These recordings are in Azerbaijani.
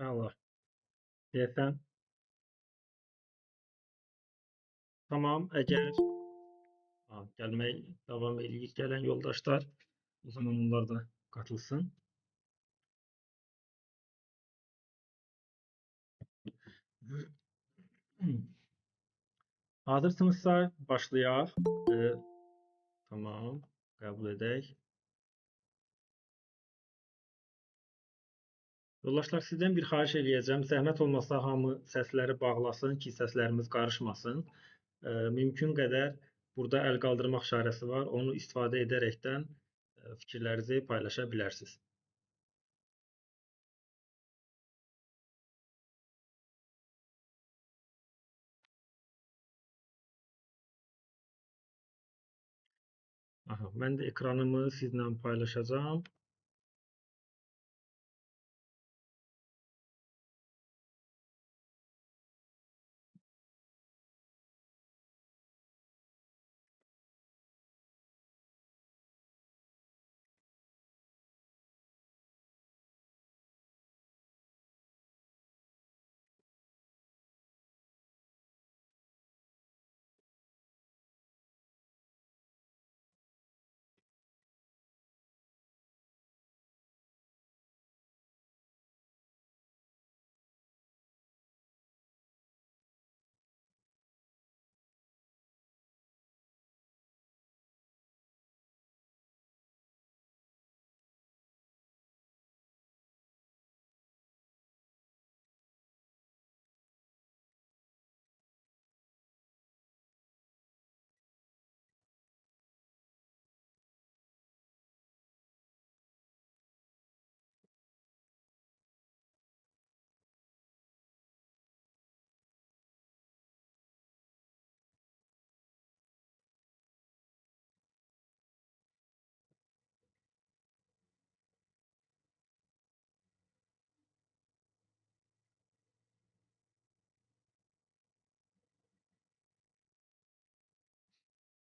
Əla. Deyəsən. Tamam, əgər gəlmək davam eləyir gələn yoldaşlar, o zaman onlar da qatılsın. Hazırsınızsa başlayaq. Tamam, qəbul edək. Yoldaşlar, sizdən bir xahiş eləyəcəm. Zəhmət olmasa hamı səsləri bağlasın ki, səslərimiz qarışmasın. Mümkün qədər burada əl qaldırmaq işarəsi var. Onu istifadə edərəkdən fikirlərinizi paylaşa bilərsiniz. Aha, mən də ekranımı sizlə paylaşacağam.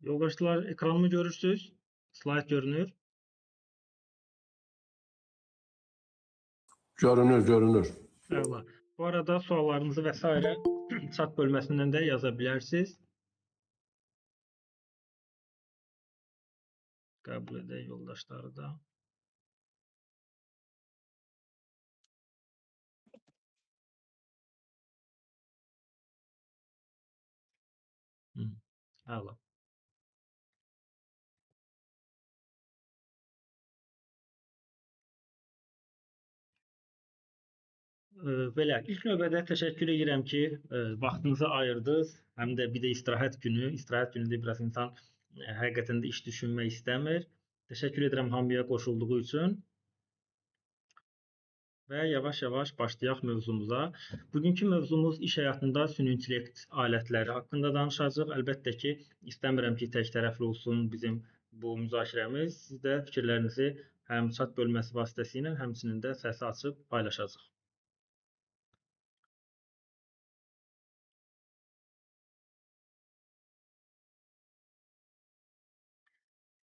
Yoldaşlar, ekranımı görürsünüz? Slayd görünür. Görünür, görünür. Əla. Bu arada suallarınızı və sairə chat bölməsindən də yaza bilərsiniz. Qəbul edək yoldaşları da. Əla. Belə, ilk növbədə təşəkkür edirəm ki, vaxtınızı ayırdınız. Həm də bir də istirahət günü. İstirahət günündə biraz insan həqiqətən də iş düşünmək istəmir. Təşəkkür edirəm hamıya qoşulduğu üçün. Və yavaş-yavaş başlayaq mövzumuza. Bugünkü mövzumuz iş həyatında süni intellekt alətləri haqqında danışacağıq. Əlbəttə ki, istəmirəm ki, tək tərəfli olsun bizim bu müzakirəmiz. Siz də fikirlərinizi həm chat bölməsi vasitəsilə, həmçinin də səsi açıb paylaşacağıq.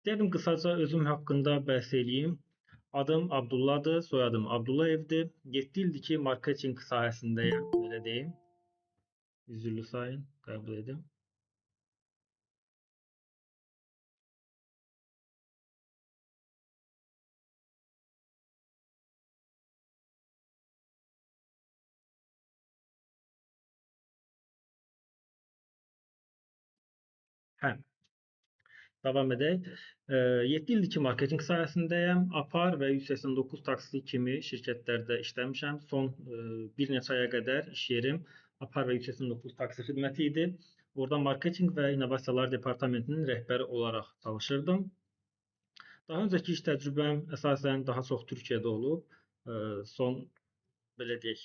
İstərdim qısaca özüm haqqında bəhs eləyim. Adım Abdullahdır, soyadım Abdullayevdir. 7 ildir ki, marketinq sahəsindəyəm, belə deyim. Üzürlü sayın, qəbul edim. Hə. Davam edək. 7 ildir ki, marketinq sahəsindəyəm. Apar və 189 taksi kimi şirkətlərdə işləmişəm. Son bir neçə aya qədər iş yerim Apar və 189 taksi xidməti idi. Orada marketinq və innovasiyalar departamentinin rəhbəri olaraq çalışırdım. Daha öncəki iş təcrübəm əsasən daha çox Türkiyədə olub. Son, belə deyək,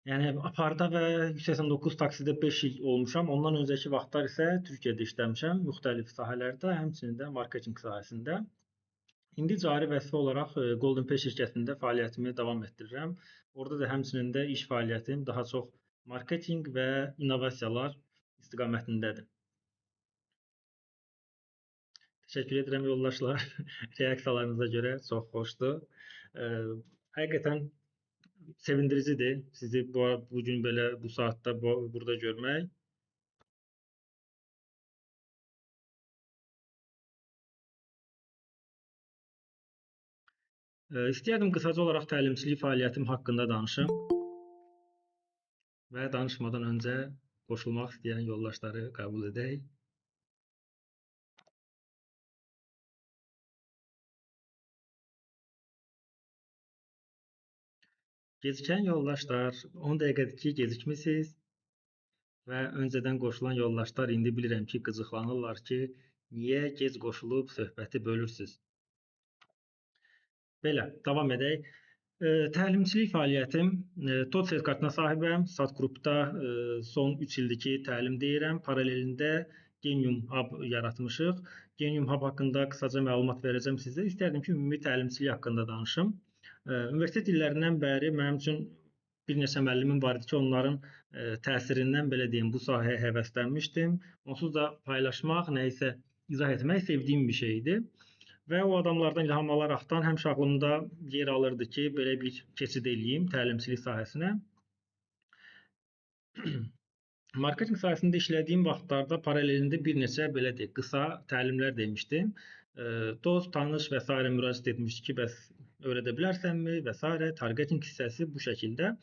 yəni Aparda və 189 taksidə 5 il olmuşam. Ondan öncəki vaxtlar isə Türkiyədə işləmişəm, müxtəlif sahələrdə, həmçinin də marketinq sahəsində. İndi cari vəzifə olaraq Golden Pay şirkətində fəaliyyətimi davam etdirirəm. Orada da həmçinin də iş fəaliyyətim daha çox marketinq və innovasiyalar istiqamətindədir. Təşəkkür edirəm yoldaşlar. Reaksiyalarınıza görə çox xoşdur. Həqiqətən Sevindiricidir sizi bu gün belə bu saatda burada görmək. İstəyərdim qısaca olaraq təlimçilik fəaliyyətim haqqında danışım və danışmadan öncə qoşulmaq istəyən yoldaşları qəbul edək. Gecikən yoldaşlar, 10 dəqiqədir ki, gecikmisiniz və öncədən qoşulan yoldaşlar indi bilirəm ki, qıcıqlanırlar ki, niyə gec qoşulub söhbəti bölürsünüz. Belə, davam edək. Təlimçilik fəaliyyətim, TOT sertifikatına sahibəm. Sat qrupda son 3 ildir ki, təlim deyirəm. Paralelində Genium Hub yaratmışıq. Genium Hub haqqında qısaca məlumat verəcəm sizə. İstərdim ki, ümumi təlimçilik haqqında danışım. Universitet illərindən bəri mənim üçün bir neçə müəllimim var idi ki, onların təsirindən belə deyim, bu sahəyə həvəslənmişdim. Onsuz da paylaşmaq, nəyisə izah etmək sevdiyim bir şey idi. Və o adamlardan ilham alaraqdan həmişə ağlımda yer alırdı ki, belə bir keçid eləyim təlimçilik sahəsinə. Marketinq sahəsində işlədiyim vaxtlarda paralelində bir neçə belə deyək, qısa təlimlər demişdim. Dost, tanış və s. müraciət etmişdi ki, bəs öyrədə bilərsənmi və s. Targeting hissəsi bu şəkildə.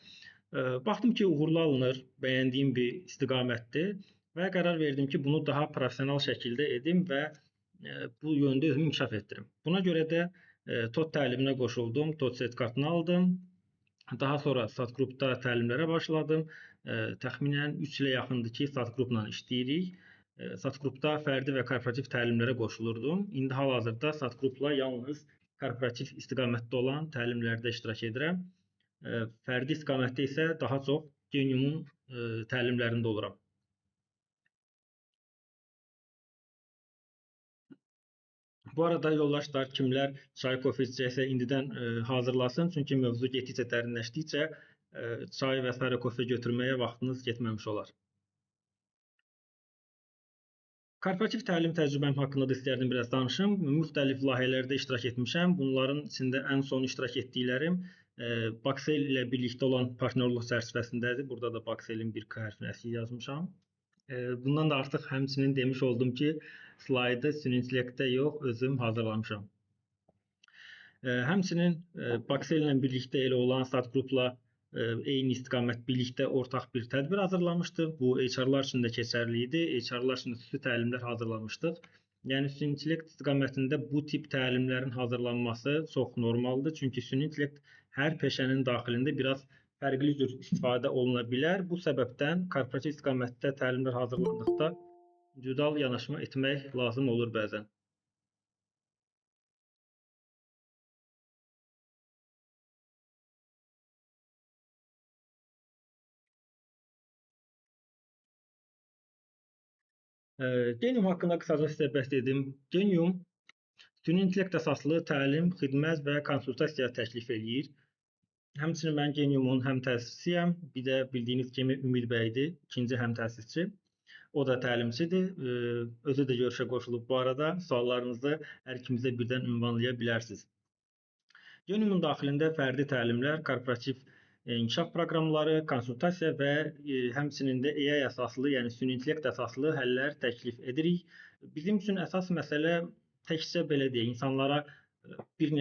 Baxdım ki, uğurlu alınır, bəyəndiyim bir istiqamətdir və qərar verdim ki, bunu daha professional şəkildə edim və bu yöndə özümü inkişaf etdirim. Buna görə də TOT təliminə qoşuldum, TOT sertifikatını aldım. Daha sonra Sat qrupda təlimlərə başladım. Təxminən 3 ilə yaxındır ki, Sat qrupla işləyirik. Sat qrupda fərdi və korporativ təlimlərə qoşulurdum. İndi hal-hazırda Sat qrupla yalnız korporativ istiqamətdə olan təlimlərdə iştirak edirəm. Fərdi istiqamətdə isə daha çox Geniumun təlimlərində oluram. Bu arada yoldaşlar, kimlər çay, kofe içəcəksə indidən hazırlasın. Çünki mövzu getdikcə dərinləşdikcə çay və s. kofe götürməyə vaxtınız getməmiş olar. Korporativ təlim təcrübəm haqqında da istərdim biraz danışım. Müxtəlif layihələrdə iştirak etmişəm. Bunların içində ən son iştirak etdiklərim Bakcell ilə birlikdə olan partnyorluq çərçivəsindədir. Burada da Bakcellin bir K hərfini əksik yazmışam. Bundan da artıq həmçinin demiş oldum ki, slaydı süni intellektdə yox, özüm hazırlamışam. Həmçinin Bakcell ilə birlikdə elə olan Sat qrupla eyni istiqamət birlikdə ortaq bir tədbir hazırlamışdıq. Bu HR-lar üçün də keçərli idi. HR-lar üçün də xüsusi təlimlər hazırlamışdıq. Yəni süni intellekt istiqamətində bu tip təlimlərin hazırlanması çox normaldır. Çünki süni intellekt hər peşənin daxilində biraz fərqli cür istifadə oluna bilər. Bu səbəbdən korporativ istiqamətdə təlimlər hazırlandıqda individual yanaşma etmək lazım olur bəzən. Genium haqqında qısaca sizə bəhs edim. Genium süni intellekt əsaslı təlim, xidmət və konsultasiya təklif eləyir. Həmçinin mən Geniumun həm təsisçisiyəm, bir də bildiyiniz kimi Ümid bəydir, ikinci həm təsisçi. O da təlimçidir. Özü də görüşə qoşulub bu arada. Suallarınızı hər ikimizə birdən ünvanlaya bilərsiniz. Geniumun daxilində fərdi təlimlər, korporativ inkişaf proqramları, konsultasiya və həmçinin də AI əsaslı, yəni süni intellekt əsaslı həllər təklif edirik. Bizim üçün əsas məsələ təkcə belə deyək, insanlara bir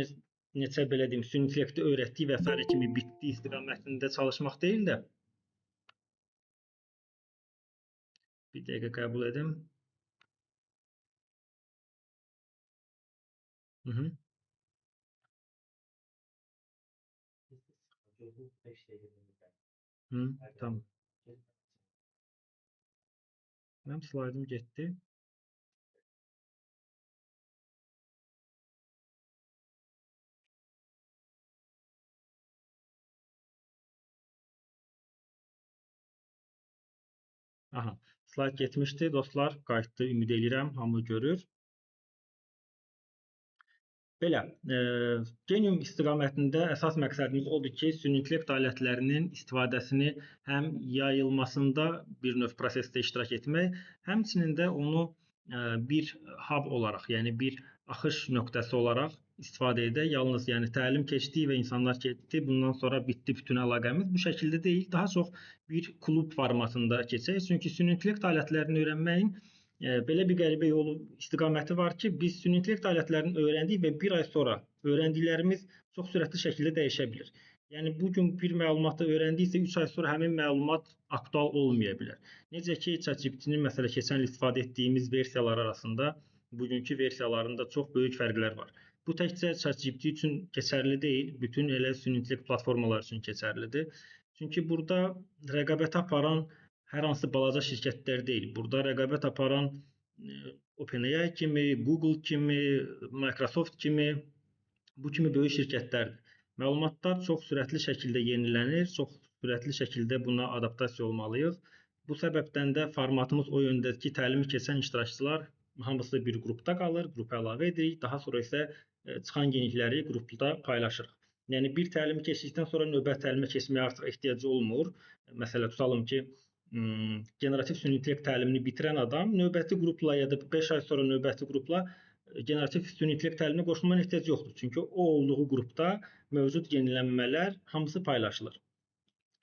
neçə belə deyim, süni intellekti öyrətdiyi və sairə kimi bitdiyi istiqamətində çalışmaq deyil də. Bir dəqiqə qəbul edim. Tamam. Mənim slaydım getdi. Aha, slayd getmişdi dostlar, qayıtdı, ümid eləyirəm, hamı görür. Belə, Genium istiqamətində əsas məqsədimiz odur ki, süni intellekt alətlərinin istifadəsini həm yayılmasında bir növ prosesdə iştirak etmək, həmçinin də onu bir hub olaraq, yəni bir axış nöqtəsi olaraq istifadə edək. Yalnız yəni təlim keçdik və insanlar getdi, bundan sonra bitdi bütün əlaqəmiz. Bu şəkildə deyil, daha çox bir klub formatında keçək. Çünki süni intellekt alətlərini öyrənməyin belə bir qəribə yolu istiqaməti var ki, biz süni intellekt alətlərini öyrəndik və bir ay sonra öyrəndiklərimiz çox sürətli şəkildə dəyişə bilir. Yəni bu gün bir məlumatı öyrəndiksə 3 ay sonra həmin məlumat aktual olmaya bilər. Necə ki, ChatGPT-nin məsələ keçən il istifadə etdiyimiz versiyalar arasında bugünkü versiyalarında çox böyük fərqlər var. Bu təkcə ChatGPT üçün keçərli deyil, bütün elə süni intellekt platformaları üçün keçərlidir. Çünki burada rəqabət aparan hər hansı balaca şirkətlər deyil. Burada rəqabət aparan OpenAI kimi, Google kimi, Microsoft kimi, bu kimi böyük şirkətlərdir. Məlumatlar çox sürətli şəkildə yenilənir, çox sürətli şəkildə buna adaptasiya olmalıyıq. Bu səbəbdən də formatımız o yöndədir ki, təlimi keçən iştirakçılar hamısı bir qrupda qalır, qrupa əlavə edirik. Daha sonra isə çıxan yenilikləri qrupda paylaşırıq. Yəni bir təlimi keçdikdən sonra növbəti təlimə keçməyə artıq ehtiyacı olmur. Məsələ tutalım ki, generativ süni intellekt təlimini bitirən adam növbəti qrupla ya da 5 ay sonra növbəti qrupla generativ süni intellekt təliminə qoşulmaya ehtiyac yoxdur. Çünki o olduğu qrupda mövcud yenilənmələr hamısı paylaşılır.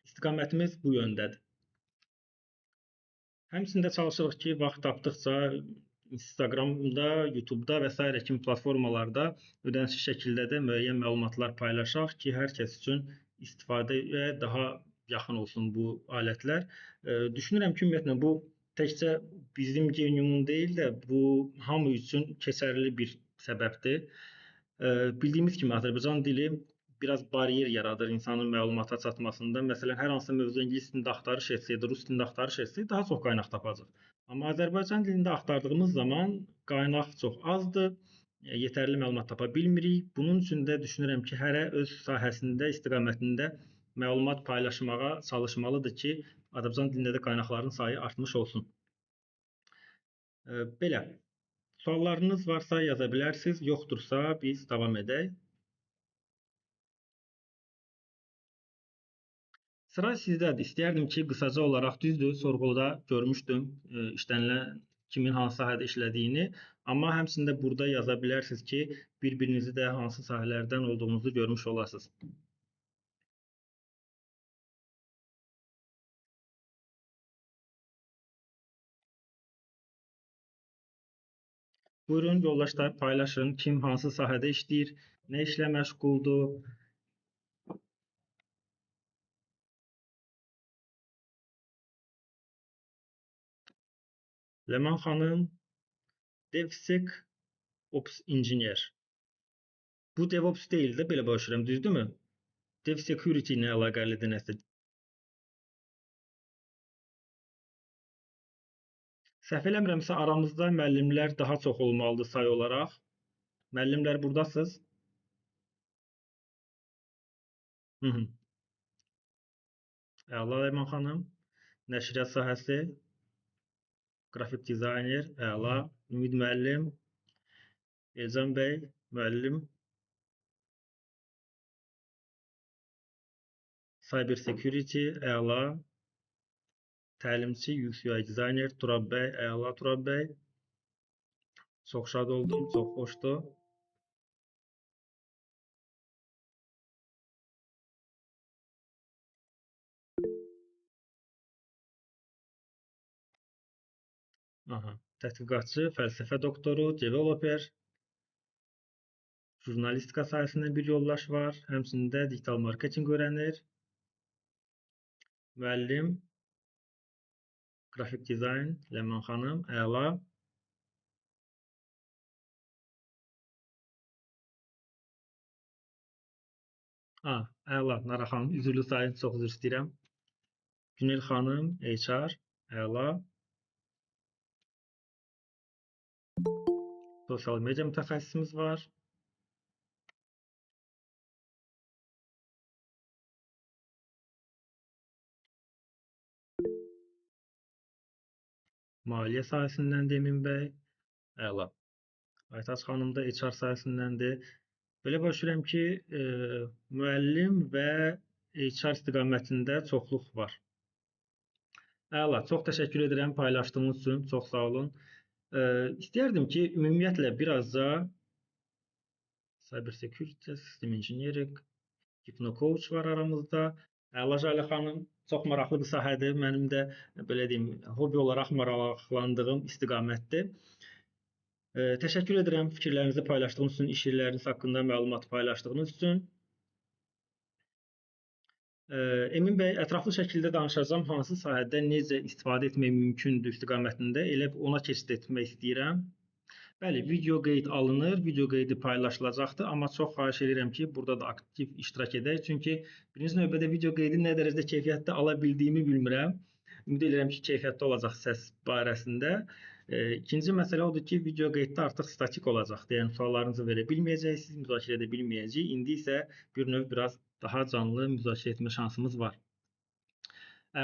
İstiqamətimiz bu yöndədir. Həmçinin də çalışırıq ki, vaxt tapdıqca Instagramda, YouTube'da və sairə kimi platformalarda ödənişli şəkildə də müəyyən məlumatlar paylaşaq ki, hər kəs üçün istifadəyə daha yaxın olsun bu alətlər. Düşünürəm ki, ümumiyyətlə bu təkcə bizim Geniumun deyil də bu hamı üçün keçərli bir səbəbdir. Bildiyimiz kimi Azərbaycan dili biraz bariyer yaradır insanın məlumata çatmasında. Məsələn, hər hansı mövzu ingilis dilində axtarış etsək, rus dilində axtarış etsək, daha çox qaynaq tapacaq. Amma Azərbaycan dilində axtardığımız zaman qaynaq çox azdır, yetərli məlumat tapa bilmirik. Bunun üçün də düşünürəm ki, hərə öz sahəsində, istiqamətində məlumat paylaşmağa çalışmalıdır ki, Azərbaycan dilində də qaynaqların sayı artmış olsun. Belə, suallarınız varsa yaza bilərsiniz, yoxdursa biz davam edək. Sıra sizdədir. İstəyərdim ki, qısaca olaraq düzdür, sorğuda görmüşdüm işlənilən kimin hansı sahədə işlədiyini, amma həmçinin də burada yaza bilərsiniz ki, bir-birinizi də hansı sahələrdən olduğunuzu görmüş olasınız. Buyurun yoldaşlar, paylaşın. Kim hansı sahədə işləyir, nə işlə məşğuldur? Ləman xanım, DevSecOps Engineer. Bu DevOps deyil də, belə başlayıram, düzdürmü? DevSecurity ilə əlaqəlidir nəsə. Səhv eləmirəmsə, aramızda müəllimlər daha çox olmalıdır say olaraq. Müəllimlər buradasınız. Əla Ləman xanım, nəşriyyat sahəsi, qrafik dizayner, əla, Ümid müəllim, Elcan bəy, müəllim, cyber security, əla, təlimçi, UX UI dizayner, Turab bəy, əla Turab bəy. Çox şad oldum, çox xoşdur. Aha, tədqiqatçı, fəlsəfə doktoru, developer, jurnalistika sahəsində bir yoldaş var. Həmçinin də digital marketing öyrənir. Müəllim, qrafik dizayn, Ləman xanım, əla. Əla, Nara xanım, üzrlü sayın, çox üzr istəyirəm. Günel xanım, HR, əla. Sosial media mütəxəssisimiz var. Maliyyə sahəsindən Emin bəy, əla. Aytaç xanım da HR sahəsindəndir. Belə başa düşürəm ki, müəllim və HR istiqamətində çoxluq var. Əla, çox təşəkkür edirəm paylaşdığınız üçün, çox sağ olun. İstəyərdim ki, ümumiyyətlə birazca Cyber Security, System Engineering, Hypno Coach var aramızda. Əla Jalə xanım, çox maraqlı bir sahədir. Mənim də belə deyim, hobi olaraq maraqlandığım istiqamətdir. Təşəkkür edirəm fikirlərinizi paylaşdığınız üçün, iş yerləriniz haqqında məlumat paylaşdığınız üçün. Emin bəy, ətraflı şəkildə danışacağam hansı sahədə necə istifadə etmək mümkündür istiqamətində. Elə ona keçid etmək istəyirəm. Bəli, video qeyd alınır, video qeydi paylaşılacaqdır, amma çox xahiş edirəm ki, burada da aktiv iştirak edək. Çünki birinci növbədə video qeydi nə dərəcədə keyfiyyətli ala bildiyimi bilmirəm. Ümid edirəm ki, keyfiyyətli olacaq səs barəsində. İkinci məsələ odur ki, video qeyddə artıq statik olacaqdır. Yəni suallarınızı verə bilməyəcəksiniz, müzakirə edə bilməyəcəyik. İndi isə bir növ biraz daha canlı müzakirə etmə şansımız var.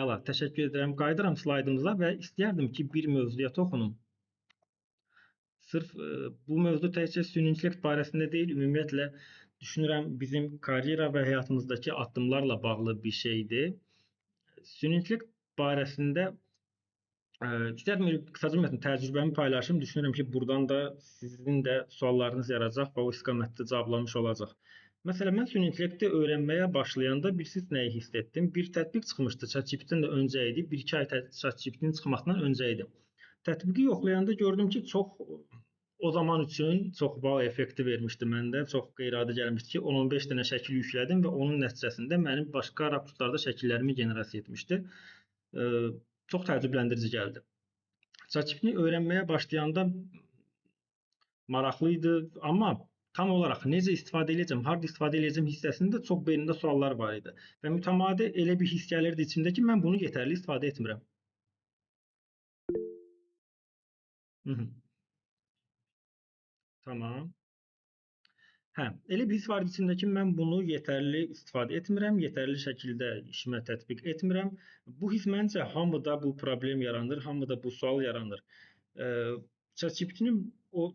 Əla, təşəkkür edirəm. Qayıdıram slaydımıza və istəyərdim ki, bir mövzuya toxunum. Sırf bu mövzu təkcə süni intellekt barəsində deyil, ümumiyyətlə düşünürəm bizim karyera və həyatımızdakı addımlarla bağlı bir şeydir. Süni intellekt barəsində istərdim qısaca ümumiyyətlə təcrübəmi paylaşım. Düşünürəm ki, buradan da sizin də suallarınız yaranacaq və o istiqamətdə cavablanmış olacaq. Məsələn, mən süni intellekti öyrənməyə başlayanda bilirsiniz nəyi hiss etdim? Bir tətbiq çıxmışdı, ChatGPT-dən də öncə idi. 1-2 ay ChatGPT-nin çıxmasından öncə idi. Tətbiqi yoxlayanda gördüm ki, çox o zaman üçün çox wow effekti vermişdi məndə. Çox qeyri-adi gəlmişdi ki, 10-15 dənə şəkil yüklədim və onun nəticəsində mənim başqa rakurslarda şəkillərimi generasiya etmişdi. Çox təəccübləndirici gəldi. ChatGPT-ni öyrənməyə başlayanda maraqlı idi, amma tam olaraq necə istifadə edəcəm, harda istifadə edəcəm hissəsində çox beynimdə suallar var idi. Və mütəmadi elə bir hiss gəlirdi içimdə ki, mən bunu yetərli istifadə etmirəm. Hı. Tamam. Hə, elə bir his var idi içimdə ki, mən bunu yetərli istifadə etmirəm, yetərli şəkildə işimə tətbiq etmirəm. Bu his məncə hamıda bu problem yaranır, hamıda bu sual yaranır. ChatGPT-nin o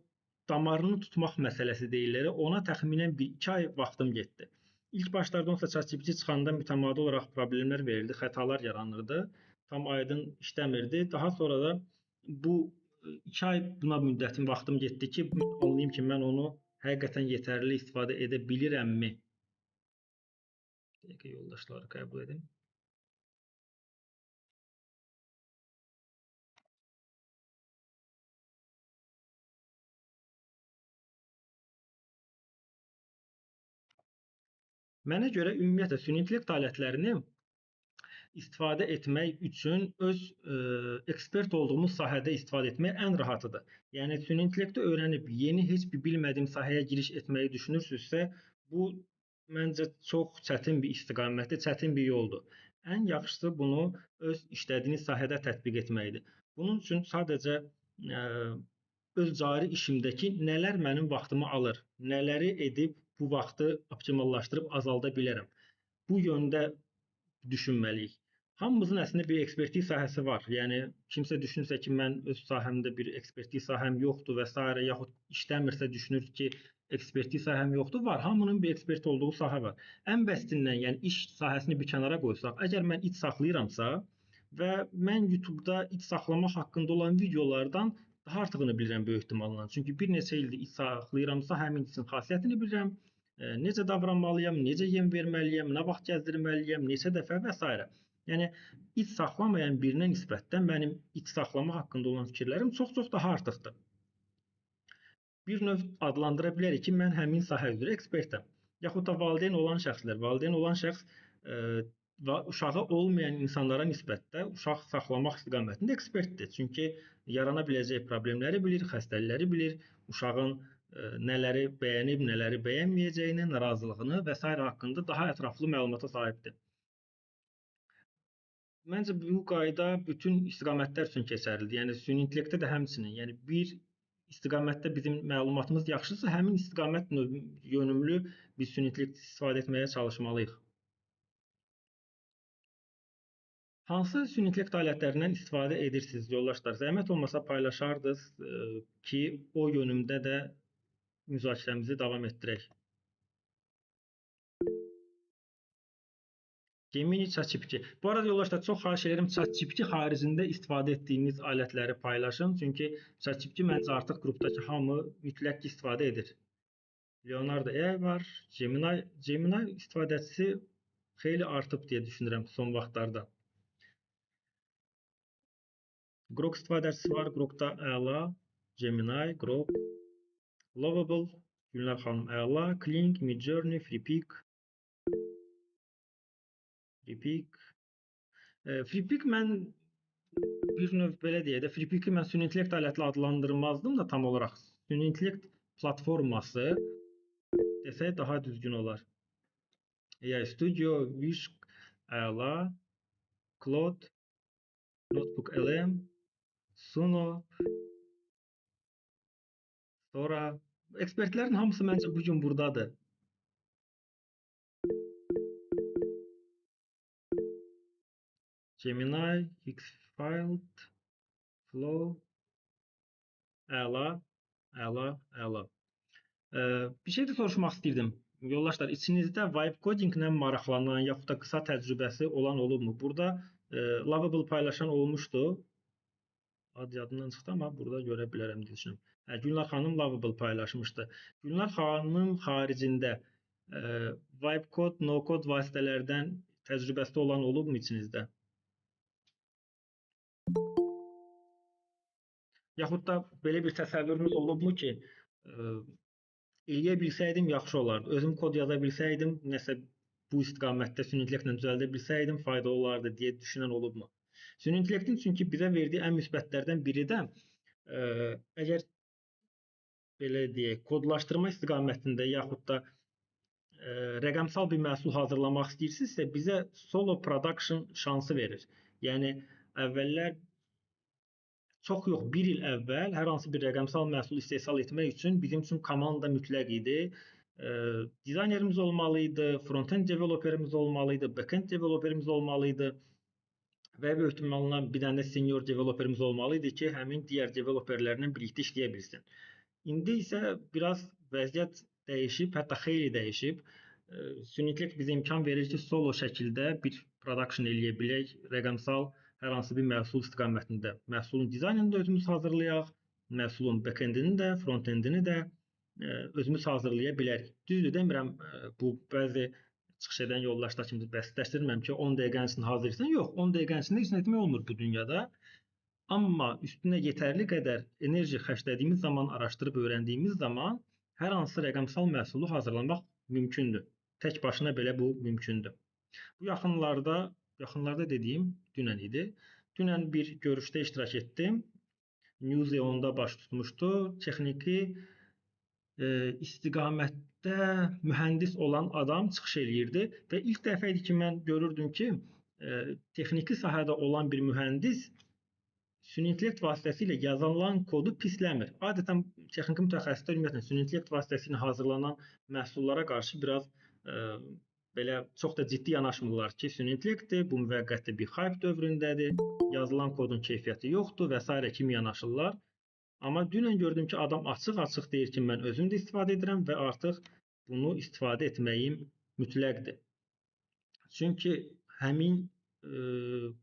damarını tutmaq məsələsi deyirlər, ona təxminən 1-2 ay vaxtım getdi. İlk başlarda onsa ChatGPT çıxanda mütəmadi olaraq problemlər verirdi, xətalar yaranırdı, tam aydın işləmirdi. Daha sonra da bu 2 ay buna müddətim vaxtım getdi ki, anlayayım ki, mən onu həqiqətən yetərli istifadə edə bilirəmmi? Dəqiqə yoldaşları qəbul edim. Mənə görə ümumiyyətlə süni intellekt alətlərini istifadə etmək üçün öz ekspert olduğumuz sahədə istifadə etmək ən rahatıdır. Yəni süni intellekti öyrənib yeni heç bir bilmədiyim sahəyə giriş etməyi düşünürsünüzsə, bu məncə çox çətin bir istiqamətdir, çətin bir yoldur. Ən yaxşısı bunu öz işlədiyiniz sahədə tətbiq etməkdir. Bunun üçün sadəcə öz cari işimdəki nələr mənim vaxtımı alır, nələri edib bu vaxtı optimallaşdırıb azalda bilərəm. Bu yöndə düşünməliyik. Hamımızın əslində bir ekspertlik sahəsi var. Yəni kimsə düşünürsə ki, mən öz sahəmdə bir ekspertlik sahəm yoxdur və sairə, yaxud işləmirsə düşünür ki, ekspertlik sahəm yoxdur. Var. Hamının bir ekspert olduğu sahə var. Ən bəsitindən, yəni iş sahəsini bir kənara qoysaq, əgər mən it saxlayıramsa və mən YouTube-da it saxlamaq haqqında olan videolardan daha artığını bilirəm böyük ehtimalla. Çünki bir neçə ildir it saxlayıramsa, həmin itin xasiyyətini bilirəm, necə davranmalıyam, necə yem verməliyəm, nə vaxt gəzdirməliyəm, neçə dəfə və s. Yəni it saxlamayan birinə nisbətdən mənim it saxlama haqqında olan fikirlərim çox-çox daha artıqdır. Bir növ adlandıra bilərik ki, mən həmin sahə üzrə ekspertəm. Yaxud da valideyn olan şəxslər, valideyn olan şəxs uşağı olmayan insanlara nisbətdə uşaq saxlamaq istiqamətində ekspertdir. Çünki yarana biləcək problemləri bilir, xəstəlikləri bilir, uşağın nələri bəyənib, nələri bəyənməyəcəyini, narazılığını və s. haqqında daha ətraflı məlumata sahibdir. Məncə bu qayda bütün istiqamətlər üçün keçərlidir. Yəni süni intellektdə də həmçinin. Yəni bir istiqamətdə bizim məlumatımız yaxşıdırsa, həmin istiqamət yönümlü biz süni intellekt istifadə etməyə çalışmalıyıq. Hansı süni intellekt alətlərindən istifadə edirsiniz yoldaşlar? Zəhmət olmasa paylaşardınız ki, o yönümdə də müzakirəmizi davam etdirək. Gemini, ChatGPT. Bu arada yoldaşlar çox xahiş edirəm ChatGPT xaricində istifadə etdiyiniz alətləri paylaşın. Çünki ChatGPT məncə artıq qrupdakı hamı mütləq istifadə edir. Leonardo AI var. Gemini istifadəçisi xeyli artıb deyə düşünürəm son vaxtlarda. Grok istifadəçisi var. Grokda əla. Gemini, Grok, Lovable, Gülnar xanım əla, Kling, Midjourney, Freepik. Freepik. Freepik mən bir növ belə deyək də, Freepik'i mən süni intellekt alətli adlandırmazdım da tam olaraq. Süni intellekt platforması desək daha düzgün olar. AI Studio, Wish, əla, Claude, Notebook LM, Suno, Sora. Ekspertlərin hamısı məncə bu gün buradadır. Gemini, Xfield, Flow, əla, əla, əla. Bir şey də soruşmaq istəyirdim. Yoldaşlar, içinizdə vibe coding-lə maraqlanan yaxud da qısa təcrübəsi olan olubmu? Burada Lovable paylaşan olmuşdu. Ad yadımdan çıxdı, amma burada görə bilərəm deyə düşünürəm. Hə, Gülnar xanım Lovable paylaşmışdı. Gülnar xanım xaricində vibe code, no code vasitələrdən təcrübəsi olan olubmu içinizdə? Yaxud da belə bir təsəvvürünüz olubmu ki, eləyə bilsəydim yaxşı olardı. Özüm kod yaza bilsəydim, nəsə bu istiqamətdə süni intellektlə düzəldə bilsəydim faydalı olardı deyə düşünən olubmu? Süni intellektin çünki bizə verdiyi ən müsbətlərdən biri də əgər belə deyək, kodlaşdırma istiqamətində yaxud da rəqəmsal bir məhsul hazırlamaq istəyirsinizsə, bizə solo production şansı verir. Yəni əvvəllər çox yox, bir il əvvəl hər hansı bir rəqəmsal məhsul istehsal etmək üçün bizim üçün komanda mütləq idi. Dizaynerimiz olmalı idi, front-end developerimiz olmalı idi, back-end developerimiz olmalı idi və böyük ehtimalla bir dənə də senior developerimiz olmalı idi ki, həmin digər developerlərlə birlikdə işləyə bilsin. İndi isə biraz vəziyyət dəyişib, hətta xeyli dəyişib. Süni intellekt bizə imkan verir ki, solo şəkildə bir production eləyə bilək, rəqəmsal hər hansı bir məhsul istiqamətində. Məhsulun dizaynını da özümüz hazırlayaq, məhsulun back-endini də, front-endini də özümüz hazırlaya bilərik. Düzdür, demirəm, bu bəzi çıxış edən yoldaşlar kimi bəsləşdirmirəm ki, 10 dəqiqənin içində hazırlayırsan. Yox, 10 dəqiqənin içində heç nə etmək olmur bu dünyada. Amma üstünə yetərli qədər enerji xərclədiyimiz zaman, araşdırıb öyrəndiyimiz zaman hər hansı rəqəmsal məhsulu hazırlamaq mümkündür. Tək başına belə bu mümkündür. Bu yaxınlarda dediyim dünən idi. Dünən bir görüşdə iştirak etdim. Newzeon'da baş tutmuşdu. Texniki istiqamətdə mühəndis olan adam çıxış eləyirdi və ilk dəfə idi ki, mən görürdüm ki, texniki sahədə olan bir mühəndis süni intellekt vasitəsilə yazılan kodu pisləmir. Adətən texniki mütəxəssislər ümumiyyətlə süni intellekt vasitəsilə hazırlanan məhsullara qarşı biraz belə çox da ciddi yanaşmırlar ki, süni intellektdir, bu müvəqqəti bir hype dövründədir, yazılan kodun keyfiyyəti yoxdur və sairə kimi yanaşırlar. Amma dünən gördüm ki, adam açıq-açıq deyir ki, mən özüm də istifadə edirəm və artıq bunu istifadə etməyim mütləqdir. Çünki həmin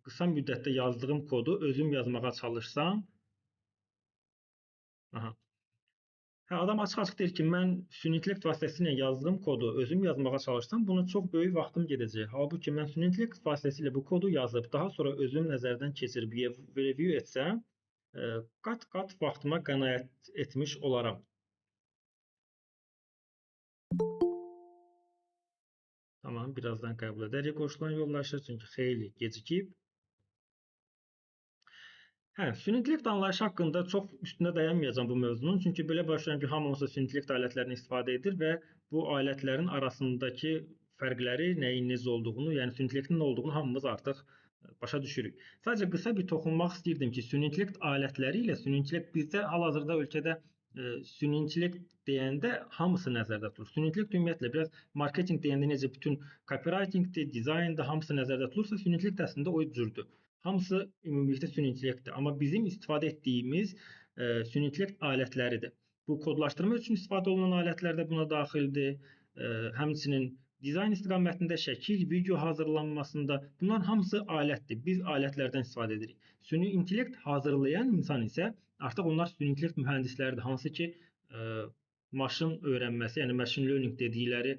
qısa müddətdə yazdığım kodu özüm yazmağa çalışsam, aha. Hə, adam açıq-açıq deyir ki, mən süni intellekt vasitəsilə yazdığım kodu özüm yazmağa çalışsam, buna çox böyük vaxtım gedəcək. Halbuki mən süni intellekt vasitəsilə bu kodu yazıb, daha sonra özüm nəzərdən keçirib review etsəm, qat-qat vaxtıma qənaət etmiş olaram. Tamam, birazdan qəbul edərik qoşulan yoldaşı, çünki xeyli gecikib. Hə, süni intellekt anlayışı haqqında çox üstünə dayanmayacağam bu mövzunun. Çünki belə başlayıram ki, hamı onsuz süni intellekt alətlərini istifadə edir və bu alətlərin arasındakı fərqləri, nəyin necə olduğunu, yəni süni intellektin nə olduğunu hamımız artıq başa düşürük. Sadəcə qısa bir toxunmaq istəyirdim ki, süni intellekt alətləri ilə süni intellekt bizdə hal-hazırda ölkədə süni intellekt deyəndə hamısı nəzərdə tutulur. Süni intellekt ümumiyyətlə biraz marketinq deyəndə necə bütün copywritingdir, dizayndır, hamısı nəzərdə tutulursa, süni intellekt əslində o cürdür. Hamısı ümumilikdə süni intellektdir. Amma bizim istifadə etdiyimiz süni intellekt alətləridir. Bu kodlaşdırma üçün istifadə olunan alətlər də buna daxildir. Həmçinin dizayn istiqamətində şəkil, video hazırlanmasında bunların hamısı alətdir. Biz alətlərdən istifadə edirik. Süni intellekt hazırlayan insan isə artıq onlar süni intellekt mühəndisləridir. Hansı ki, maşın öyrənməsi, yəni machine learning dedikləri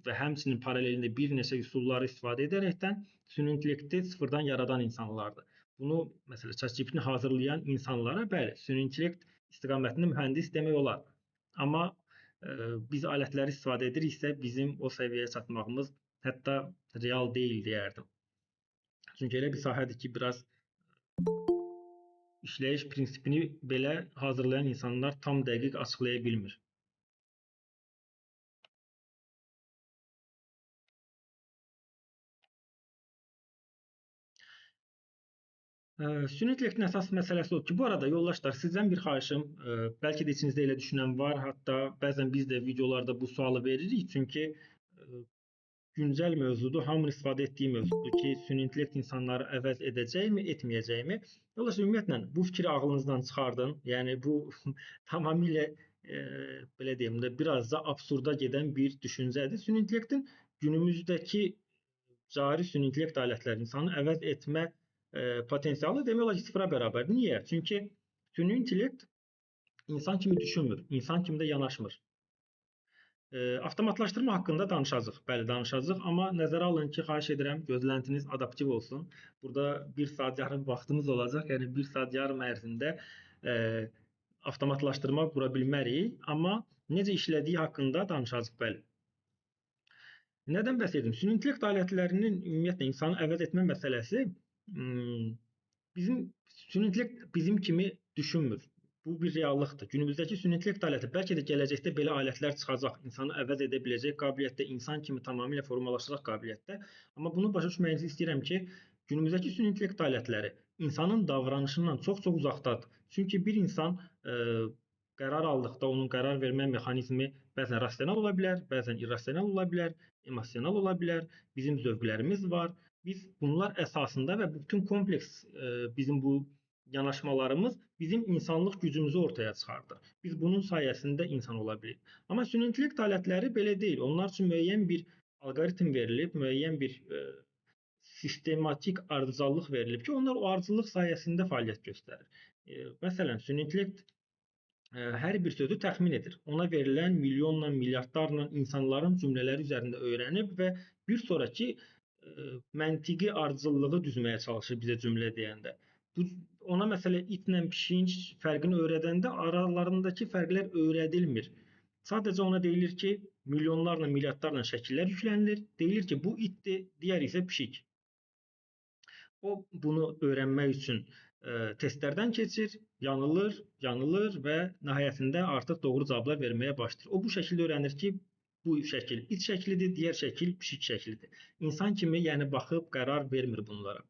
və həmçinin paralelində bir neçə üsulları istifadə edərəkdən süni intellekti sıfırdan yaradan insanlardır. Bunu məsələn ChatGPT-ni hazırlayan insanlara bəli, süni intellekt istiqamətində mühəndis demək olar. Amma biz alətləri istifadə ediriksə, bizim o səviyyəyə çatmağımız hətta real deyil deyərdim. Çünki elə bir sahədir ki, biraz işləyiş prinsipini belə hazırlayan insanlar tam dəqiq açıqlaya bilmir. Süni intellektin əsas məsələsi odur ki, bu arada yoldaşlar, sizdən bir xahişim, bəlkə də içinizdə elə düşünən var, hətta bəzən biz də videolarda bu sualı veririk, çünki güncəl mövzudur, hamının istifadə etdiyi mövzudur ki, süni intellekt insanları əvəz edəcəkmi, etməyəcəkmi? Yoldaşlar, ümumiyyətlə, bu fikri ağlınızdan çıxardın. Yəni, bu tamamilə, belə deyim də, biraz da absurda gedən bir düşüncədir. Süni intellektin günümüzdəki cari süni intellekt alətləri insanı əvəz etmə potensialı demək olar ki, sıfıra bərabərdir. Niyə? Çünki süni intellekt insan kimi düşünmür, insan kimi də yanaşmır. Avtomatlaşdırma haqqında danışacaq. Bəli, danışacaq. Amma nəzərə alın ki, xahiş edirəm, gözləntiniz adaptiv olsun. Burada 1 saat yarım vaxtımız olacaq. Yəni, 1 saat yarım ərzində avtomatlaşdırma qura bilmərik. Amma necə işlədiyi haqqında danışacaq, bəli. Nədən bəhs edim? Süni intellekt alətlərinin ümumiyyətlə insanı əvəz etmə məsələsi bizim süni intellekt bizim kimi düşünmür. Bu bir reallıqdır. Günümüzdəki süni intellekt aləti, bəlkə də gələcəkdə belə alətlər çıxacaq, insanı əvəz edə biləcək qabiliyyətdə, insan kimi tamamilə formalaşacaq qabiliyyətdə. Amma bunu başa düşməyinizi istəyirəm ki, günümüzdəki süni intellekt alətləri insanın davranışından çox-çox uzaqdadır. Çünki bir insan qərar aldıqda onun qərar vermə mexanizmi bəzən rasional ola bilər, bəzən irrasional ola bilər, emosional ola bilər. Bizim zövqlərimiz var. Biz bunlar əsasında və bütün kompleks bizim bu yanaşmalarımız bizim insanlıq gücümüzü ortaya çıxardır. Biz bunun sayəsində insan ola bilirik. Amma süni intellekt alətləri belə deyil. Onlar üçün müəyyən bir alqoritm verilib, müəyyən bir sistematik ardıcallıq verilib ki, onlar o ardıcallıq sayəsində fəaliyyət göstərir. Məsələn, süni intellekt hər bir sözü təxmin edir. Ona verilən milyonla, milyardlarla insanların cümlələri üzərində öyrənib və bir sonraki məntiqi ardıcıllığı düzməyə çalışır bizə cümlə deyəndə. Bu, ona məsələ itlə pişiyin fərqini öyrədəndə aralarındakı fərqlər öyrədilmir. Sadəcə ona deyilir ki, milyonlarla, milyardlarla şəkillər yüklənilir. Deyilir ki, bu itdir, digəri isə pişik. O, bunu öyrənmək üçün testlərdən keçir, yanılır, yanılır və nəhayətində artıq doğru cavablar verməyə başlayır. O, bu şəkildə öyrənir ki, bu şəkil it şəklidir, digər şəkil pişik şəklidir. İnsan kimi, yəni baxıb qərar vermir bunlara.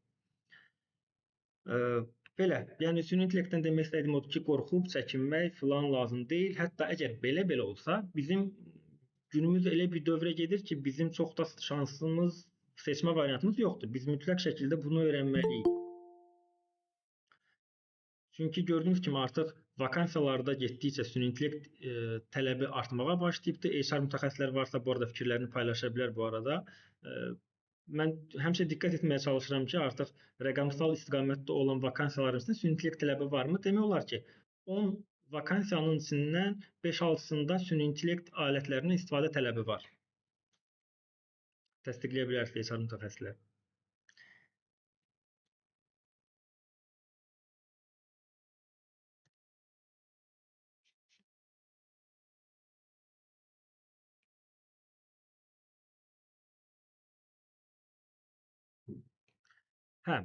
Belə, yəni süni intellektdən demək istədiyim odur ki, qorxub, çəkinmək filan lazım deyil. Hətta əgər belə-belə olsa, bizim günümüz elə bir dövrə gedir ki, bizim çox da şansımız, seçmə variantımız yoxdur. Biz mütləq şəkildə bunu öyrənməliyik. Çünki gördüyünüz kimi artıq vakansiyalarda getdikcə süni intellekt tələbi artmağa başlayıbdır. HR mütəxəssislər varsa bu arada fikirlərini paylaşa bilər bu arada. Mən həmişə diqqət etməyə çalışıram ki, artıq rəqəmsal istiqamətdə olan vakansiyaların içində süni intellekt tələbi varmı? Demək olar ki, 10 vakansiyanın içindən 5-6-sında süni intellekt alətlərinin istifadə tələbi var. Təsdiqləyə bilərsiniz HR mütəxəssislər. Hə,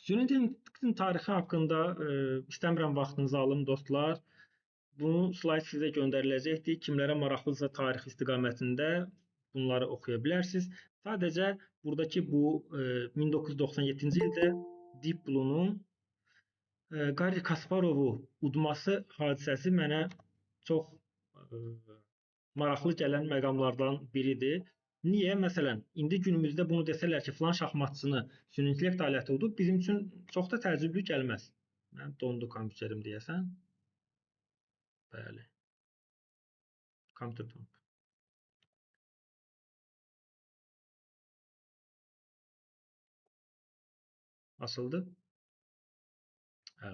süni intellektin tarixi haqqında istəmirəm vaxtınızı alım dostlar. Bunu slayd sizə göndəriləcəkdir. Kimlərə maraqlıdırsa tarix istiqamətində bunları oxuya bilərsiniz. Sadəcə buradakı bu 1997-ci ildə Deep Blue-nun Garry Kasparovu udması hadisəsi mənə çox maraqlı gələn məqamlardan biridir. Niyə? Məsələn, indi günümüzdə bunu desələr ki, filan şahmatçını süni intellekt aləti udub, bizim üçün çox da təəccüblü gəlməz. Mənim dondu kompüterim deyəsən. Bəli. Kompüter dondu. Açıldı.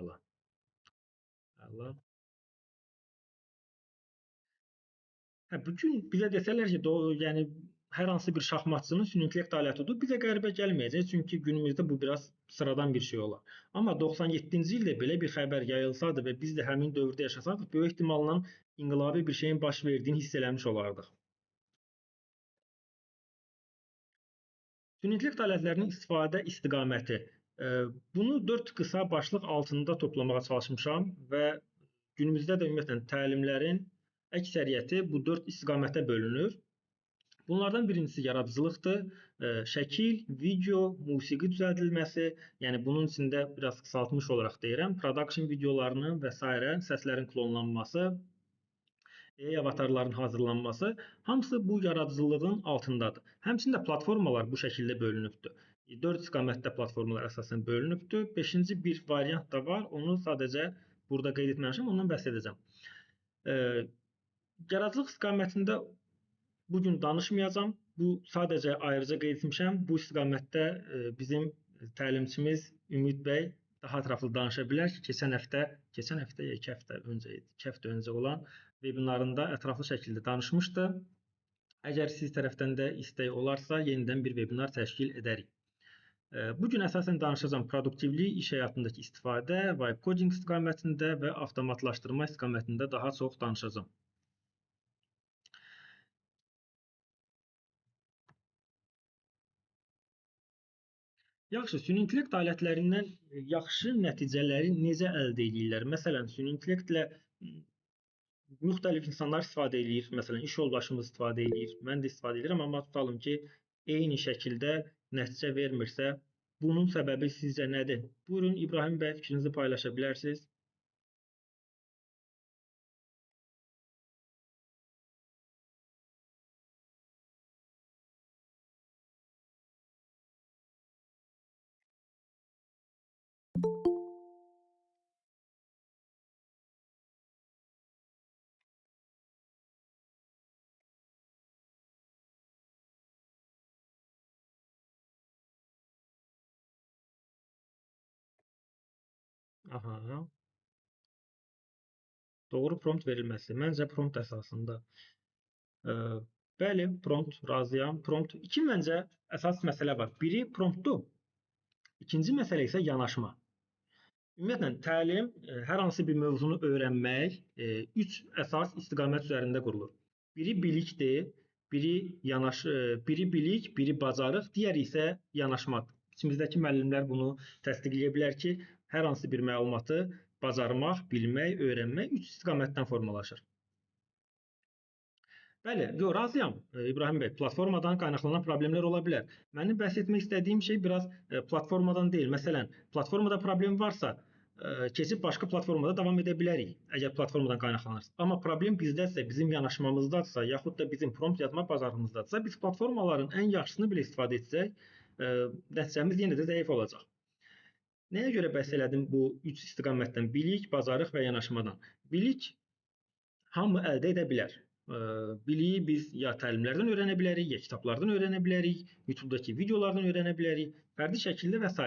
Əla. Əla. Hə, bu gün bizə desələr ki, yəni hər hansı bir şahmatçının süni intellekt alətidir, bizə qəribə gəlməyəcək, çünki günümüzdə bu biraz sıradan bir şey olar. Amma 97-ci ildə belə bir xəbər yayılsaydı və biz də həmin dövrdə yaşasaydıq, böyük ehtimalla inqilabi bir şeyin baş verdiyini hiss eləmiş olardıq. Süni intellekt alətlərinin istifadə istiqaməti. Bunu 4 qısa başlıq altında toplamağa çalışmışam və günümüzdə də ümumiyyətlə təlimlərin əksəriyyəti bu 4 istiqamətə bölünür. Bunlardan birincisi yaradıcılıqdır. Şəkil, video, musiqi düzəldilməsi, yəni bunun içində biraz qısaltmış olaraq deyirəm, production videolarının və sairə, səslərin klonlanması, AI avatarların hazırlanması, hamısı bu yaradıcılığın altındadır. Həmçinin də platformalar bu şəkildə bölünübdür. 4 istiqamətdə platformalar əsasən bölünübdür. 5-ci bir variant da var. Onu sadəcə burada qeyd etməmişəm, ondan bəhs edəcəm. Yaradıcılıq istiqamətində bugün danışmayacağam. Bu sadəcə ayrıca qeyd etmişəm. Bu istiqamətdə bizim təlimçimiz Ümid bəy daha ətraflı danışa bilər ki, keçən həftə ya 2 həftə öncə idi, 2 həftə öncə olan webinarında ətraflı şəkildə danışmışdı. Əgər siz tərəfdən də istək olarsa, yenidən bir webinar təşkil edərik. Bugün əsasən danışacağam produktivlik, iş həyatındakı istifadə, vibe coding istiqamətində və avtomatlaşdırma istiqamətində daha çox danışacağam. Yaxşı, süni intellekt alətlərindən yaxşı nəticələri necə əldə edirlər? Məsələn, süni intellektlə müxtəlif insanlar istifadə edir. Məsələn, iş yoldaşımız istifadə edir, mən də istifadə edirəm, amma tutalım ki, eyni şəkildə nəticə vermirsə, bunun səbəbi sizcə nədir? Buyurun, İbrahim bəy, fikrinizi paylaşa bilərsiniz. Aha. Doğru prompt verilməsi. Məncə prompt əsasında. Bəli, prompt, razıyam. Prompt. İki məncə əsas məsələ var. Biri promptdur. İkinci məsələ isə yanaşma. Ümumiyyətlə, təlim, hər hansı bir mövzunu öyrənmək 3 əsas istiqamət üzərində qurulur. Biri bilikdir, biri bilik, biri bacarıq, digəri isə yanaşmadır. İçimizdəki müəllimlər bunu təsdiqləyə bilər ki, hər hansı bir məlumatı bacarmaq, bilmək, öyrənmək 3 istiqamətdən formalaşır. Bəli, yo, razıyam İbrahim bəy, platformadan qaynaqlanan problemlər ola bilər. Mənim bəhs etmək istədiyim şey biraz platformadan deyil. Məsələn, platformada problem varsa, keçib başqa platformada davam edə bilərik, əgər platformadan qaynaqlanırsa. Amma problem bizdədirsə, bizim yanaşmamızdadırsa, yaxud da bizim prompt yazma bacarığımızdadırsa, biz platformaların ən yaxşısını belə istifadə etsək, nəticəmiz yenə də zəif olacaq. Nəyə görə bəhs elədim bu 3 istiqamətdən? Bilik, bacarıq və yanaşmadan. Bilik hamı əldə edə bilər. Biliyi biz ya təlimlərdən öyrənə bilərik, ya kitablardan öyrənə bilərik, YouTube-dakı videolardan öyrənə bilərik, fərdi şəkildə və s.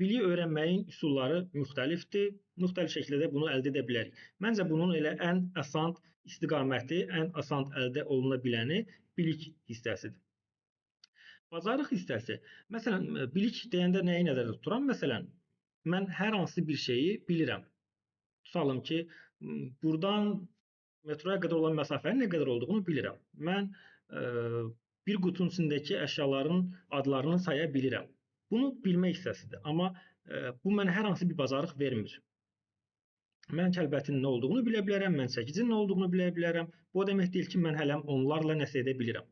Biliyi öyrənməyin üsulları müxtəlifdir, müxtəlif şəkildə də bunu əldə edə bilərik. Məncə bunun elə ən asan istiqaməti, ən asan əldə oluna biləni bilik hissəsidir. Bacarıq hissəsi. Məsələn, bilik deyəndə nəyi nəzərdə tuturam? Məsələn, mən hər hansı bir şeyi bilirəm. Tutalım ki, buradan metroya qədər olan məsafənin nə qədər olduğunu bilirəm. Mən bir qutunun içindəki əşyaların adlarını saya bilirəm. Bunu bilmək hissəsidir. Amma bu mənə hər hansı bir bacarıq vermir. Mən kəlbətin nə olduğunu bilə bilərəm, mən çəkicinin nə olduğunu bilə bilərəm. Bu o demək deyil ki, mən hələm onlarla nəsə edə bilirəm.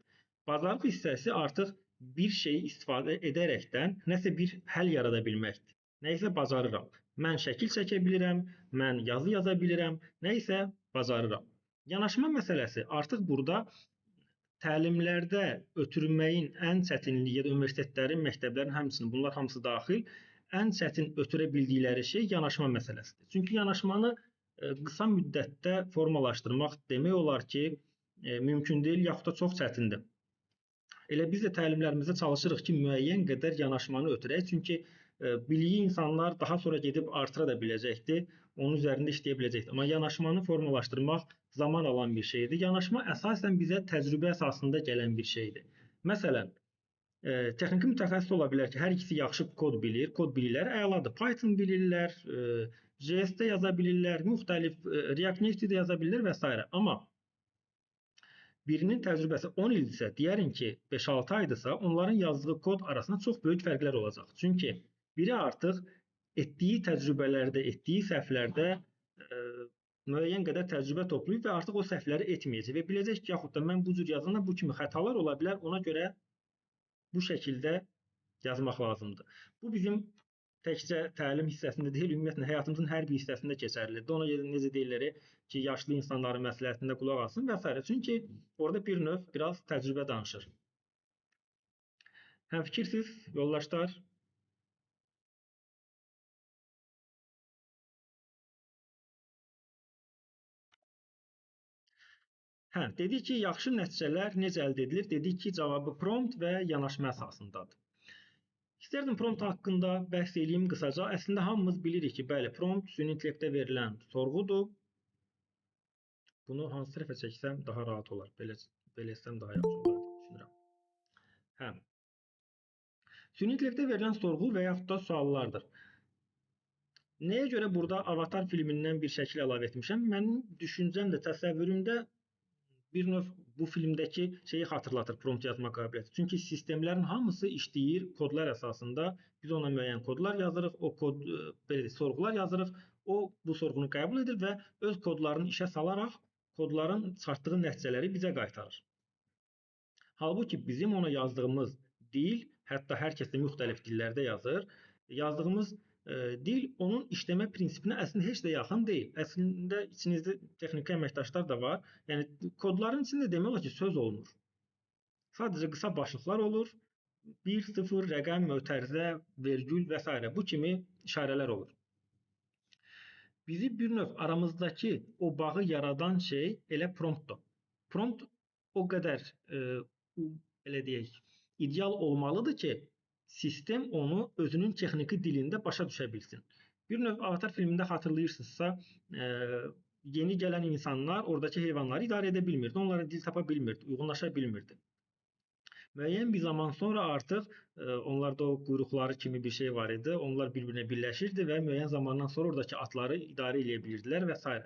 Bacarıq hissəsi artıq bir şeyi istifadə edərəkdən nəsə bir həll yarada bilməkdir. Nəyisə bacarıram. Mən şəkil çəkə bilirəm, mən yazı yaza bilirəm, nəyisə bacarıram. Yanaşma məsələsi artıq burada təlimlərdə ötürməyin ən çətinliyi ya da universitetlərin, məktəblərin həmçinin bunlar hamısı daxil, ən çətin ötürə bildikləri şey yanaşma məsələsidir. Çünki yanaşmanı qısa müddətdə formalaşdırmaq demək olar ki, mümkün deyil, yaxud da çox çətindir. Elə biz də təlimlərimizdə çalışırıq ki, müəyyən qədər yanaşmanı ötürək. Çünki Biliyi insanlar daha sonra gedib artıra da biləcəkdir, onun üzərində işləyə biləcəkdir. Amma yanaşmanı formalaşdırmaq zaman alan bir şeydir. Yanaşma əsasən bizə təcrübə əsasında gələn bir şeydir. Məsələn, texniki mütəxəssis ola bilər ki, hər ikisi yaxşı kod bilir, kod bilirlər, əladır. Python bilirlər, JS-də yaza bilirlər, müxtəlif React Native-də yaza bilirlər və s. Amma birinin təcrübəsi 10 ildirsə, digərinki 5-6 aydısa, onların yazdığı kod arasında çox böyük fərqlər olacaq. Çünki biri artıq etdiyi təcrübələrdə, etdiyi səhvlərdə müəyyən qədər təcrübə toplayıb və artıq o səhvləri etməyəcək və biləcək ki, yaxud da mən bu cür yazanda bu kimi xətalar ola bilər, ona görə bu şəkildə yazmaq lazımdır. Bu bizim təkcə təlim hissəsində deyil, ümumiyyətlə həyatımızın hər bir hissəsində keçərlidir. Ona görə necə deyirlər ki, yaşlı insanların məsləhətində qulaq asın və s. Çünki orada bir növ biraz təcrübə danışır. Həmfikirsiz, yoldaşlar? Hə, dedik ki, yaxşı nəticələr necə əldə edilir? Dedik ki, cavabı prompt və yanaşma əsasındadır. İstərdim prompt haqqında bəhs eləyim qısaca. Əslində hamımız bilirik ki, bəli, prompt süni intellektə verilən sorğudur. Bunu hansı tərəfə çəksəm daha rahat olar. Belə etsəm daha yaxşı olar deyə düşünürəm. Hə. Süni intellektə verilən sorğu və yaxud da suallardır. Nəyə görə burada Avatar filmindən bir şəkil əlavə etmişəm? Mənim düşüncəm də, təsəvvürümdə bir növ bu filmdəki şeyi xatırlatır prompt yazma qabiliyyəti. Çünki sistemlərin hamısı işləyir kodlar əsasında. Biz ona müəyyən kodlar yazırıq, o kod, belə deyək, sorğular yazırıq. O bu sorğunu qəbul edir və öz kodlarını işə salaraq kodların çıxartdığı nəticələri bizə qaytarır. Halbuki bizim ona yazdığımız dil, hətta hər kəs də müxtəlif dillərdə yazır, yazdığımız dil onun işləmə prinsipinə əslində heç də yaxın deyil. Əslində içinizdə texniki əməkdaşlar da var. Yəni kodların içində demək olar ki, söz olmur. Sadəcə qısa başlıqlar olur. 1, 0, rəqəm, mötərizə, vergül və s. Bu kimi işarələr olur. Bizi bir növ aramızdakı o bağı yaradan şey elə promptdur. Prompt o qədər belə deyək, ideal olmalıdır ki, sistem onu özünün texniki dilində başa düşə bilsin. Bir növ Avatar filmində xatırlayırsınızsa, yeni gələn insanlar oradakı heyvanları idarə edə bilmirdi. Onlara dil tapa bilmirdi, uyğunlaşa bilmirdi. Müəyyən bir zaman sonra artıq onlarda o quyruqları kimi bir şey var idi. Onlar bir-birinə birləşirdi və müəyyən zamandan sonra oradakı atları idarə eləyə bilirdilər və s.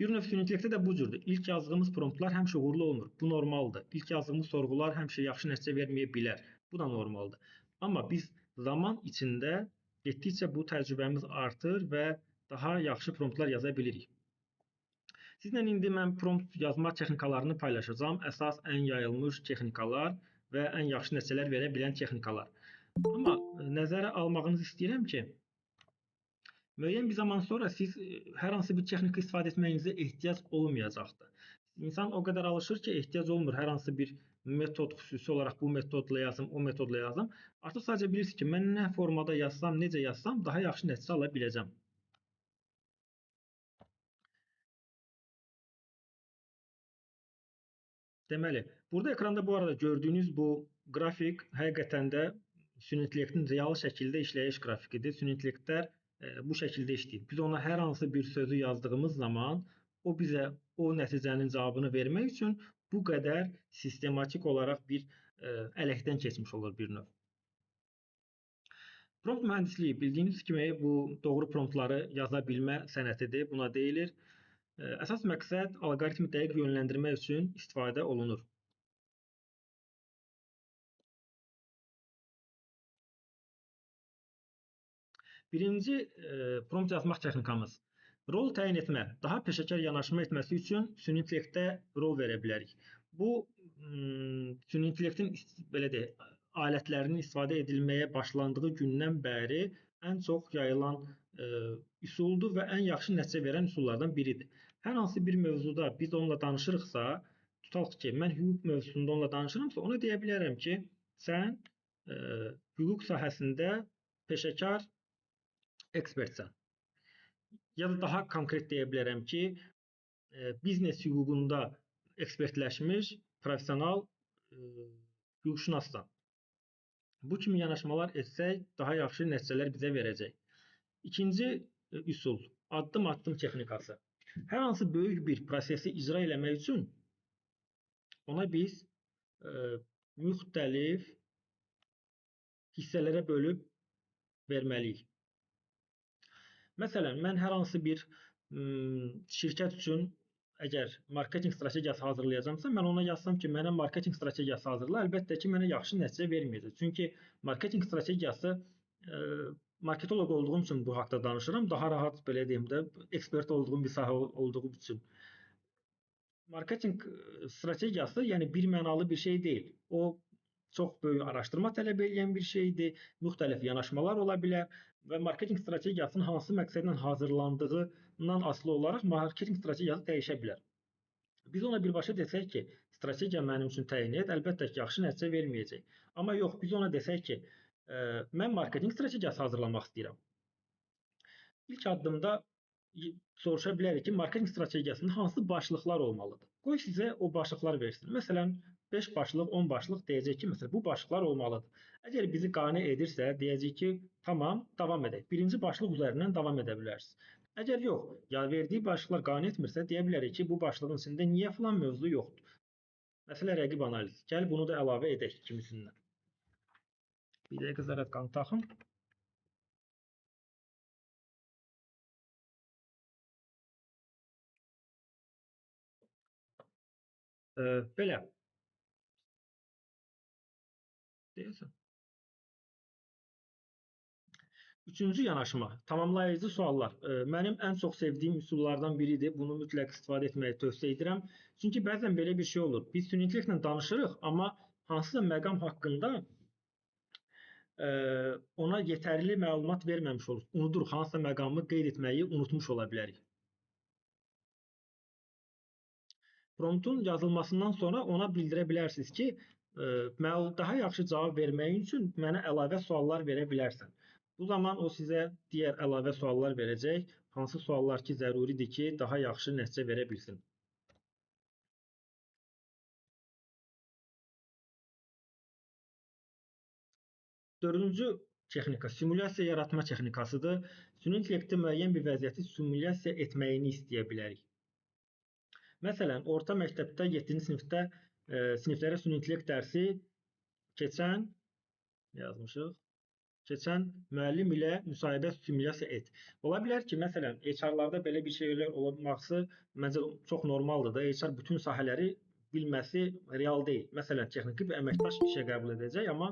Bir növ süni intellektdə də bu cürdür. İlk yazdığımız promptlar həmişə uğurlu olmur. Bu normaldır. İlk yazdığımız sorğular həmişə yaxşı nəticə verməyə bilər. Bu da normaldır. Amma biz zaman içində getdikcə bu təcrübəmiz artır və daha yaxşı promptlar yaza bilirik. Sizlə indi mən prompt yazma texnikalarını paylaşacağam. Əsas ən yayılmış texnikalar və ən yaxşı nəticələr verə bilən texnikalar. Amma nəzərə almağınızı istəyirəm ki, müəyyən bir zaman sonra siz hər hansı bir texnika istifadə etməyinizə ehtiyac olmayacaqdır. İnsan o qədər alışır ki, ehtiyac olmur hər hansı bir metod xüsusi olaraq bu metodla yazım, o metodla yazım. Artıq sadəcə bilirsiniz ki, mən nə formada yazsam, necə yazsam daha yaxşı nəticə ala biləcəm. Deməli, burada ekranda bu arada gördüyünüz bu qrafik həqiqətən də süni intellektin real şəkildə işləyiş qrafikidir. Süni intellektlər bu şəkildə işləyir. Biz ona hər hansı bir sözü yazdığımız zaman o bizə o nəticənin cavabını vermək üçün bu qədər sistematik olaraq bir ələkdən keçmiş olur bir növ. Prompt mühəndisliyi bildiyiniz kimi bu doğru promptları yaza bilmə sənətidir. Buna deyilir. Əsas məqsəd alqoritmi dəqiq yönləndirmək üçün istifadə olunur. Birinci prompt yazmaq texnikamız. Rol təyin etmə, daha peşəkar yanaşma etməsi üçün süni intellektə rol verə bilərik. Bu, süni intellektin belə deyək, alətlərinin istifadə edilməyə başlandığı gündən bəri ən çox yayılan üsuldur və ən yaxşı nəticə verən üsullardan biridir. Hər hansı bir mövzuda biz onunla danışırıqsa, tutalaq ki, mən hüquq mövzusunda onunla danışıramsa, ona deyə bilərəm ki, sən hüquq sahəsində peşəkar ekspertsən. Ya da daha konkret deyə bilərəm ki, biznes hüququnda ekspertləşmiş professional hüquqşünassan. Bu kimi yanaşmalar etsək, daha yaxşı nəticələr bizə verəcək. İkinci üsul, addım-addım texnikası. Hər hansı böyük bir prosesi icra eləmək üçün ona biz müxtəlif hissələrə bölüb verməliyik. Məsələn, mən hər hansı bir şirkət üçün əgər marketinq strategiyası hazırlayacamsa, mən ona yazsam ki, mənə marketinq strategiyası hazırla, əlbəttə ki, mənə yaxşı nəticə verməyəcək. Çünki marketinq strategiyası marketoloq olduğum üçün bu haqda danışıram. Daha rahat, belə deyim də, ekspert olduğum bir sahə olduğu üçün. Marketinq strategiyası, yəni bir mənalı bir şey deyil. O çox böyük araşdırma tələb edən bir şeydir. Müxtəlif yanaşmalar ola bilər və marketinq strategiyasının hansı məqsədlə hazırlandığından asılı olaraq marketinq strategiyası dəyişə bilər. Biz ona birbaşa desək ki, strategiya mənim üçün təyin et, əlbəttə ki, yaxşı nəticə verməyəcək. Amma yox, biz ona desək ki, mən marketinq strategiyası hazırlamaq istəyirəm. İlk addımda soruşa bilərik ki, marketinq strategiyasında hansı başlıqlar olmalıdır? Qoy sizə o başlıqlar versin. Məsələn, 5 başlıq, 10 başlıq deyəcək ki, məsələn, bu başlıqlar olmalıdır. Əgər bizi qane edirsə, deyəcək ki, tamam, davam edək. Birinci başlıq üzərindən davam edə bilərsiniz. Əgər yox, ya verdiyi başlıqlar qane etmirsə, deyə bilərik ki, bu başlığın içində niyə filan mövzu yoxdur? Məsələ rəqib analizi. Gəl bunu da əlavə edək kimisindən. Bir dəqiqə zaradkanı taxım. Belə. Deyəsən. Üçüncü yanaşma, tamamlayıcı suallar. Mənim ən çox sevdiyim üsullardan biridir. Bunu mütləq istifadə etməyi tövsiyə edirəm. Çünki bəzən belə bir şey olur. Biz süni intellektlə danışırıq, amma hansısa məqam haqqında ona yetərli məlumat verməmiş oluruz. Unuduruq, hansısa məqamı qeyd etməyi unutmuş ola bilərik. Promptun yazılmasından sonra ona bildirə bilərsiniz ki, daha yaxşı cavab verməyin üçün mənə əlavə suallar verə bilərsən. Bu zaman o sizə digər əlavə suallar verəcək. Hansı suallar ki, zəruridir ki, daha yaxşı nəticə verə bilsin. Dördüncü texnika, simulyasiya yaratma texnikasıdır. Süni intellektdə müəyyən bir vəziyyəti simulyasiya etməyini istəyə bilərik. Məsələn, orta məktəbdə 7-ci sinifdə siniflərə süni intellekt dərsi keçən, yazmışıq, keçən müəllim ilə müsahibə simulyasiya et. Ola bilər ki, məsələn, HR-larda belə bir şeylər olması məncə çox normaldır da. HR bütün sahələri bilməsi real deyil. Məsələn, texniki bir əməkdaş işə qəbul edəcək, amma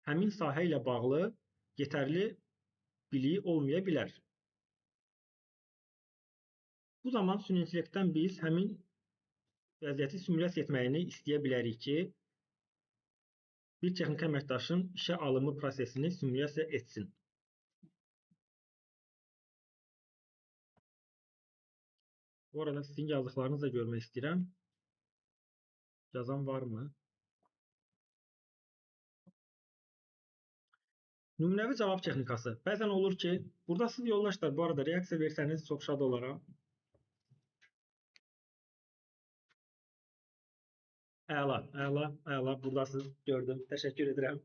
həmin sahə ilə bağlı yetərli biliyi olmaya bilər. Bu zaman süni intellektdən biz həmin vəziyyəti simulyasiya etməyini istəyə bilərik ki, bir texniki əməkdaşın işə alımı prosesini simulyasiya etsin. Bu arada sizin yazdıqlarınızı da görmək istəyirəm. Yazan varmı? Nümunəvi cavab texnikası. Bəzən olur ki, burada siz yoldaşlar, bu arada reaksiya versəniz çox şad olaram. Əla, əla, əla. Buradasınız, gördüm. Təşəkkür edirəm.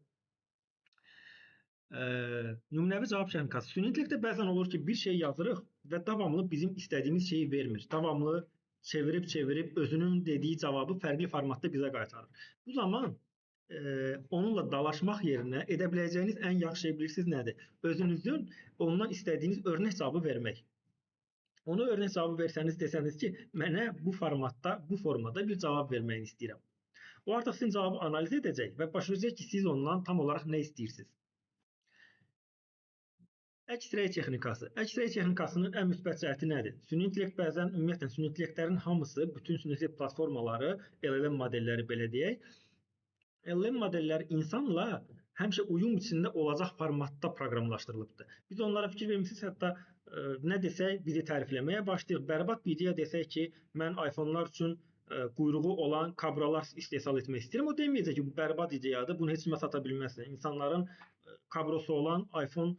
Nümunəvi cavab texnikası. Süni intellektdə bəzən olur ki, bir şey yazırıq və davamlı bizim istədiyimiz şeyi vermir. Davamlı çevirib-çevirib özünün dediyi cavabı fərqli formatda bizə qaytarır. Bu zaman onunla dalaşmaq yerinə edə biləcəyiniz ən yaxşı şey bilirsiniz nədir? Özünüzün ondan istədiyiniz örnək cavabı vermək. Ona örnək cavabı versəniz, desəniz ki, mənə bu formatda, bu formada bir cavab verməyini istəyirəm. O artıq sizin cavabı analiz edəcək və başa düşəcək ki, siz ondan tam olaraq nə istəyirsiniz. Əks-rəy texnikası. Əks-rəy texnikasının ən müsbət cəhəti nədir? Süni intellekt bəzən, ümumiyyətlə, süni intellektlərin hamısı, bütün süni intellekt platformaları, LLM modelləri belə deyək, LLM modelləri insanla həmişə uyum içində olacaq formatda proqramlaşdırılıbdır. Biz onlara fikir vermişsiniz, hətta nə desək bizi tərifləməyə başlayır. Bərbad bir ideya desək ki, mən iPhone-lar üçün quyruğu olan kabralar istehsal etmək istəyirəm. O deməyəcək ki, bu bərbad ideyadır, bunu heç kimə sata bilməzsən. İnsanların kabrosu olan iPhone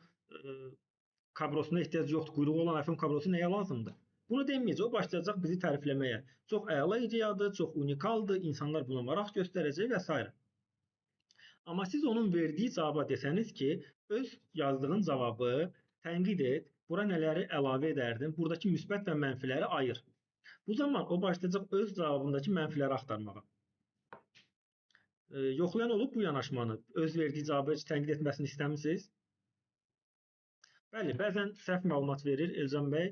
kabrosuna ehtiyac yoxdur. Quyruğu olan iPhone kabrosu nəyə lazımdır? Bunu deməyəcək, o başlayacaq bizi tərifləməyə. Çox əla ideyadır, çox unikaldır, insanlar buna maraq göstərəcək və s. Amma siz onun verdiyi cavaba desəniz ki, öz yazdığın cavabı tənqid et, bura nələri əlavə edərdin, buradakı müsbət və mənfiləri ayır. Bu zaman o başlayacaq öz cavabındakı mənfiləri axtarmağa. Yoxlayan olub bu yanaşmanı, öz verdiyi cavabı heç tənqid etməsini istəmisiniz? Bəli, bəzən səhv məlumat verir Elcan bəy.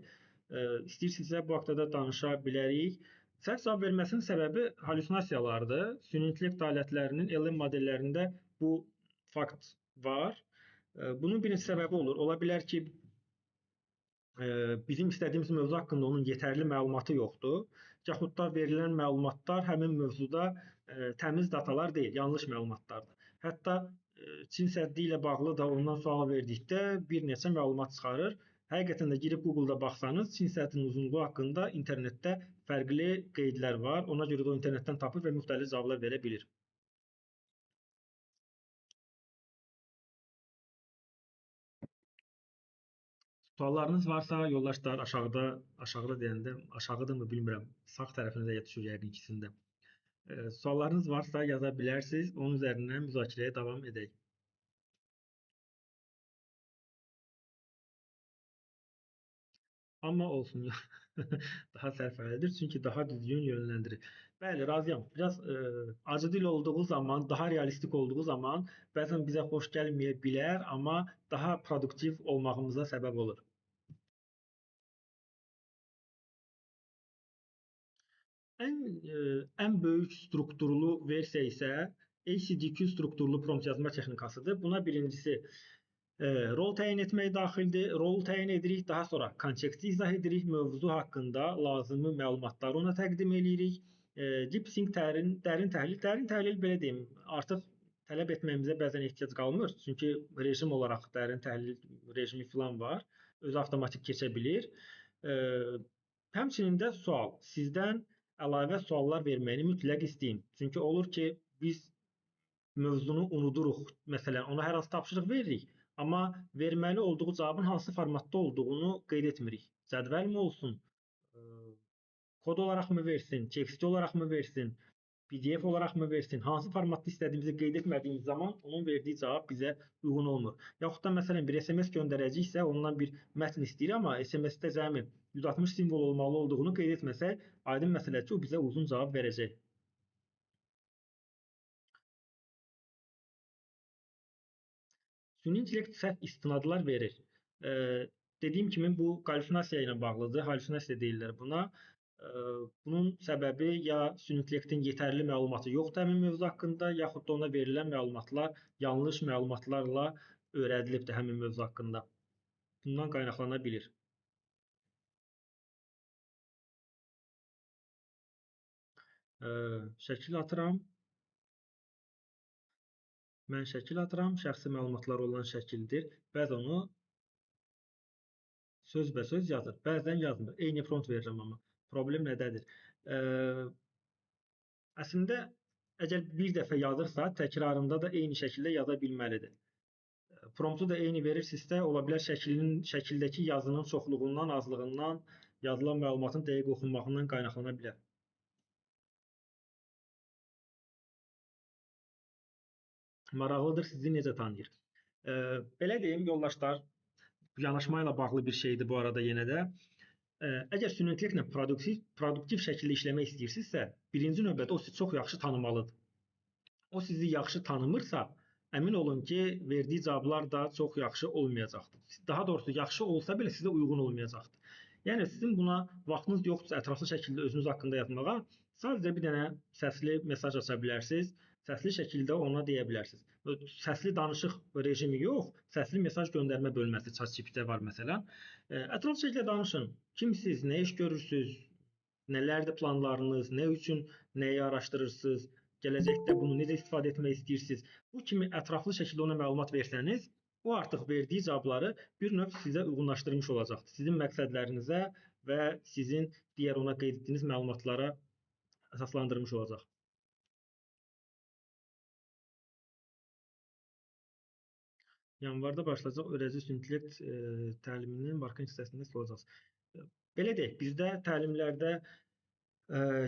İstəyirsinizsə bu haqda da danışa bilərik. Səhv cavab verməsinin səbəbi halüsinasiyalardır. Süni intellekt alətlərinin LLM modellərində bu fakt var. Bunun bir səbəbi olur. Ola bilər ki, bizim istədiyimiz mövzu haqqında onun yetərli məlumatı yoxdur. Yaxud da verilən məlumatlar həmin mövzuda təmiz datalar deyil, yanlış məlumatlardır. Hətta Çin səddi ilə bağlı da ondan sual verdikdə bir neçə məlumat çıxarır. Həqiqətən də girib Google-da baxsanız, Çin səddinin uzunluğu haqqında internetdə fərqli qeydlər var. Ona görə də o internetdən tapır və müxtəlif cavablar verə bilir. Suallarınız varsa, yoldaşlar, aşağıda deyəndə, aşağıdırmı bilmirəm, sağ tərəfinizə yetişir yəqin ikisində. Suallarınız varsa yaza bilərsiniz, onun üzərindən müzakirəyə davam edək. Amma olsun, daha sərfəlidir, çünki daha düzgün yönləndirir. Bəli, razıyam. Biraz acı dil olduğu zaman, daha realistik olduğu zaman bəzən bizə xoş gəlməyə bilər, amma daha produktiv olmağımıza səbəb olur. Ən böyük strukturlu versiya isə ACDQ strukturlu prompt yazma texnikasıdır. Buna birincisi rol təyin etmək daxildir. Rol təyin edirik, daha sonra konteksti izah edirik, mövzu haqqında lazımi məlumatları ona təqdim edirik. Deep Think dərin təhlil. Dərin təhlil belə deyim, artıq tələb etməyimizə bəzən ehtiyac qalmır. Çünki rejim olaraq dərin təhlil rejimi filan var. Özü avtomatik keçə bilir. Həmçinin də sual. Sizdən əlavə suallar verməyini mütləq istəyin. Çünki olur ki, biz mövzunu unuduruq. Məsələn, ona hər hansı tapşırıq veririk. Amma verməli olduğu cavabın hansı formatda olduğunu qeyd etmirik. Cədvəl mi olsun, kod olaraq mı versin, teksti olaraq mı versin, PDF olaraq mı versin, hansı formatda istədiyimizi qeyd etmədiyimiz zaman onun verdiyi cavab bizə uyğun olmur. Yaxud da məsələn bir SMS göndərəcəksə, ondan bir mətn istəyir, amma SMS-də cəmi 160 simvol olmalı olduğunu qeyd etməsək, aydın məsələdir ki, o bizə uzun cavab verəcək. Süni intellekt səhv istinadlar verir. Dediyim kimi bu halüsinasiya ilə bağlıdır. Halüsinasiya deyirlər buna. Bunun səbəbi ya süni intellektin yetərli məlumatı yoxdur həmin mövzu haqqında, yaxud da ona verilən məlumatlar yanlış məlumatlarla öyrədilibdir həmin mövzu haqqında. Bundan qaynaqlana bilir. Şəkil atıram. Mən şəkil atıram. Şəxsi məlumatlar olan şəkildir. Bəzən onu sözbəsöz yazır. Bəzən yazmır. Eyni prompt verirəm amma. Problem nədədir? Əslində, əgər bir dəfə yazırsa, təkrarında da eyni şəkildə yaza bilməlidir. Promptu da eyni verirsinizsə, ola bilər şəkildəki yazının çoxluğundan, azlığından, yazılan məlumatın dəqiq oxunmağından qaynaqlana bilər. Maraqlıdır, sizi necə tanıyır? Belə deyim, yoldaşlar, yanaşma ilə bağlı bir şeydir bu arada yenə də. Əgər süni intellektlə produktiv şəkildə işləmək istəyirsinizsə, birinci növbədə o sizi çox yaxşı tanımalıdır. O sizi yaxşı tanımırsa, əmin olun ki, verdiyi cavablar da çox yaxşı olmayacaqdır. Daha doğrusu, yaxşı olsa belə sizə uyğun olmayacaqdır. Yəni, sizin buna vaxtınız yoxdursa ətraflı şəkildə özünüz haqqında yazmağa, sadəcə bir dənə səsli mesaj aça bilərsiniz, səsli şəkildə ona deyə bilərsiniz. Səsli danışıq rejimi yox, səsli mesaj göndərmə bölməsi ChatGPT-də var məsələn. Ətraflı şəkildə danışın. Kimsiz, nə iş görürsünüz, nələrdir planlarınız, nə üçün nəyi araşdırırsınız, gələcəkdə bunu necə istifadə etmək istəyirsiniz. Bu kimi ətraflı şəkildə ona məlumat versəniz, o artıq verdiyi cavabları bir növ sizə uyğunlaşdırmış olacaqdır. Sizin məqsədlərinizə və sizin digər ona qeyd etdiyiniz məlumatlara əsaslandırmış olacaq. Yanvarda başlayacaq öyrədici süni intellekt təliminin marketing hissəsində siz olacaqsınız. Belə deyək, bizdə təlimlərdə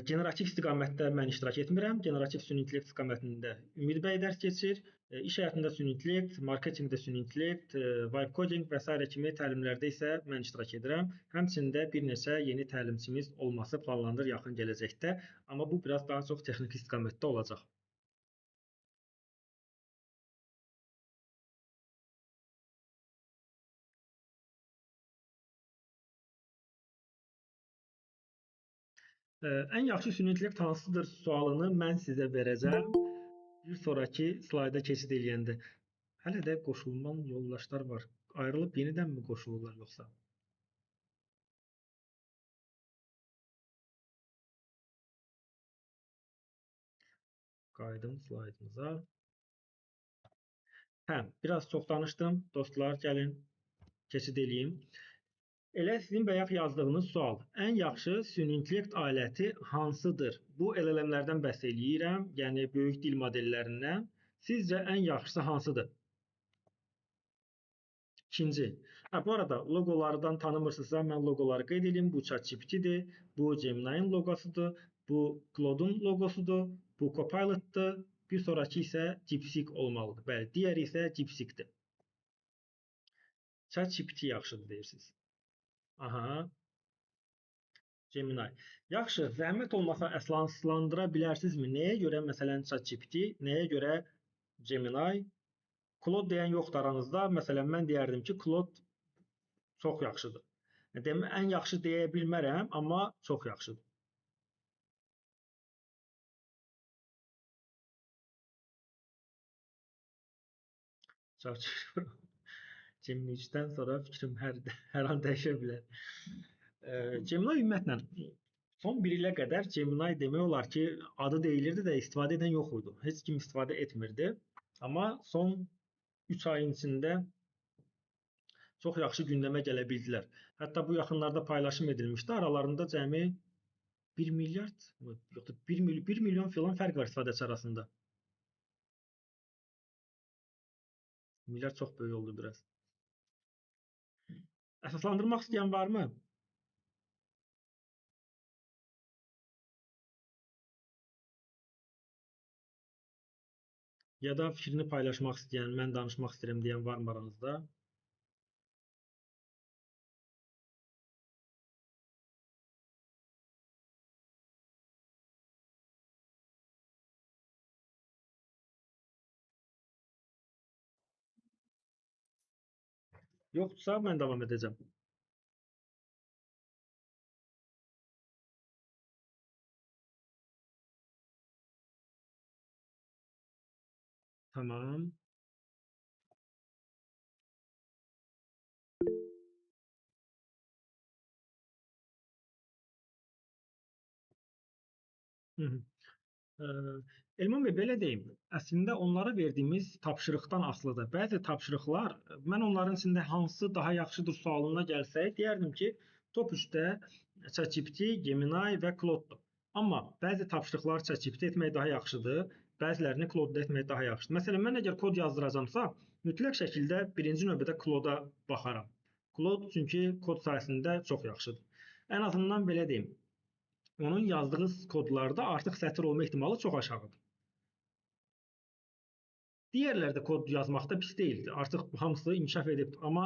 generativ istiqamətdə mən iştirak etmirəm. Generativ süni intellekt istiqamətində Ümid bəy dərs keçir. İş həyatında süni intellekt, marketinqdə süni intellekt, vibe coding və sairə kimi təlimlərdə isə mən iştirak edirəm. Həmçinin də bir neçə yeni təlimçimiz olması planlanır yaxın gələcəkdə, amma bu biraz daha çox texniki istiqamətdə olacaq. Ən yaxşı süni intellekt hansıdır sualını mən sizə verəcəm. Bir sonraki slayda keçid eləyəndə. Hələ də qoşulman yoldaşlar var. Ayrılıb yenidənmi qoşulurlar yoxsa? Qayıdım slaydımıza. Hə, biraz çox danışdım. Dostlar, gəlin keçid eləyim. Elə sizin bayaq yazdığınız sual. Ən yaxşı süni intellekt aləti hansıdır? Bu LLM-lərdən bəhs eləyirəm, yəni böyük dil modellərindən. Sizcə ən yaxşısı hansıdır? İkinci. Hə, bu arada loqolardan tanımırsınızsa mən loqoları qeyd edeyim. Bu ChatGPT-dir, bu Gemini-nin loqosudur, bu Claude-un loqosudur, bu Copilot-dur. Bir sonraki isə DeepSeek olmalıdır. Bəli, digəri isə DeepSeek-dir. ChatGPT yaxşıdır deyirsiniz. Aha. Gemini. Yaxşı, zəhmət olmasa əsaslandıra bilərsinizmi? Nəyə görə məsələn ChatGPT, nəyə görə Gemini? Claude deyən yoxdur aranızda. Məsələn, mən deyərdim ki, Claude çox yaxşıdır. Demək, ən yaxşı deyə bilmərəm, amma çox yaxşıdır. ChatGPT. Gemini 3-dən sonra fikrim hər an dəyişə bilər. Gemini ümumiyyətlə son bir ilə qədər Gemini demək olar ki, adı deyilirdi də istifadə edən yox idi. Heç kim istifadə etmirdi. Amma son 3 ayın içində çox yaxşı gündəmə gələ bildilər. Hətta bu yaxınlarda paylaşım edilmişdi. Aralarında cəmi 1 milyard, yoxdur, 1 milyon filan fərq var istifadəçi arasında. Milyard çox böyük oldu biraz. Əsaslandırmaq istəyən varmı? Ya da fikrini paylaşmaq istəyən, mən danışmaq istəyirəm deyən varmı aranızda? Yoxdursa mən davam edəcəm. Tamam. Hı-hı. Elman bəy, belə deyim, əslində onlara verdiyimiz tapşırıqdan asılıdır. Bəzi tapşırıqlar, mən onların içində hansı daha yaxşıdır sualına gəlsək, deyərdim ki, top 3-də ChatGPT, Gemini və Claude-dur. Amma bəzi tapşırıqlar ChatGPT etmək daha yaxşıdır, bəzilərini Claude-da etmək daha yaxşıdır. Məsələn, mən əgər kod yazdıracamsa, mütləq şəkildə birinci növbədə Claude-a baxaram. Claude çünki kod sahəsində çox yaxşıdır. Ən azından belə deyim, onun yazdığı kodlarda artıq sətir olma ehtimalı çox aşağıdır. Digərləri də kod yazmaqda pis deyildi. Artıq hamısı inkişaf edib. Amma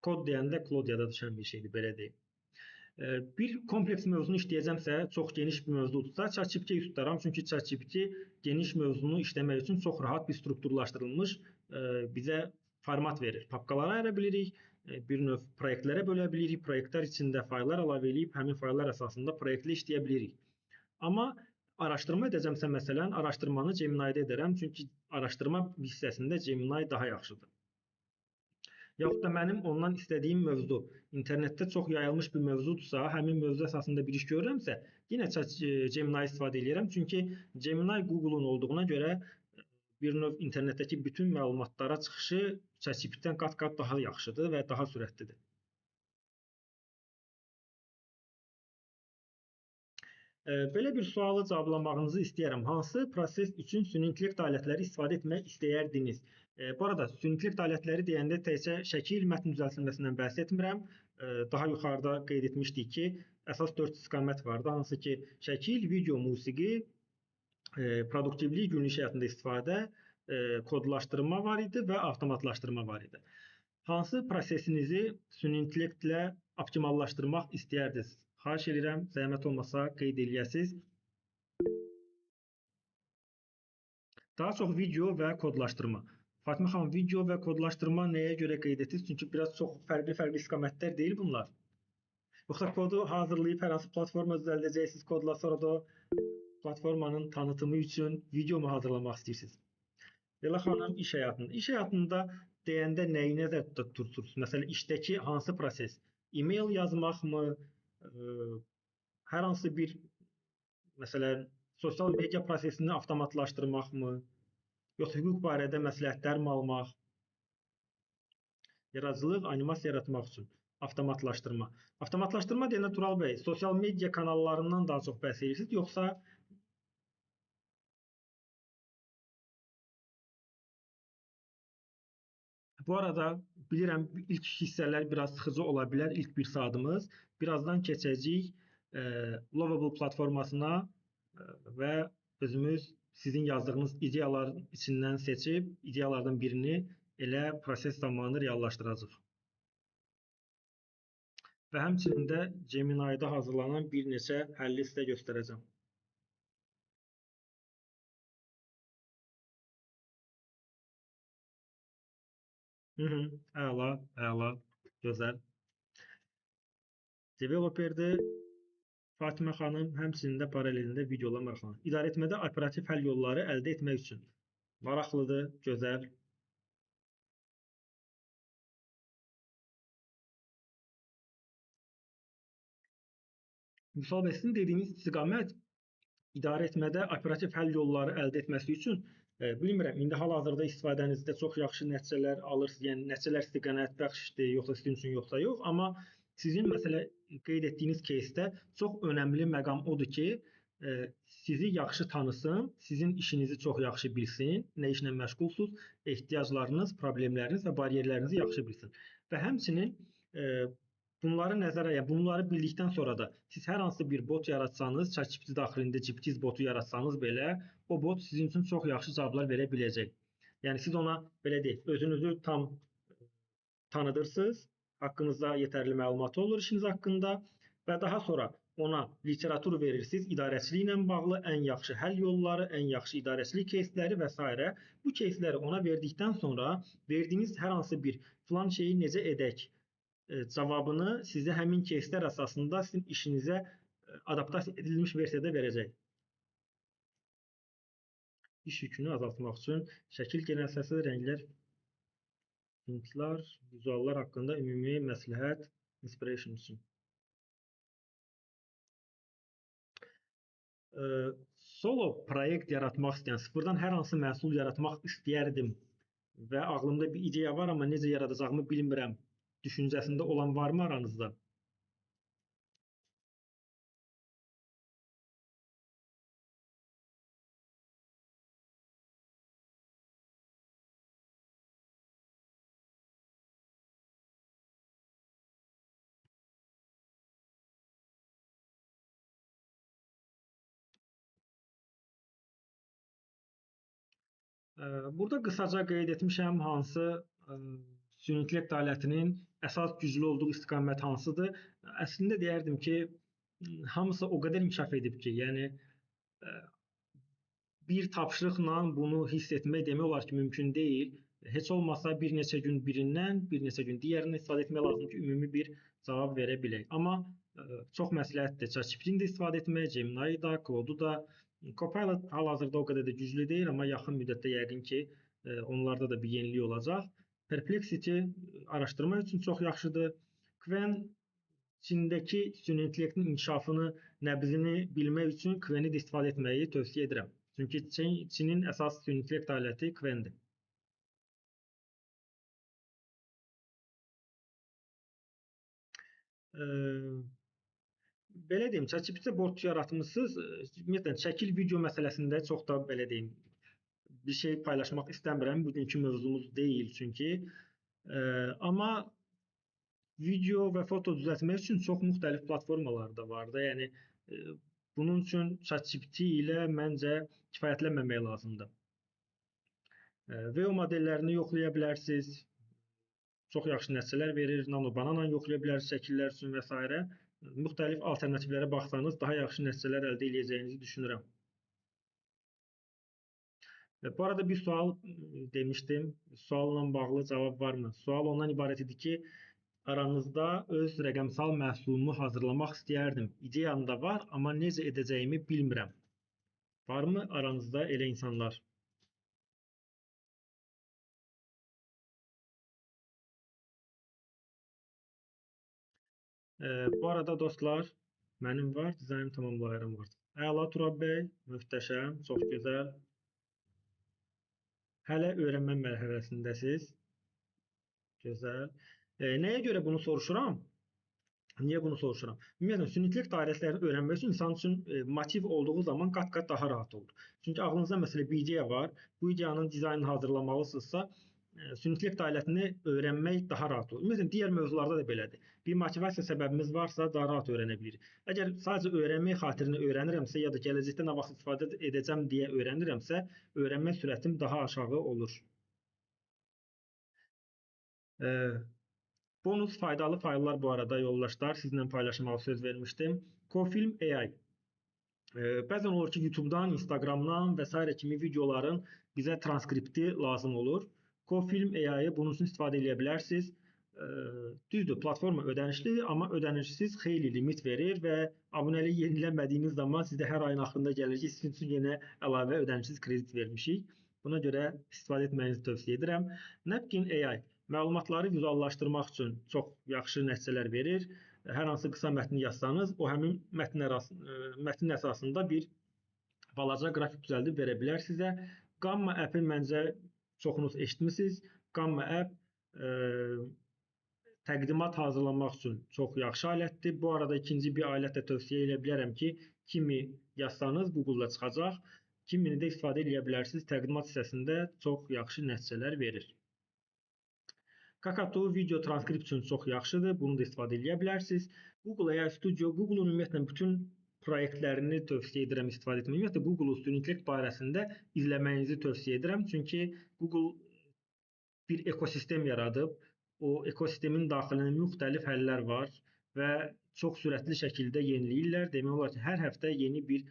kod deyəndə Claude yada düşən bir şeydir, belə deyim. Bir kompleks mövzunu işləyəcəmsə, çox geniş bir mövzudursa, ChatGPT-yi tutaram. Çünki ChatGPT geniş mövzunu işləmək üçün çox rahat bir strukturlaşdırılmış bizə format verir. Papkalara ayıra bilirik, bir növ proyektlərə bölə bilirik, proyektlər içində fayllar əlavə eləyib, həmin fayllar əsasında proyektli işləyə bilirik. Amma araşdırma edəcəmsə, məsələn, araşdırmanı Gemini-də edərəm, çünki araşdırma hissəsində Gemini daha yaxşıdır. Yaxud da mənim ondan istədiyim mövzu internetdə çox yayılmış bir mövzudursa, həmin mövzu əsasında bir iş görürəmsə, yenə Gemini istifadə eləyirəm. Çünki Gemini Google-un olduğuna görə bir növ internetdəki bütün məlumatlara çıxışı ChatGPT-dən qat-qat daha yaxşıdır və daha sürətlidir. Belə bir sualı cavablamağınızı istəyərəm. Hansı proses üçün süni intellekt alətləri istifadə etmək istəyərdiniz? Bu arada süni intellekt alətləri deyəndə təkcə şəkil, mətn düzəltilməsindən bəhs etmirəm. Daha yuxarıda qeyd etmişdik ki, əsas 4 istiqamət vardı. Hansı ki, şəkil, video, musiqi, produktivlik, günlük iş həyatında istifadə Kodlaşdırma var idi və avtomatlaşdırma var idi. Hansı prosesinizi süni intellektlə optimallaşdırmaq istəyərdiniz? Xahiş edirəm, zəhmət olmasa qeyd eləyəsiniz. Daha çox video və kodlaşdırma. Fatma xanım, video və kodlaşdırma nəyə görə qeyd etdiniz? Çünki biraz çox fərqli-fərqli istiqamətlər deyil bunlar. Yoxsa kodu hazırlayıb hər hansı platforma düzəldəcəksiniz kodla, sonra da o platformanın tanıtımı üçün video mu hazırlamaq istəyirsiniz? Leyla xanım, iş həyatında. İş həyatında deyəndə nəyi nəzərdə tutursunuz? Məsələn, işdəki hansı proses? E-mail yazmaqmı? Hər hansı bir, məsələn, sosial media prosesini avtomatlaşdırmaqmı? Yoxsa hüquq barədə məsləhətlər mi almaq? Yaradıcılıq, animasiya yaratmaq üçün avtomatlaşdırma. Avtomatlaşdırma deyəndə Tural bəy, sosial media kanallarından daha çox bəhs edirsiniz, yoxsa Bu arada bilirəm ilk hissələr biraz sıxıcı ola bilər, ilk bir saatımız. Birazdan keçəcəyik Lovable platformasına və özümüz sizin yazdığınız ideyaların içindən seçib ideyalardan birini elə proses zamanı reallaşdıracağıq. Və həmçinin də Gemini-də hazırlanan bir neçə həlli sizə göstərəcəm. Əla, əla, gözəl. Developerdir Fatimə xanım, həmçinin də paralelində videolar maraqlanır. İdarə etmədə operativ həll yolları əldə etmək üçün. Maraqlıdır, gözəl. Vüsal bəy, sizin dediyiniz istiqamət idarə etmədə operativ həll yolları əldə etməsi üçün, bilmirəm, indi hal-hazırda istifadənizdə çox yaxşı nəticələr alırsınız, yəni nəticələr sizə qənaətbəxşdir, yoxsa sizin üçün yoxsa yox, amma sizin məsələ qeyd etdiyiniz кейsdə çox önəmli məqam odur ki, sizi yaxşı tanısın, sizin işinizi çox yaxşı bilsin, nə işlə məşğulsunuz, ehtiyaclarınız, problemləriniz və bariyerlərinizi yaxşı bilsin. Və həmçinin bunları nəzərə, yəni bunları bildikdən sonra da siz hər hansı bir bot yaratsanız, ChatGPT daxilində GPT botu yaratsanız belə, o bot sizin üçün çox yaxşı cavablar verə biləcək. Yəni siz ona belə deyək, özünüzü tam tanıdırsınız, haqqınızda yetərli məlumatı olur işiniz haqqında və daha sonra ona literatur verirsiniz, idarəçiliklə bağlı ən yaxşı həll yolları, ən yaxşı idarəçilik кейsləri və s. Bu кейsləri ona verdikdən sonra verdiyiniz hər hansı bir filan şeyi necə edək cavabını sizə həmin кейslər əsasında sizin işinizə adaptasiya edilmiş versiyada verəcək. İş yükünü azaltmaq üçün şəkil generasiyası, rənglər, fintlar, vizuallar haqqında ümumi məsləhət, inspiration üçün. Solo proyekt yaratmaq istəyən, sıfırdan hər hansı məhsul yaratmaq istəyərdim və ağlımda bir ideya var, amma necə yaradacağımı bilmirəm düşüncəsində olan varmı aranızda? Burada qısaca qeyd etmişəm hansı süni intellekt alətinin əsas güclü olduğu istiqamət hansıdır. Əslində deyərdim ki, hamısı o qədər inkişaf edib ki, yəni bir tapşırıqla bunu hiss etmək demək olar ki, mümkün deyil. Heç olmasa bir neçə gün birindən, bir neçə gün digərindən istifadə etmək lazım ki, ümumi bir cavab verə bilək. Amma çox məsləhətdir ChatGPT-ni də istifadə etmək, Gemini-yi da, Claude-u da. Copilot hal-hazırda o qədər də güclü deyil, amma yaxın müddətdə yəqin ki, onlarda da bir yenilik olacaq. Perplexity araşdırma üçün çox yaxşıdır. Qwen Çindəki süni intellektin inkişafını, nəbzini bilmək üçün Qwen-i də istifadə etməyi tövsiyə edirəm. Çünki Çinin əsas süni intellekt aləti Qwen-dir. Belə deyim, ChatGPT bot yaratmısınız. Ümumiyyətlə, şəkil video məsələsində çox da belə deyim, bir şey paylaşmaq istəmirəm. Bugünkü mövzumuz deyil çünki. Amma video və foto düzəltmək üçün çox müxtəlif platformalar da var da. Yəni bunun üçün ChatGPT ilə məncə kifayətlənməmək lazımdır. Veo modellərini yoxlaya bilərsiniz. Çox yaxşı nəticələr verir. Nano Banana yoxlaya bilərsiniz şəkillər üçün və s. Müxtəlif alternativlərə baxsanız daha yaxşı nəticələr əldə edəcəyinizi düşünürəm. Bu arada bir sual demişdim. Sualla bağlı cavab varmı? Sual ondan ibarət idi ki, aranızda öz rəqəmsal məhsulumu hazırlamaq istəyərdim. İdeyam da var, amma necə edəcəyimi bilmirəm. Varmı aranızda elə insanlar? Bu arada dostlar, mənim var, dizayn tamamlayıram artıq. Əla Turab bəy, möhtəşəm, çox gözəl. Hələ öyrənmə mərhələsindəsiz. Gözəl. Nəyə görə bunu soruşuram? Niyə bunu soruşuram? Ümumiyyətlə, süni intellekt alətlərini öyrənmək üçün insan üçün motiv olduğu zaman qat-qat daha rahat olur. Çünki ağlınızda məsələ bir ideya var. Bu ideyanın dizaynını hazırlamalısınızsa, süni intellekt alətini öyrənmək daha rahat olur. Ümumiyyətlə, digər mövzularda da belədir. Bir motivasiya səbəbimiz varsa, daha rahat öyrənə bilirik. Əgər sadəcə öyrənmək xatirinə öyrənirəmsə, ya da gələcəkdə nə vaxt istifadə edəcəm deyə öyrənirəmsə, öyrənmə sürətim daha aşağı olur. Bonus faydalı fayllar bu arada yoldaşlar, sizinlə paylaşmağa söz vermişdim. Cofilm AI. Bəzən olur ki, YouTube-dan, Instagram-dan və s. kimi videoların bizə transkripti lazım olur. Cofilm AI-ı bunun üçün istifadə edə bilərsiniz. Düzdür, platforma ödənişlidir, amma ödənişsiz xeyli limit verir və abunəlik yenilənmədiyiniz zaman sizə hər ayın axırında gəlir ki, sizin üçün yenə əlavə ödənişsiz kredit vermişik. Buna görə istifadə etməyinizi tövsiyə edirəm. Napkin AI məlumatları vizuallaşdırmaq üçün çox yaxşı nəticələr verir. Hər hansı qısa mətni yazsanız, o həmin mətnin əsasında bir balaca qrafik düzəldib verə bilər sizə. Gamma App-i məncə çoxunuz eşitmisiniz. Gamma App təqdimat hazırlamaq üçün çox yaxşı alətdir. Bu arada ikinci bir alət də tövsiyə edə bilərəm ki, kimi yazsanız Google-da çıxacaq. Kimini də istifadə edə bilərsiniz. Təqdimat hissəsində çox yaxşı nəticələr verir. Kakatu video transkript üçün çox yaxşıdır. Bunu da istifadə edə bilərsiniz. Google AI Studio, Google-un ümumiyyətlə bütün proyektlərini tövsiyə edirəm istifadə etməyi. Ümumiyyətlə Google süni intellekt barəsində izləməyinizi tövsiyə edirəm. Çünki Google bir ekosistem yaradıb. O ekosistemin daxilində müxtəlif həllər var və çox sürətli şəkildə yeniləyirlər. Demək olar ki, hər həftə yeni bir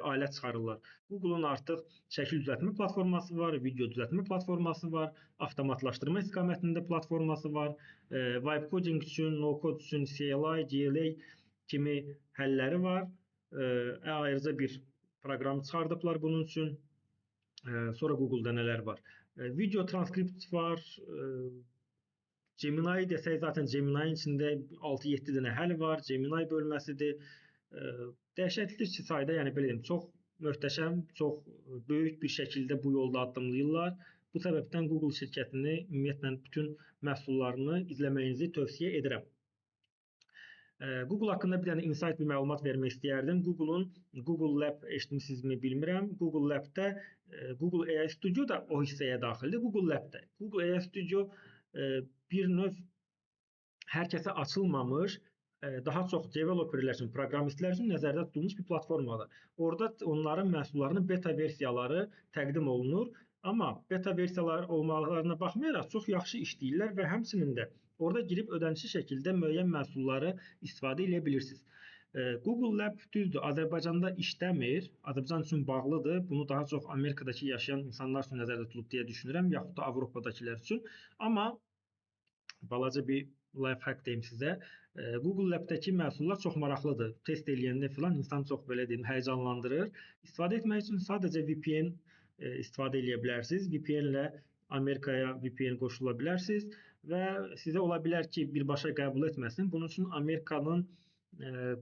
alət çıxarırlar. Google-un artıq şəkil düzəltmə platforması var, video düzəltmə platforması var, avtomatlaşdırma istiqamətində platforması var, vibe coding üçün, no code üçün CLI, GLA kimi həlləri var. Ayrıca bir proqram çıxardıblar bunun üçün. Sonra Google-da nələr var? Video transkript var. Gemini desək zaten Gemini-nin içində 6-7 dənə həll var. Gemini bölməsidir. Dəhşətlidir ki, sayda, yəni belə deyim, çox möhtəşəm, çox böyük bir şəkildə bu yolda addımlayırlar. Bu səbəbdən Google şirkətini, ümumiyyətlə bütün məhsullarını izləməyinizi tövsiyə edirəm. Google haqqında bir dənə insight bir məlumat vermək istəyərdim. Google-un Google Lab eşitmisinizmi bilmirəm. Google Lab-də Google AI Studio da o hissəyə daxildir. Google Lab-də. Google AI Studio bir növ hər kəsə açılmamış, daha çox developerlər üçün, proqramistlər üçün nəzərdə tutulmuş bir platformadır. Orada onların məhsullarının beta versiyaları təqdim olunur. Amma beta versiyalar olmalarına baxmayaraq çox yaxşı işləyirlər və həmçinin də orada girib ödənişli şəkildə müəyyən məhsulları istifadə edə bilirsiniz. Google Lab düzdür, Azərbaycanda işləmir, Azərbaycan üçün bağlıdır. Bunu daha çox Amerikadakı yaşayan insanlar üçün nəzərdə tutulub deyə düşünürəm, yaxud da Avropadakılar üçün. Amma balaca bir life hack deyim sizə. Google Lab-dəki məhsullar çox maraqlıdır. Test eləyəndə filan insan çox belə deyim, həyəcanlandırır. İstifadə etmək üçün sadəcə VPN istifadə eləyə bilərsiniz. VPN ilə Amerikaya VPN qoşula bilərsiniz və sizə ola bilər ki, birbaşa qəbul etməsin. Bunun üçün Amerikanın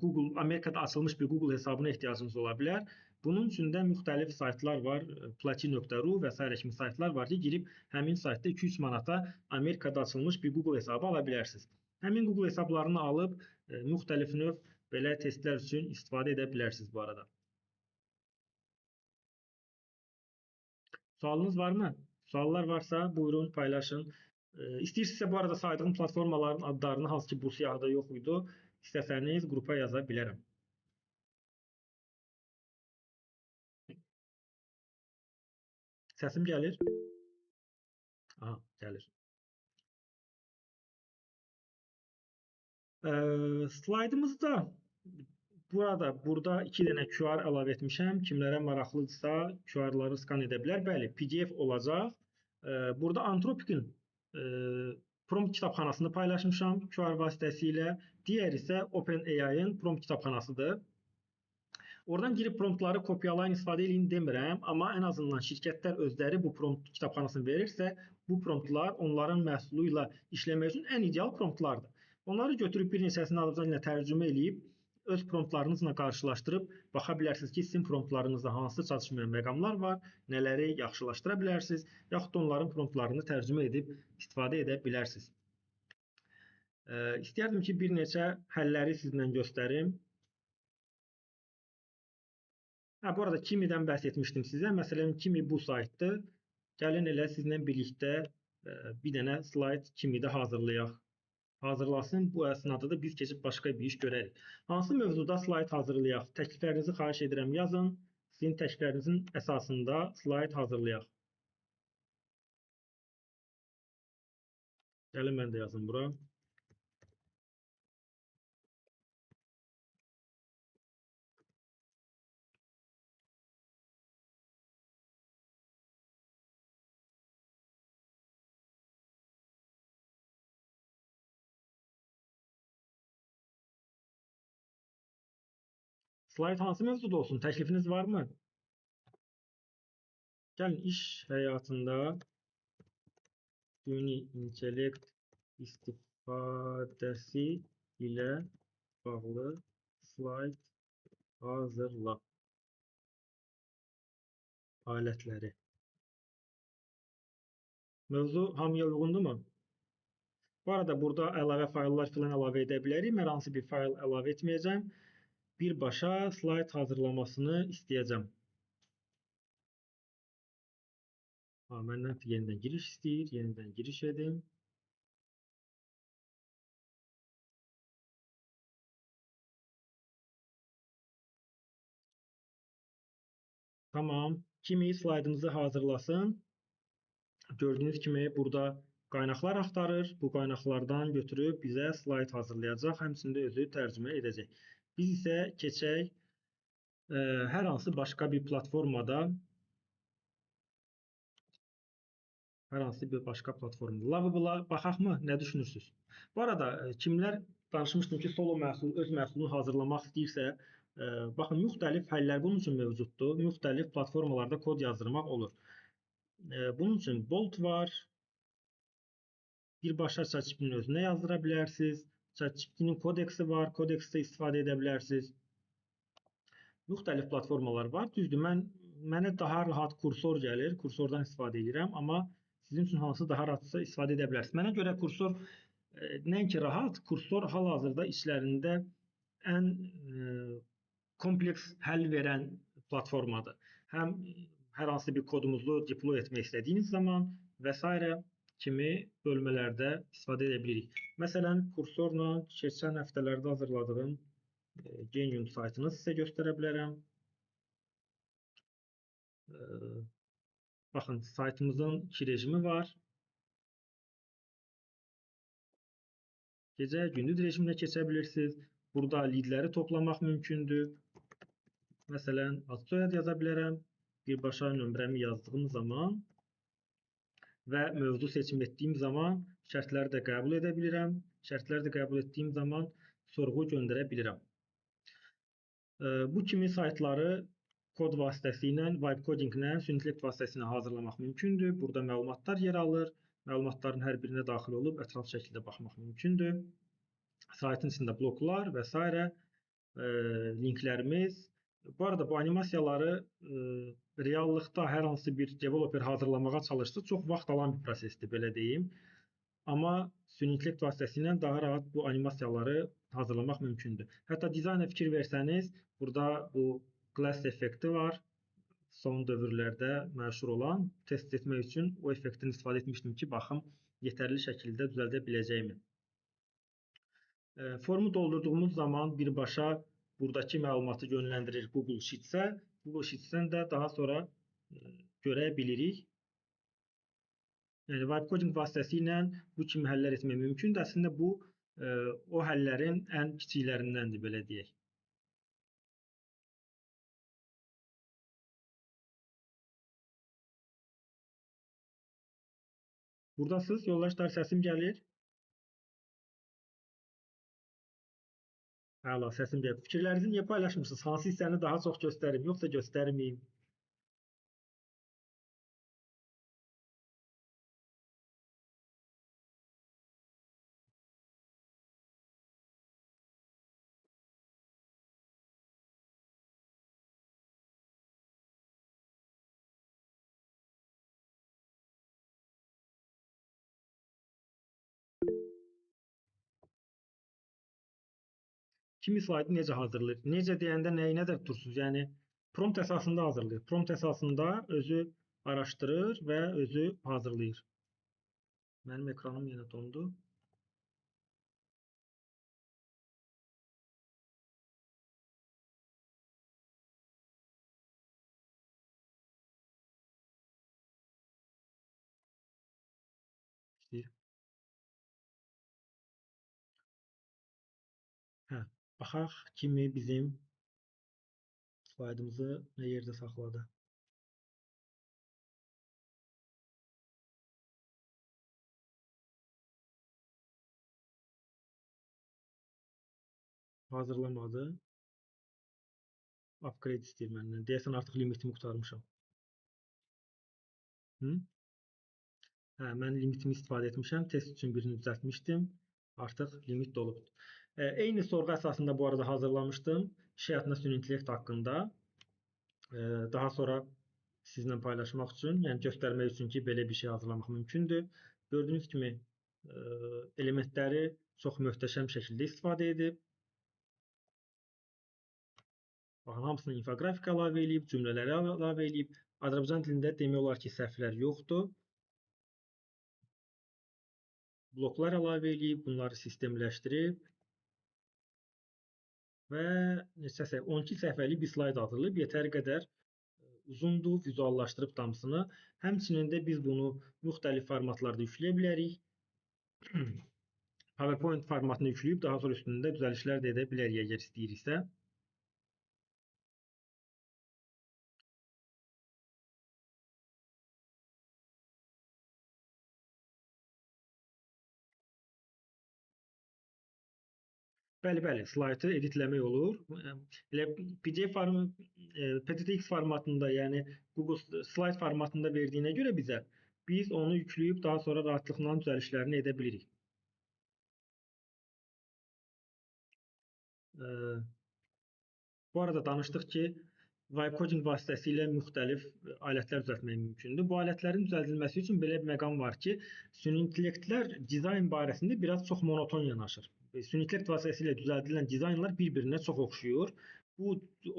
Google, Amerikada açılmış bir Google hesabına ehtiyacınız ola bilər. Bunun üçün də müxtəlif saytlar var, plati.ru və sairə kimi saytlar var ki, girib həmin saytda 2-3 manata Amerikada açılmış bir Google hesabı ala bilərsiniz. Həmin Google hesablarını alıb müxtəlif növ belə testlər üçün istifadə edə bilərsiniz bu arada. Sualınız varmı? Suallar varsa buyurun paylaşın. İstəyirsinizsə bu arada saydığım platformaların adlarını, hansı ki bu siyahıda yox idi, istəsəniz qrupa yaza bilərəm. Səsim gəlir? Aha, gəlir. Slaydımızda burada 2 dənə QR əlavə etmişəm. Kimlərə maraqlıdırsa QR-ları skan edə bilər. Bəli, PDF olacaq. Burada Anthropic'in prompt kitabxanasını paylaşmışam QR vasitəsilə. Digər isə OpenAI-ın prompt kitabxanasıdır. Oradan girib promptları kopyalayın, istifadə eləyin demirəm, amma ən azından şirkətlər özləri bu prompt kitabxanasını verirsə, bu promptlar onların məhsulu ilə işləmək üçün ən ideal promptlardır. Onları götürüb bir neçəsini alıb ilə tərcümə eləyib, öz promptlarınızla qarşılaşdırıb baxa bilərsiniz ki, sizin promptlarınızda hansı çatışmayan məqamlar var, nələri yaxşılaşdıra bilərsiniz, yaxud da onların promptlarını tərcümə edib istifadə edə bilərsiniz. İstəyərdim ki, bir neçə həlləri sizinlə göstərim. Hə, bu arada Kimi-dən bəhs etmişdim sizə. Məsələn, Kimi bu saytdır. Gəlin elə sizinlə birlikdə bir dənə slayd Kimi-də hazırlayaq. Hazırlasın. Bu əsnada da biz keçib başqa bir iş görərik. Hansı mövzuda slayd hazırlayaq? Təkliflərinizi xahiş edirəm, yazın. Sizin təkliflərinizin əsasında slayd hazırlayaq. Gəlin, mən də yazım bura. Slayd hansı mövzuda olsun? Təklifiniz varmı? Gəlin, iş həyatında süni intellekt istifadəsi ilə bağlı slayd hazırla. Alətləri. Mövzu hamıya uyğundurmu? Bu arada burada əlavə fayllar filan əlavə edə bilərik. Mən hansı bir fayl əlavə etməyəcəm. Birbaşa slayd hazırlamasını istəyəcəm. Ha, məndən yenidən giriş istəyir. Yenidən giriş edim. Tamam. Kimi slaydımızı hazırlasın. Gördüyünüz kimi burada qaynaqlar axtarır. Bu qaynaqlardan götürüb bizə slayd hazırlayacaq. Həmçinin özü tərcümə edəcək. Biz isə keçək hər hansı başqa bir platformada, hər hansı bir başqa platformada. Lovable-a baxaqmı? Nə düşünürsünüz? Bu arada kimlər danışmışdım ki, solo məhsul, öz məhsulunu hazırlamaq istəyirsə, baxın, müxtəlif həllər bunun üçün mövcuddur. Müxtəlif platformalarda kod yazdırmaq olur. Bunun üçün Bolt var. Birbaşa ChatGPT-nin özünə yazdıra bilərsiniz. ChatGPT-nin kodeksi var. Kodeksdə istifadə edə bilərsiniz. Müxtəlif platformalar var. Düzdür, mənə daha rahat kursor gəlir. Kursordan istifadə edirəm, amma sizin üçün hansı daha rahatsa istifadə edə bilərsiniz. Mənə görə kursor nəinki rahat, kursor hal-hazırda içlərində ən kompleks həll verən platformadır. Həm hər hansı bir kodumuzu deploy etmək istədiyiniz zaman və s. kimi bölmələrdə istifadə edə bilirik. Məsələn, kursorla keçən həftələrdə hazırladığım Genium saytını sizə göstərə bilərəm. Baxın, saytımızın iki rejimi var. Gecə, gündüz rejiminə keçə bilirsiniz. Burada leadləri toplamaq mümkündür. Məsələn, ad soyad yaza bilərəm. Birbaşa nömrəmi yazdığım zaman və mövzu seçim etdiyim zaman şərtləri də qəbul edə bilirəm. Şərtləri də qəbul etdiyim zaman sorğu göndərə bilirəm. Bu kimi saytları kod vasitəsilə, vibe coding-lə, süni intellekt vasitəsilə hazırlamaq mümkündür. Burada məlumatlar yer alır. Məlumatların hər birinə daxil olub ətraflı şəkildə baxmaq mümkündür. Saytın içində bloklar və s. Linklərimiz. Bu arada bu animasiyaları reallıqda hər hansı bir developer hazırlamağa çalışsa çox vaxt alan bir prosesdir, belə deyim. Amma süni intellekt vasitəsilə daha rahat bu animasiyaları hazırlamaq mümkündür. Hətta dizayna fikir versəniz, burada bu glass effekti var. Son dövrlərdə məşhur olan, test etmək üçün o effektini istifadə etmişdim ki, baxım yetərli şəkildə düzəldə biləcəyimi. Formu doldurduğumuz zaman birbaşa buradakı məlumatı yönləndirir Google Sheets-ə. Google Sheets-dən də daha sonra görə bilirik. Yəni vibe coding vasitəsilə bu kimi həllər etmək mümkündür. Əslində bu o həllərin ən kiçiklərindəndir, belə deyək. Buradasınız, yoldaşlar, səsim gəlir. Əla, səsim gəlir. Fikirlərinizi niyə paylaşmırsınız? Hansı hissəni daha çox göstərim, yoxsa göstərməyim? Kimi slaydı necə hazırlayır? Necə deyəndə nəyi nəzərdə tutursunuz? Yəni prompt əsasında hazırlayır. Prompt əsasında özü araşdırır və özü hazırlayır. Mənim ekranım yenə dondu. İşləyir. Hə. Baxaq kimi bizim slaydımızı nə yerdə saxladı. Hazırlamadı. Upgrade istəyir məndən. Deyəsən artıq limitimi qurtarmışam. Hı? Hə, mən limitimi istifadə etmişəm. Test üçün birini düzəltmişdim. Artıq limit dolubdur. Eyni sorğu əsasında bu arada hazırlamışdım. İş həyatında süni intellekt haqqında. Daha sonra sizinlə paylaşmaq üçün, yəni göstərmək üçün ki, belə bir şey hazırlamaq mümkündür. Gördüyünüz kimi elementləri çox möhtəşəm şəkildə istifadə edib. Baxın, hamısını infoqrafik əlavə eləyib, cümlələri əlavə eləyib. Azərbaycan dilində demək olar ki, səhvlər yoxdur. Bloklar əlavə eləyib, bunları sistemləşdirib və neçə səhifə, 12 səhifəlik bir slayd hazırlayıb, yetəri qədər uzundur, vizuallaşdırıb hamısını. Həmçinin də biz bunu müxtəlif formatlarda yükləyə bilərik. PowerPoint formatını yükləyib, daha sonra üstündə düzəlişlər də edə bilərik, əgər istəyiriksə. Bəli, bəli, slaytı editləmək olur. Elə PDF PPTX formatında, yəni Google Slide formatında verdiyinə görə bizə, biz onu yükləyib daha sonra rahatlıqla düzəlişlərini edə bilirik. Bu arada danışdıq ki, vibe coding vasitəsilə müxtəlif alətlər düzəltmək mümkündür. Bu alətlərin düzəldilməsi üçün belə bir məqam var ki, süni intellektlər dizayn barəsində biraz çox monoton yanaşır. Süni intellekt vasitəsilə düzəldilən dizaynlar bir-birinə çox oxşayır. Bu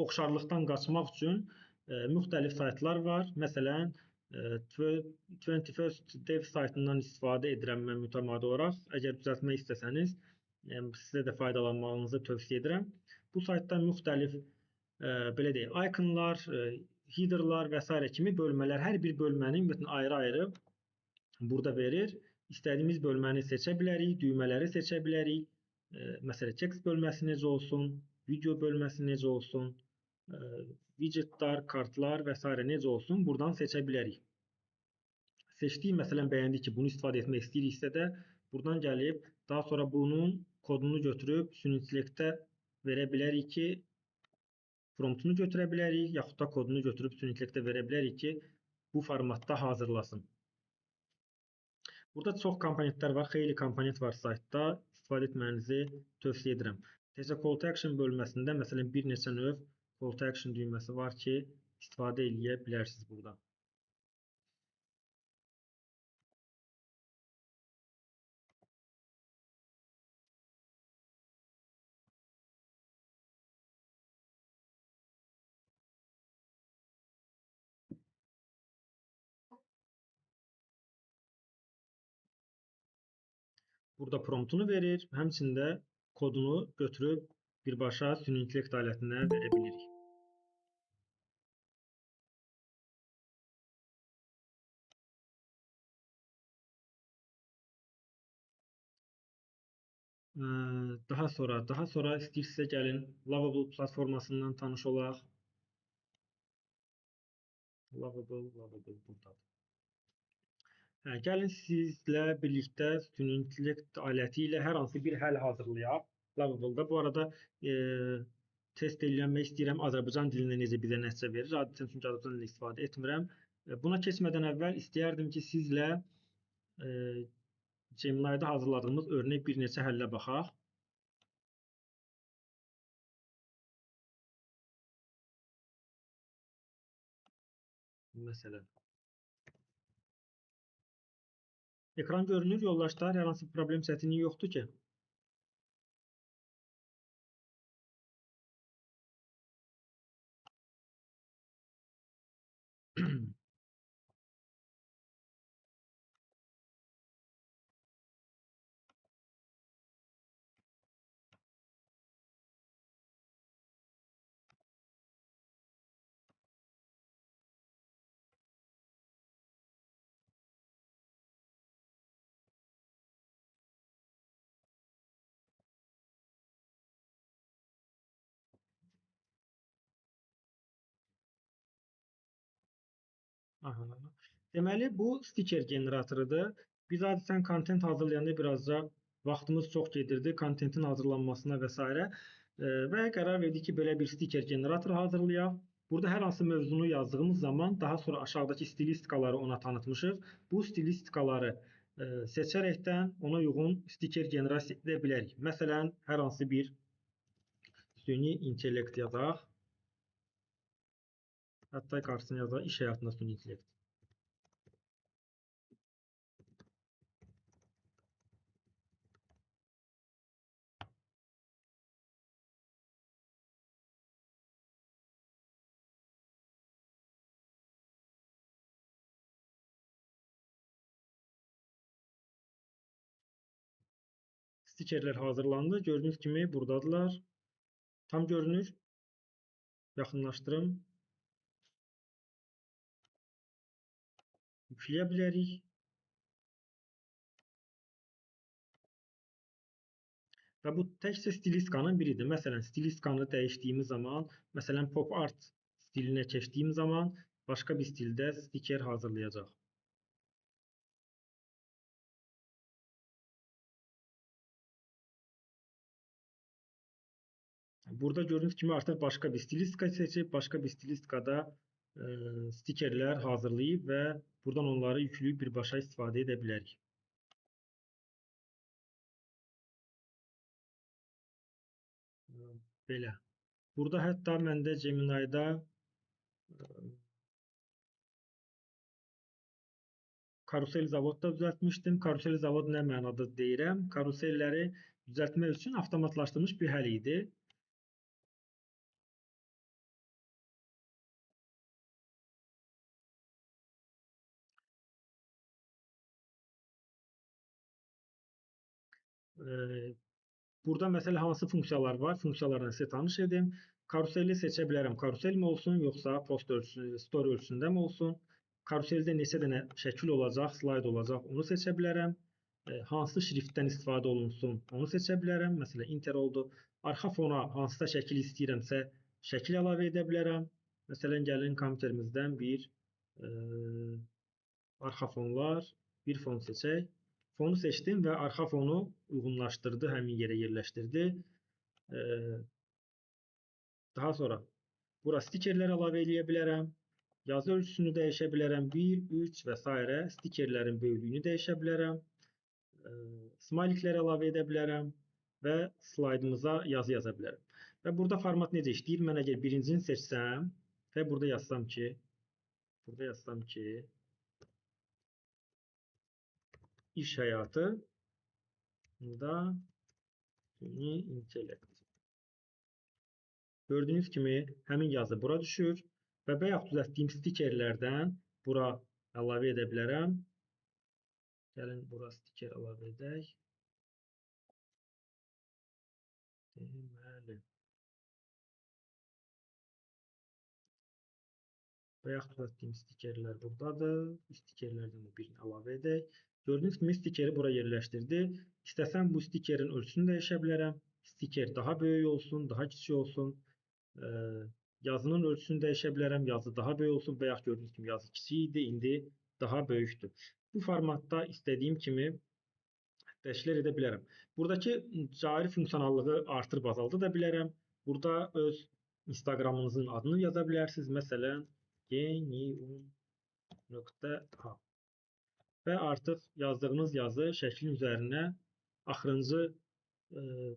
oxşarlıqdan qaçmaq üçün müxtəlif saytlar var. Məsələn, 21st Dev saytından istifadə edirəm mən mütəmadi olaraq. Əgər düzəltmək istəsəniz, sizə də faydalanmağınızı tövsiyə edirəm. Bu saytda müxtəlif belə deyək, iconlar, headerlar və s. kimi bölmələr, hər bir bölməni ümumiyyətlə ayrı-ayrı burada verir. İstədiyimiz bölməni seçə bilərik, düymələri seçə bilərik. Məsələn, text bölməsi necə olsun, video bölməsi necə olsun, widgetlar, kartlar və s. necə olsun, buradan seçə bilərik. Seçdik, məsələn, bəyəndik ki, bunu istifadə etmək istəyiriksə də, buradan gəlib, daha sonra bunun kodunu götürüb süni intellektə verə bilərik ki, promptunu götürə bilərik, yaxud da kodunu götürüb süni intellektə verə bilərik ki, bu formatda hazırlasın. Burada çox komponentlər var, xeyli komponent var saytda, istifadə etmənizi tövsiyə edirəm. Təkcə Call to Action bölməsində məsələn bir neçə növ Call to Action düyməsi var ki, istifadə eləyə bilərsiniz burada. Burada promptunu verir, həmçində kodunu götürüb birbaşa süni intellekt alətinə verə bilirik. Daha sonra istəyirsinizsə gəlin Lovable platformasından tanış olaq. Lovable buradadır. Gəlin sizlə birlikdə süni intellekt aləti ilə hər hansı bir həll hazırlayaq Lovable-da. Bu arada test eləmək istəyirəm Azərbaycan dilində necə bizə nəticə verir. Adətən çünki Azərbaycan dilində istifadə etmirəm. Buna keçmədən əvvəl istəyərdim ki, sizlə Gemini-də hazırladığımız örnək bir neçə həllə baxaq. Məsələn, ekran görünür yoldaşlar, hər hansı bir problem, çətinlik yoxdur ki. Aha. Deməli, bu stiker generatorudur. Biz adətən kontent hazırlayanda birazca vaxtımız çox gedirdi kontentin hazırlanmasına və s. Və qərar verdik ki, belə bir stiker generatoru hazırlayaq. Burada hər hansı mövzunu yazdığımız zaman daha sonra aşağıdakı stilistikaları ona tanıtmışıq. Bu stilistikaları seçərəkdən ona uyğun stiker generasiya edə bilərik. Məsələn, hər hansı bir süni intellekt yazaq. Hətta qarşısına yazaq iş həyatında süni intellekt. Stikerlər hazırlandı. Gördüyünüz kimi buradadırlar. Tam görünür. Yaxınlaşdırım. Yükləyə bilərik. Və bu təkcə stilistikanın biridir. Məsələn, stilistikanı dəyişdiyimiz zaman, məsələn, pop art stilinə keçdiyim zaman başqa bir stildə stiker hazırlayacaq. Burada gördüyünüz kimi artıq başqa bir stilistika seçib, başqa bir stilistikada stikerlər hazırlayıb və buradan onları yükləyib birbaşa istifadə edə bilərik. Belə. Burada hətta məndə Gemini-də karusel zavod da düzəltmişdim. Karusel zavod nə mənada deyirəm? Karuselləri düzəltmək üçün avtomatlaşdırılmış bir həll idi. Burada məsələ hansı funksiyalar var? Funksiyalarla sizə tanış edim. Karuseli seçə bilərəm. Karusel mi olsun, yoxsa post ölçüsü, story ölçüsündə mi olsun? Karuseldə neçə dənə şəkil olacaq, slayd olacaq, onu seçə bilərəm. Hansı şriftdən istifadə olunsun, onu seçə bilərəm. Məsələn, inter oldu. Arxa fona hansısa şəkil istəyirəmsə, şəkil əlavə edə bilərəm. Məsələn, gəlin kompüterimizdən bir arxa fonlar, bir fon seçək. Fonu seçdim və arxa fonu uyğunlaşdırdı, həmin yerə yerləşdirdi. Daha sonra bura stikerlər əlavə eləyə bilərəm. Yazı ölçüsünü dəyişə bilərəm. 1, 3 və s. Stikerlərin böyüklüyünü dəyişə bilərəm. Smayliklər əlavə edə bilərəm və slaydımıza yazı yaza bilərəm. Və burada format necə işləyir? Mən əgər birincini seçsəm və burada yazsam ki, iş həyatı da süni intellekt. Gördüyünüz kimi həmin yazı bura düşür və bayaq düzəltdiyim stikerlərdən bura əlavə edə bilərəm. Gəlin bura stiker əlavə edək. Deməli. Bayaq düzəltdiyim stikerlər buradadır. Bu stikerlərdən də birini əlavə edək. Gördüyünüz kimi stikeri bura yerləşdirdi. İstəsəm bu stikerin ölçüsünü dəyişə bilərəm. Stiker daha böyük olsun, daha kiçik olsun. Yazının ölçüsünü dəyişə bilərəm. Yazı daha böyük olsun. Bayaq gördüyünüz kimi yazı kiçik idi, indi daha böyükdür. Bu formatda istədiyim kimi dəyişikliklər edə bilərəm. Buradakı cari funksionallığı artırıb azalda da bilərəm. Burada öz Instagramınızın adını yaza bilərsiniz. Məsələn, genium.ha və artıq yazdığınız yazı şəklin üzərinə axırıncı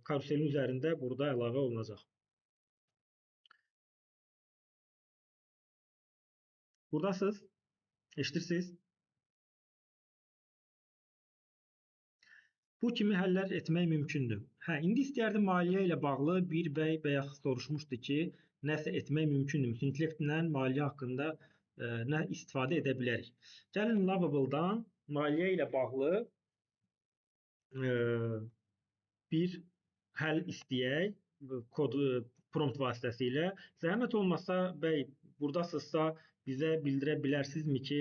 karuselin üzərində burada əlavə olunacaq. Buradasınız? Eşidirsiniz? Bu kimi həllər etmək mümkündür. Hə, indi istəyərdim maliyyə ilə bağlı bir bəy bayaq soruşmuşdu ki, nəsə etmək mümkündür. Süni intellektlə maliyyə haqqında nə istifadə edə bilərik? Gəlin Lovable-dan maliyyə ilə bağlı bir həll istəyək kod prompt vasitəsilə. Zəhmət olmasa bəy, buradasınızsa bizə bildirə bilərsinizmi ki,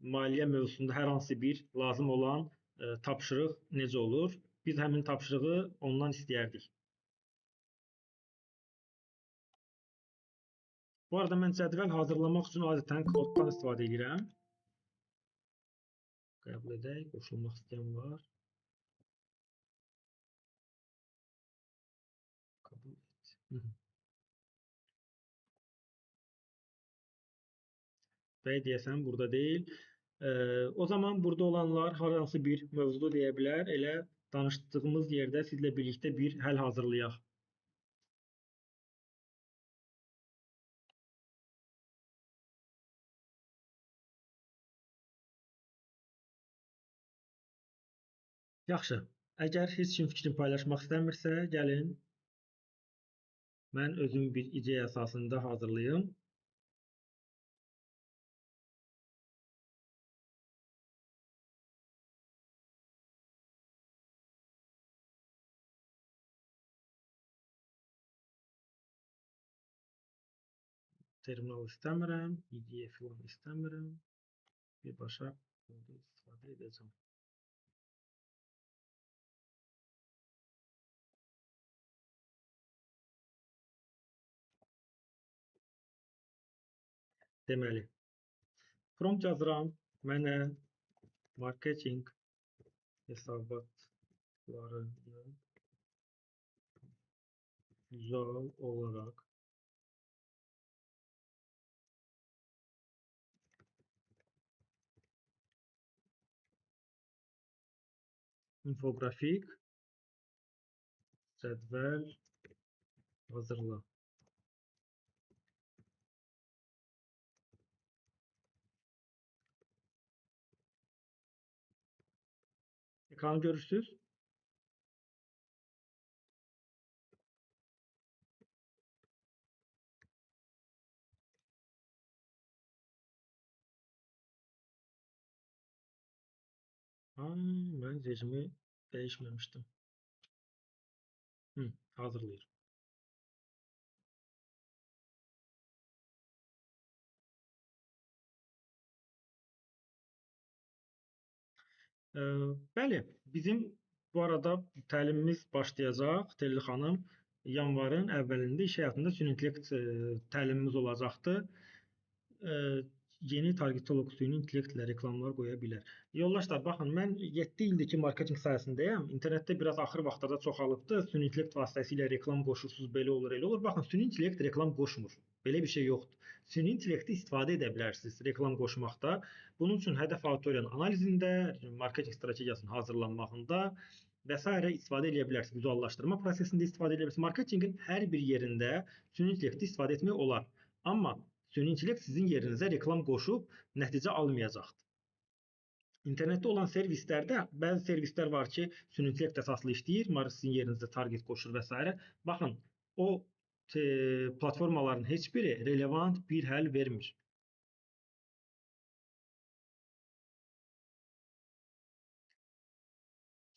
maliyyə mövzusunda hər hansı bir lazım olan tapşırıq necə olur? Biz həmin tapşırığı ondan istəyərdik. Bu arada mən cədvəl hazırlamaq üçün adətən Claude-dan istifadə edirəm. Qəbul edək, qoşulmaq istəyən var. Qəbul et. Bəy deyəsən burada deyil. O zaman burada olanlar hər hansı bir mövzu deyə bilər. Elə danışdığımız yerdə sizlə birlikdə bir həll hazırlayaq. Yaxşı, əgər heç kim fikrini paylaşmaq istəmirsə, gəlin mən özüm bir ideya əsasında hazırlayım. Terminal istəmirəm, IDE filan istəmirəm. Birbaşa kodu istifadə edəcəm. Deməli, prompt yazıram, mənə marketing hesabatlarını vizual olaraq infografik cədvəl hazırla. Ekranı görürsünüz. Mən rejimi dəyişməmişdim. Hazırlayır. Bəli, bizim bu arada təlimimiz başlayacaq. Telli xanım, yanvarın əvvəlində iş həyatında süni intellekt təlimimiz olacaqdır. Yeni targetolog süni intellektlə reklamlar qoya bilər. Yoldaşlar, baxın, mən 7 ildir ki, marketing sahəsindəyəm. İnternetdə biraz axır vaxtlarda çoxalıbdır. Süni intellekt vasitəsilə reklam qoşursunuz, belə olur, elə olur. Baxın, süni intellekt reklam qoşmur. Belə bir şey yoxdur. Süni intellekti istifadə edə bilərsiniz reklam qoşmaqda. Bunun üçün hədəf auditoriyanın analizində, marketing strategiyasının hazırlanmağında və s. istifadə edə bilərsiniz. Vizuallaşdırma prosesində istifadə edə bilərsiniz. Marketingin hər bir yerində süni intellekti istifadə etmək olar. Amma süni intellekt sizin yerinizə reklam qoşub nəticə almayacaqdır. İnternetdə olan servislərdə bəzi servislər var ki, süni intellekt əsaslı işləyir, sizin yerinizə target qoşur və s. Baxın, o platformaların heç biri relevant bir həll vermir.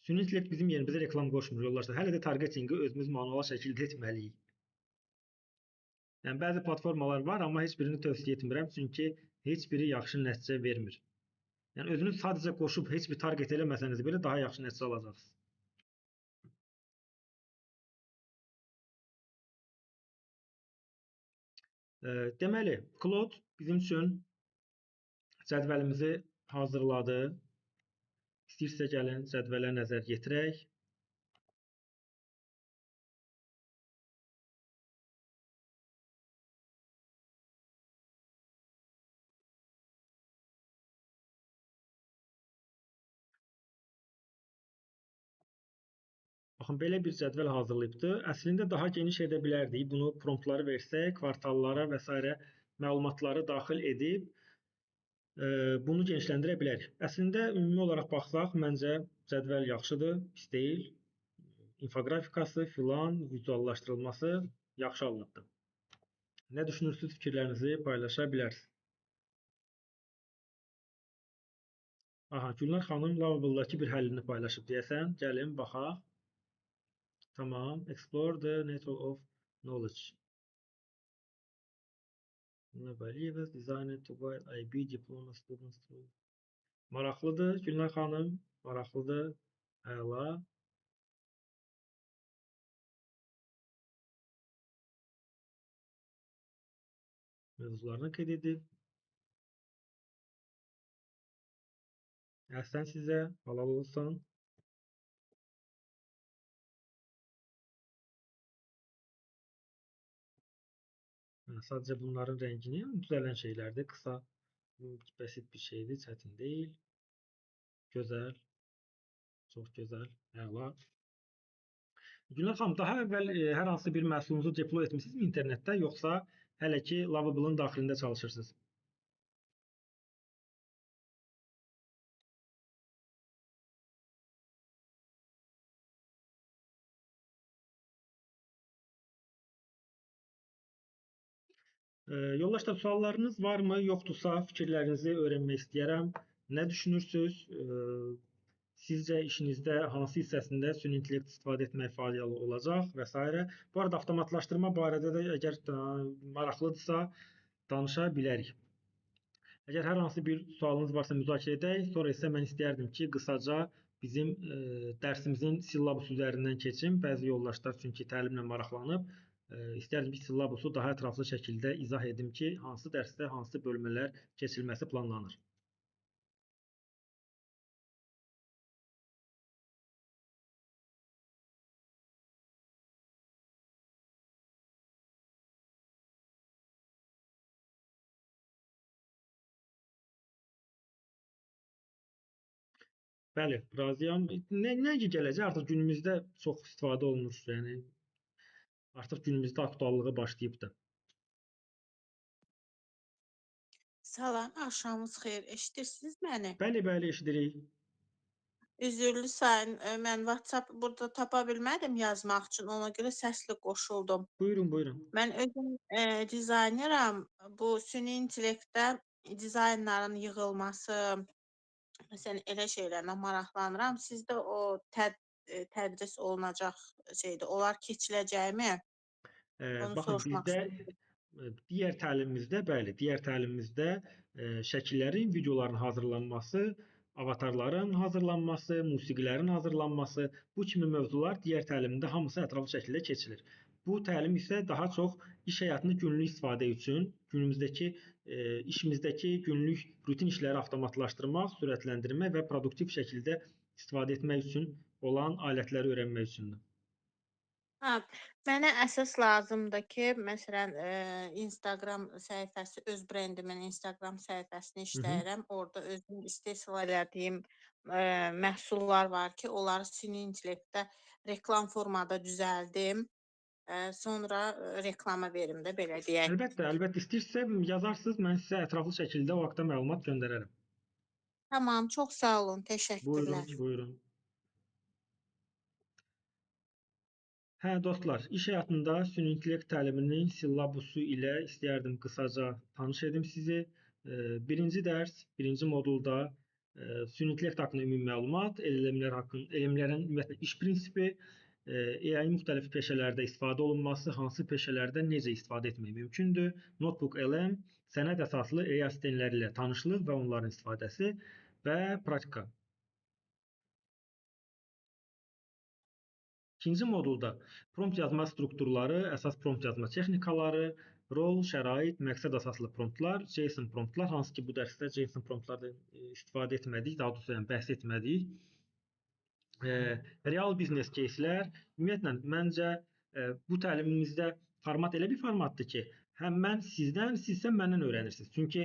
Süni intellekt bizim yerimizə reklam qoşmur yoldaşlar. Hələ də targetingi özümüz manual şəkildə etməliyik. Yəni, bəzi platformalar var, amma heç birini tövsiyə etmirəm, çünki heç biri yaxşı nəticə vermir. Yəni özünüz sadəcə qoşub heç bir target eləməsəniz belə daha yaxşı nəticə alacaqsınız. Deməli, Claude bizim üçün cədvəlimizi hazırladı. İstəyirsə gəlin cədvələ nəzər yetirək. Baxın, belə bir cədvəl hazırlayıbdır. Əslində daha geniş edə bilərdik. Bunu promptları versək, kvartallara və s. məlumatları daxil edib bunu genişləndirə bilərik. Əslində ümumi olaraq baxsaq, məncə cədvəl yaxşıdır, pis deyil. İnfoqrafikası filan, vizuallaşdırılması yaxşı alınıbdır. Nə düşünürsünüz, fikirlərinizi paylaşa bilərsiniz. Aha, Gülnar xanım Lovable'dakı bir həllini paylaşıb deyəsən. Gəlin, baxaq. Tamam. Explore the network of knowledge. Believers designed to guide IB diploma students through. Maraqlıdır Gülnar xanım, maraqlıdır. Əla. Mövzularını qeyd edib. Əhsən sizə, halal olsun. Yəni, sadəcə bunların rəngini düzələn şeylərdir. Qısa, bəsit bir şeydir, çətin deyil. Gözəl, çox gözəl, əla. Gülnar xanım, daha əvvəl hər hansı bir məhsulunuzu deploy etmisinizmi internetdə, yoxsa hələ ki Lovable'ın daxilində çalışırsınız? Yoldaşlar, suallarınız varmı? Yoxdursa fikirlərinizi öyrənmək istəyirəm. Nə düşünürsünüz? Sizcə işinizdə hansı hissəsində süni intellekt istifadə etmək faydalı olacaq və s. Bu arada avtomatlaşdırma barədə də əgər maraqlıdırsa danışa bilərik. Əgər hər hansı bir sualınız varsa müzakirə edək. Sonra isə mən istəyərdim ki, qısaca bizim dərsimizin sillabusu üzərindən keçim. Bəzi yoldaşlar çünki təlimlə maraqlanıb. İstərdim ki, sillabusu daha ətraflı şəkildə izah edim ki, hansı dərsdə hansı bölmələr keçilməsi planlanır. Bəli, razıyam. Nə ki gələcək, artıq günümüzdə çox istifadə olunur. Yəni, artıq günümüzdə aktuallığı başlayıbdır. Salam, axşamınız xeyir. Eşidirsiniz məni? Bəli, bəli, eşidirik. Üzürlü sayın, mən WhatsApp burada tapa bilmədim yazmaq üçün, ona görə səsli qoşuldum. Buyurun, buyurun. Mən özüm dizayneram. Bu süni intellektdə dizaynların yığılması, məsələn, elə şeylərlə maraqlanıram. Sizdə o tədris olunacaq şeydir, onlar keçiləcəkmi? Onu Baxın, soruşmaq bizdə istəyirəm. Digər təlimimizdə, bəli, digər təlimimizdə şəkillərin, videoların hazırlanması, avatarların hazırlanması, musiqilərin hazırlanması, bu kimi mövzular digər təlimdə hamısı ətraflı şəkildə keçilir. Bu təlim isə daha çox iş həyatında günlük istifadə üçün, günümüzdəki işimizdəki günlük rutin işləri avtomatlaşdırmaq, sürətləndirmək və produktiv şəkildə istifadə etmək üçün olan alətləri öyrənmək üçündür. Hə, mənə əsas lazımdır ki, məsələn, Instagram səhifəsi, öz brendimin Instagram səhifəsini işləyirəm. Orada özüm istehsal elədiyim məhsullar var ki, onları süni intellektdə reklam formada düzəldim. Sonra reklama verim də, belə deyək. Əlbəttə, əlbəttə. İstəyirsə yazarsınız, mən sizə ətraflı şəkildə o haqda məlumat göndərərəm. Tamam, çox sağ olun, təşəkkürlər. Buyurun, buyurun. Hə, dostlar, iş həyatında süni intellekt təliminin sillabusu ilə istəyərdim qısaca tanış edim sizi. Birinci dərs, birinci modulda süni intellekt haqqında ümumi məlumat, LLM-lər haqqında, LLM-lərin ümumiyyətlə iş prinsipi, AI-ın müxtəlif peşələrdə istifadə olunması, hansı peşələrdə necə istifadə etmək mümkündür, Notebook LM, sənəd əsaslı AI sistemləri ilə tanışlıq və onların istifadəsi Və praktika. İkinci modulda prompt yazma strukturları, əsas prompt yazma texnikaları, rol, şərait, məqsəd əsaslı promptlar, JSON promptlar, hansı ki bu dərsdə JSON promptlardan istifadə etmədik, daha doğrusu yəni bəhs etmədik. Real biznes кейslər, ümumiyyətlə məncə bu təlimimizdə format elə bir formatdır ki, həm mən sizdən, siz isə məndən öyrənirsiniz. Çünki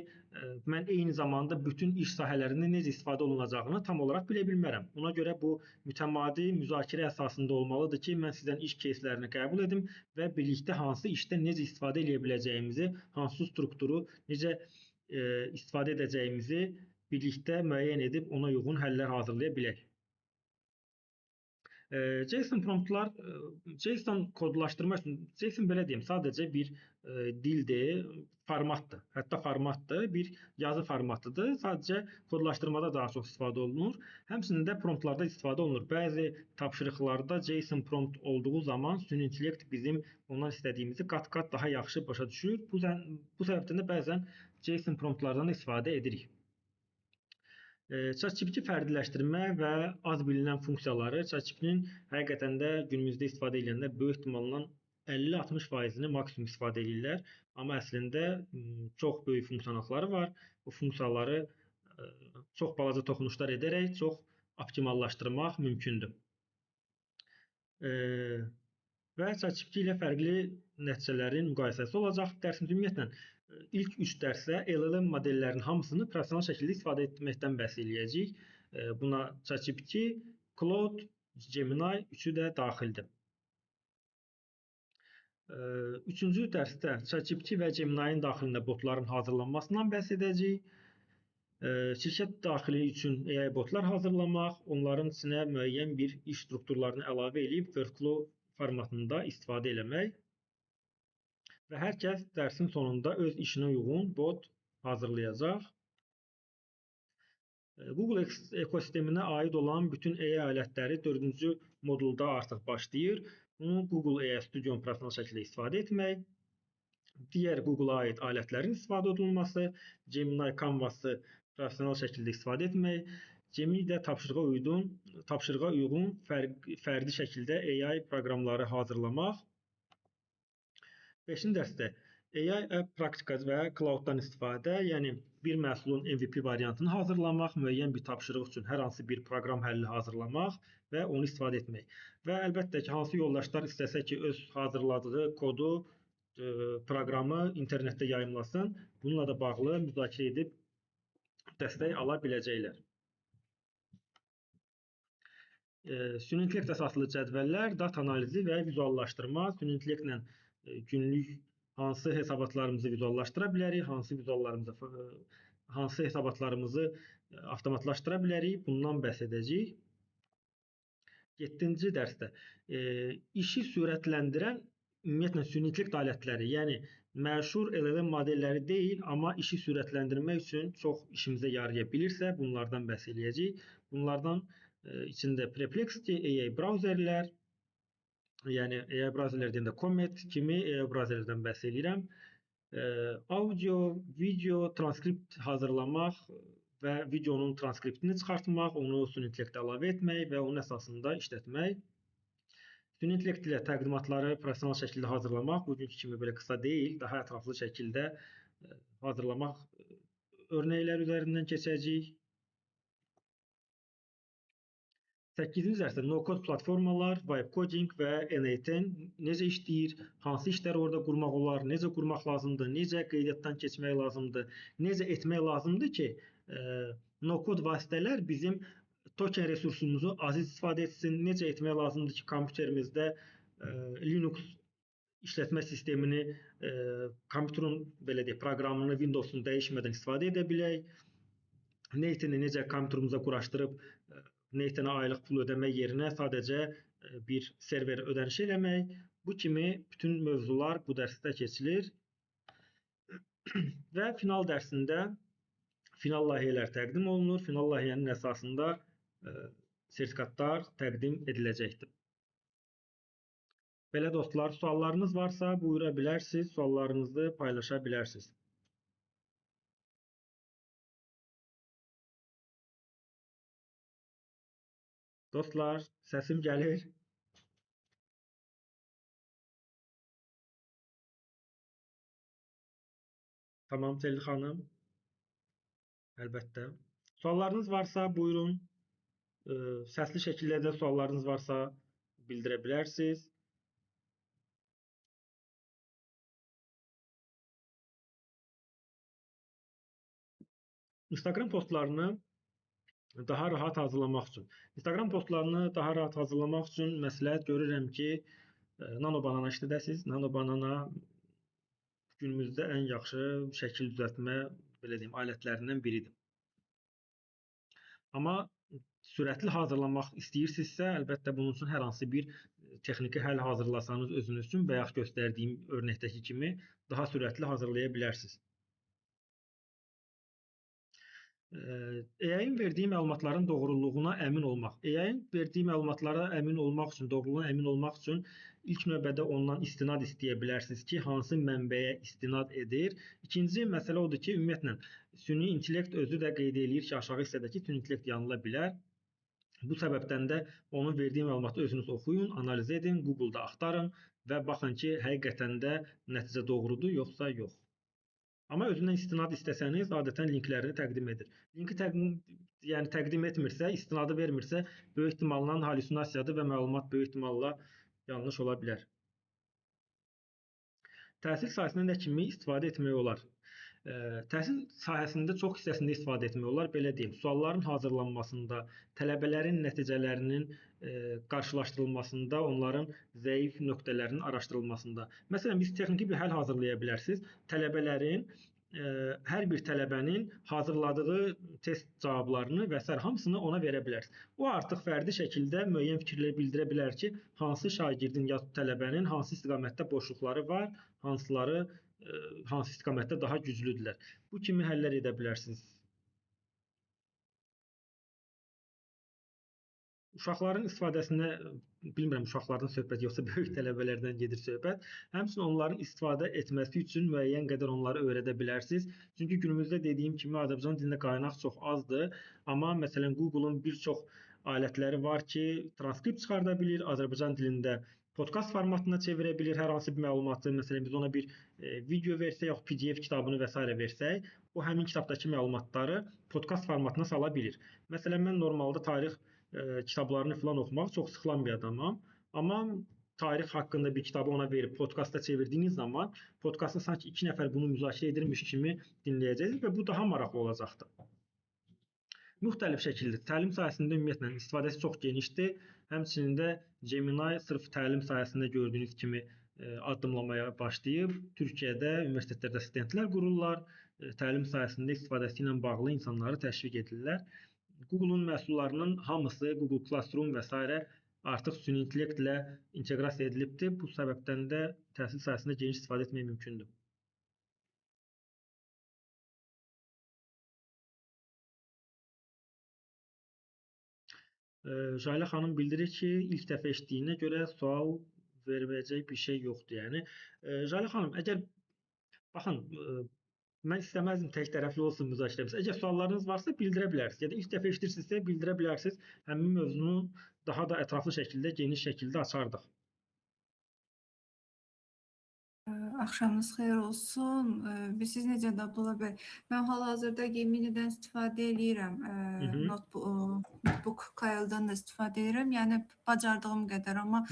mən eyni zamanda bütün iş sahələrində necə istifadə olunacağını tam olaraq bilə bilmərəm. Ona görə bu mütəmadi müzakirə əsasında olmalıdır ki, mən sizdən iş кейslərini qəbul edim və birlikdə hansı işdə necə istifadə eləyə biləcəyimizi, hansı strukturu necə istifadə edəcəyimizi birlikdə müəyyən edib ona uyğun həllər hazırlaya bilək. JSON promptlar, JSON kodlaşdırma üçün, JSON belə deyim, sadəcə bir dildir, formatdır. Hətta formatdır, bir yazı formatıdır. Sadəcə kodlaşdırmada daha çox istifadə olunur. Həmçinin də promptlarda istifadə olunur. Bəzi tapşırıqlarda JSON prompt olduğu zaman süni intellekt bizim ondan istədiyimizi qat-qat daha yaxşı başa düşür. Bu səbəbdən də bəzən JSON promptlardan istifadə edirik. ChatGPT fərdiləşdirmə və az bilinən funksiyaları ChatGPT-nin həqiqətən də günümüzdə istifadə edənlər böyük ehtimalla 50-60%-ni maksimum istifadə edirlər. Amma əslində çox böyük funksiyaları var. Bu funksiyaları çox balaca toxunuşlar edərək çox optimallaşdırmaq mümkündür. Və ChatGPT ilə fərqli nəticələrin müqayisəsi olacaq. Dərsimiz ümumiyyətlə ilk 3 dərsdə LLM modellərinin hamısını professional şəkildə istifadə etməkdən bəhs eləyəcəyik. Buna ChatGPT, Claude, Gemini üçü də daxildir. Üçüncü dərsdə ChatGPT və Gemini-nin daxilində botların hazırlanmasından bəhs edəcəyik. Şirkət daxili üçün AI botlar hazırlamaq, onların içinə müəyyən bir iş strukturlarını əlavə eləyib workflow formatında istifadə eləmək. Və hər kəs dərsin sonunda öz işinə uyğun bot hazırlayacaq. Google ekosisteminə aid olan bütün AI alətləri 4-cü modulda artıq başlayır. Bunu Google AI Studio professional şəkildə istifadə etmək, digər Google-a aid alətlərin istifadə olunması, Gemini Canvas-ı professional şəkildə istifadə etmək, Gemini-də tapşırığa uyğun fərdi şəkildə AI proqramları hazırlamaq. 5-ci dərsdə AI app praktika və cloud-dan istifadə, yəni bir məhsulun MVP variantını hazırlamaq, müəyyən bir tapşırıq üçün hər hansı bir proqram həlli hazırlamaq və onu istifadə etmək. Və əlbəttə ki, hansı yoldaşlar istəsə ki, öz hazırladığı kodu, proqramı internetdə yayımlasın, bununla da bağlı müzakirə edib dəstək ala biləcəklər. Süni intellekt əsaslı cədvəllər, data analizi və vizuallaşdırma, süni intellektlə günlük hansı hesabatlarımızı vizuallaşdıra bilərik, hansı hesabatlarımızı avtomatlaşdıra bilərik, bundan bəhs edəcəyik. 7-ci dərsdə işi sürətləndirən ümumiyyətlə süni intellekt alətləri, yəni məşhur LLM modelləri deyil, amma işi sürətləndirmək üçün çox işimizə yaraya bilirsə, bunlardan bəhs eləyəcəyik. Bunlardan içində Perplexity, AI brauzerlər, yəni AI brauzerlər deyəndə Comet kimi AI brauzerlərdən bəhs eləyirəm. Audio, video, transkript hazırlamaq və videonun transkriptini çıxartmaq, onu süni intellektə əlavə etmək və onun əsasında işlətmək. Süni intellekt ilə təqdimatları professional şəkildə hazırlamaq, bugünkü kimi belə qısa deyil, daha ətraflı şəkildə hazırlamaq örnəklər üzərindən keçəcəyik. 8-ci dərsdə no-code platformalar, vibe coding və N8 necə işləyir, hansı işləri orada qurmaq olar, necə qurmaq lazımdır, necə qeydiyyatdan keçmək lazımdır, necə etmək lazımdır ki, no-code vasitələr bizim token resursumuzu az istifadə etsin, necə etmək lazımdır ki, kompüterimizdə Linux işlətmə sistemini, kompüterin belə deyək, proqramını Windows-un dəyişmədən istifadə edə bilək, N8-ni necə kompüterimizə quraşdırıb N8-ə aylıq pul ödəmək yerinə sadəcə bir server ödənişi eləmək. Bu kimi bütün mövzular bu dərsdə keçilir. Və final dərsində final layihələr təqdim olunur. Final layihənin əsasında sertifikatlar təqdim ediləcəkdir. Belə dostlar, suallarınız varsa buyura bilərsiniz, suallarınızı paylaşa bilərsiniz. Dostlar, səsim gəlir? Tamam Telli xanım. Əlbəttə. Suallarınız varsa buyurun. Səsli şəkildə də suallarınız varsa bildirə bilərsiniz. Instagram postlarını daha rahat hazırlamaq üçün. Instagram postlarını daha rahat hazırlamaq üçün məsləhət görürəm ki, Nano Banana işlədəsiniz. Nano Banana günümüzdə ən yaxşı şəkil düzəltmə, belə deyim, alətlərindən biridir. Amma sürətli hazırlamaq istəyirsinizsə, əlbəttə bunun üçün hər hansı bir texniki həll hazırlasanız özünüz üçün, bayaq göstərdiyim örnəkdəki kimi daha sürətli hazırlaya bilərsiniz. AI-in verdiyi məlumatların doğruluğuna əmin olmaq. AI-in verdiyi məlumatlara əmin olmaq üçün, doğruluğuna əmin olmaq üçün ilk növbədə ondan istinad istəyə bilərsiniz ki, hansı mənbəyə istinad edir. İkinci məsələ odur ki, ümumiyyətlə süni intellekt özü də qeyd eləyir ki, aşağı hissədəki süni intellekt yanıla bilər. Bu səbəbdən də onun verdiyi məlumatı özünüz oxuyun, analiz edin, Google-da axtarın və baxın ki, həqiqətən də nəticə doğrudur yoxsa yox. Amma özündən istinad istəsəniz, adətən linklərini təqdim edir. Linki təqdim etmirsə, istinadı vermirsə, böyük ehtimalla halüsinasiyadır və məlumat böyük ehtimalla yanlış ola bilər. Təhsil sahəsində nə kimi istifadə etmək olar? Təhsil sahəsində çox hissəsində istifadə etmək olar. Belə deyim, sualların hazırlanmasında, tələbələrin nəticələrinin qarşılaşdırılmasında, onların zəif nöqtələrinin araşdırılmasında. Məsələn, biz texniki bir həll hazırlaya bilərsiniz. Hər bir tələbənin hazırladığı test cavablarını və sair hamısını ona verə bilərsiniz. O artıq fərdi şəkildə müəyyən fikirlər bildirə bilər ki, hansı şagirdin ya tələbənin hansı istiqamətdə boşluqları var, hansıları hansı istiqamətdə daha güclüdürlər. Bu kimi həllər edə bilərsiniz. Uşaqların istifadəsinə, bilmirəm uşaqlardan söhbət yoxsa böyük tələbələrdən gedir söhbət. Həmçinin onların istifadə etməsi üçün müəyyən qədər onları öyrədə bilərsiniz. Çünki günümüzdə dediyim kimi Azərbaycan dilində qaynaq çox azdır. Amma məsələn Google-un bir çox alətləri var ki, transkript çıxarda bilir, Azərbaycan dilində podkast formatına çevirə bilir hər hansı bir məlumatı. Məsələn, biz ona bir video versək, yox PDF kitabını və sairə versək, o həmin kitabdakı məlumatları podkast formatına sala bilir. Məsələn, mən normalda tarix kitablarını filan oxumaq çox sıxılan bir adamam. Amma tarix haqqında bir kitabı ona verib podkasta çevirdiyiniz zaman podkastda sanki iki nəfər bunu müzakirə edirmiş kimi dinləyəcəksiniz və bu daha maraqlı olacaqdır. Müxtəlif şəkildə təlim sahəsində ümumiyyətlə istifadəsi çox genişdir. Həmçinin də Gemini sırf təlim sahəsində gördüyünüz kimi addımlamaya başlayıb. Türkiyədə universitetlərdə stendlər qururlar. Təlim sahəsində istifadəsi ilə bağlı insanları təşviq edirlər. Google-un məhsullarının hamısı, Google Classroom və sairə artıq süni intellektlə inteqrasiya edilibdir. Bu səbəbdən də təhsil sahəsində geniş istifadə etmək mümkündür. Jalə xanım bildirir ki, ilk dəfə eşitdiyinə görə sual verməyəcək bir şey yoxdur. Jalə xanım, əgər baxın, mən istəməzdim tək tərəfli olsun müzakirəmiz. Əgər suallarınız varsa bildirə bilərsiniz. Ya da ilk dəfə eşidirsinizsə bildirə bilərsiniz. Həmin mövzunu daha da ətraflı şəkildə, geniş şəkildə açardıq. Axşamınız xeyir olsun. Siz necədir Abdullah bəy? Mən hal-hazırda Gemini'dən istifadə eləyirəm. Notebook KL'dan da istifadə edirəm. Yəni bacardığım qədər, amma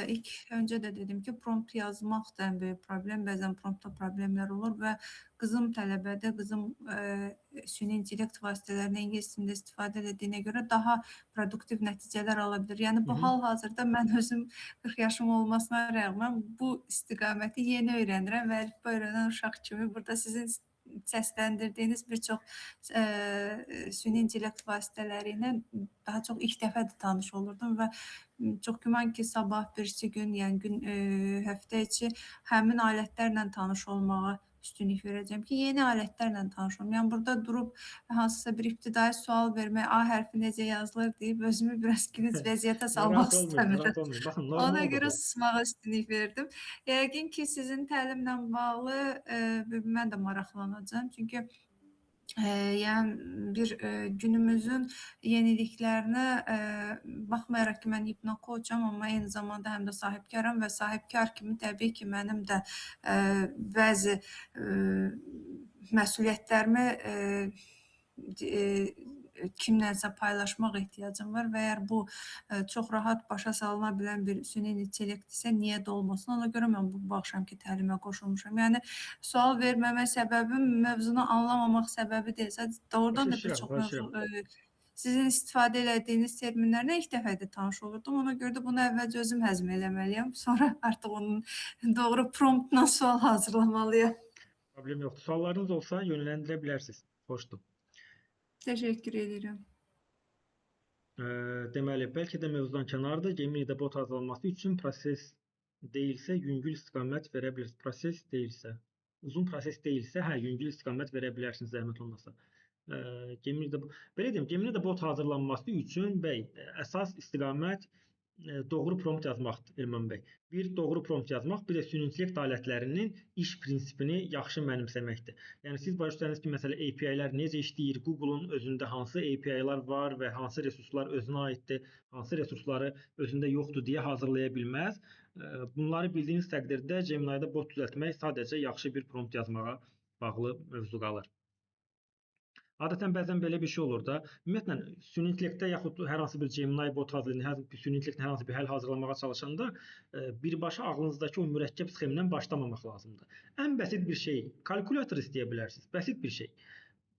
ilk öncə də dedim ki, prompt yazmaq da ən böyük problem. Bəzən promptda problemlər olur və qızım tələbədir. Qızım süni intellekt vasitələrindən ingilis dilində istifadə etdiyinə görə daha produktiv nəticələr ala bilir. Yəni bu hal-hazırda mən özüm 40 yaşım olmasına rəğmən bu istiqaməti yeni öyrənirəm və əlifba öyrənən uşaq kimi burada sizin səsləndirdiyiniz bir çox süni intellekt vasitələri ilə daha çox ilk dəfədir tanış olurdum və çox güman ki, sabah, birisi gün, yəni gün, həftə içi həmin alətlərlə tanış olmağa üstünlük verəcəm ki, yeni alətlərlə tanış olum. Yəni burada durub hansısa bir ibtidai sual vermək, A hərfi necə yazılır deyib özümü biraz gülünc vəziyyətə salmaq Narahat olmayın, istəmirəm. narahat olmayın. Baxın, Ona normaldır görə bu. susmağa üstünlük verdim. Yəqin ki, sizin təlimlə bağlı mən də maraqlanacağam. Çünki Yəni bir günümüzün yeniliklərinə baxmayaraq ki, mən hipnokoçam, amma eyni zamanda həm də sahibkaram və sahibkar kimi təbii ki, mənim də bəzi məsuliyyətlərimi kimlənsə paylaşmaq ehtiyacım var və əgər bu çox rahat başa salına bilən bir süni intellekt isə niyə də olmasın? Ona görə mən bu axşamki təlimə qoşulmuşam. Yəni sual verməmə səbəbim mövzunu anlamamaq səbəbi deyil. Sadəcə doğrudan Başa da bir düşürəm, çox başa mövzu düşürəm. Sizin istifadə elədiyiniz terminlərlə ilk dəfədir tanış olurdum. Ona görə də bunu əvvəlcə özüm həzm eləməliyəm. Sonra artıq onun doğru promptla sual hazırlamalıyam. Problem yoxdur. Suallarınız olsa yönləndirə bilərsiniz. Xoşdur. Təşəkkür edirəm. Deməli, bəlkə də mövzudan kənardır. Gemini-də bot hazırlanması üçün proses deyilsə, yüngül istiqamət verə bilirsiniz. Proses deyilsə, uzun proses deyilsə, hə, yüngül istiqamət verə bilərsiniz, zəhmət olmasa. Gemini-də, belə deyim, Gemini-də bot hazırlanması üçün, bəy, əsas istiqamət doğru prompt yazmaqdır, Elman bəy. Bir doğru prompt yazmaq, bir də süni intellekt alətlərinin iş prinsipini yaxşı mənimsəməkdir. Yəni siz başa düşərsiniz ki, məsələn, API-lər necə işləyir, Google-un özündə hansı API-lar var və hansı resurslar özünə aiddir, hansı resursları özündə yoxdur deyə hazırlaya bilməz. Bunları bildiyiniz təqdirdə Gemini-də bot düzəltmək sadəcə yaxşı bir prompt yazmağa bağlı mövzu qalır. Adətən bəzən belə bir şey olur da. Ümumiyyətlə, süni intellektdə yaxud hər hansı bir Gemini bot hazırlayın, hər bir süni intellektdə hər hansı bir həll hazırlamağa çalışanda birbaşa ağlınızdakı o mürəkkəb sxemdən başlamamaq lazımdır. Ən bəsit bir şey, kalkulyator istəyə bilərsiniz. Bəsit bir şey.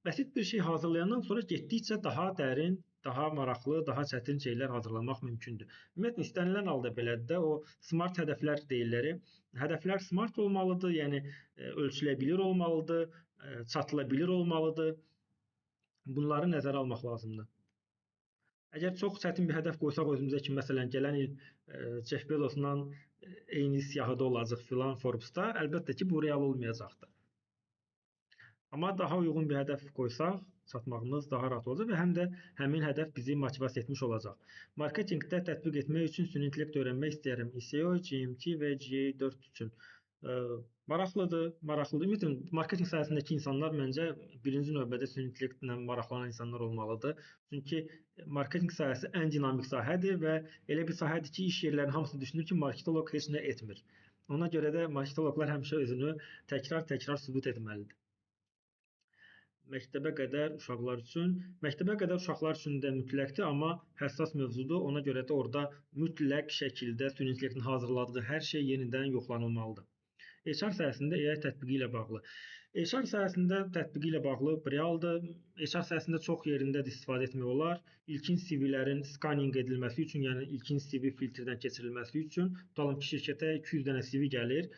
Bəsit bir şey hazırlayandan sonra getdikcə daha dərin, daha maraqlı, daha çətin şeylər hazırlamaq mümkündür. Ümumiyyətlə, istənilən halda belədir də, o smart hədəflər deyirlər. Hədəflər smart olmalıdır, yəni ölçülə bilir olmalıdır, çatıla bilir olmalıdır. Bunları nəzərə almaq lazımdır. Əgər çox çətin bir hədəf qoysaq özümüzə ki, məsələn, gələn il Jeff Bezosla eyni siyahıda olacaq filan Forbes-da, əlbəttə ki, bu real olmayacaqdır. Amma daha uyğun bir hədəf qoysaq, çatmağımız daha rahat olacaq və həm də həmin hədəf bizi motivasiya etmiş olacaq. Marketinqdə tətbiq etmək üçün süni intellekt öyrənmək istəyirəm. SEO, GMT və GA4 üçün. Maraqlıdır, maraqlıdır. Ümumiyyətlə, marketinq sahəsindəki insanlar məncə birinci növbədə süni intellektlə maraqlanan insanlar olmalıdır. Çünki marketinq sahəsi ən dinamik sahədir və elə bir sahədir ki, iş yerlərinin hamısı düşünür ki, marketoloq heç nə etmir. Ona görə də marketoloqlar həmişə özünü təkrar-təkrar sübut etməlidir. Məktəbə qədər uşaqlar üçün, məktəbə qədər uşaqlar üçün də mütləqdir, amma həssas mövzudur. Ona görə də orada mütləq şəkildə süni intellektin hazırladığı hər şey yenidən yoxlanılmalıdır. HR sahəsində AI tətbiqi ilə bağlı. HR sahəsində tətbiqi ilə bağlı realdır. HR sahəsində çox yerində də istifadə etmək olar. İlkin CV-lərin skanning edilməsi üçün, yəni ilkin CV filtrdən keçirilməsi üçün, tutalım ki, şirkətə 200 dənə CV gəlir.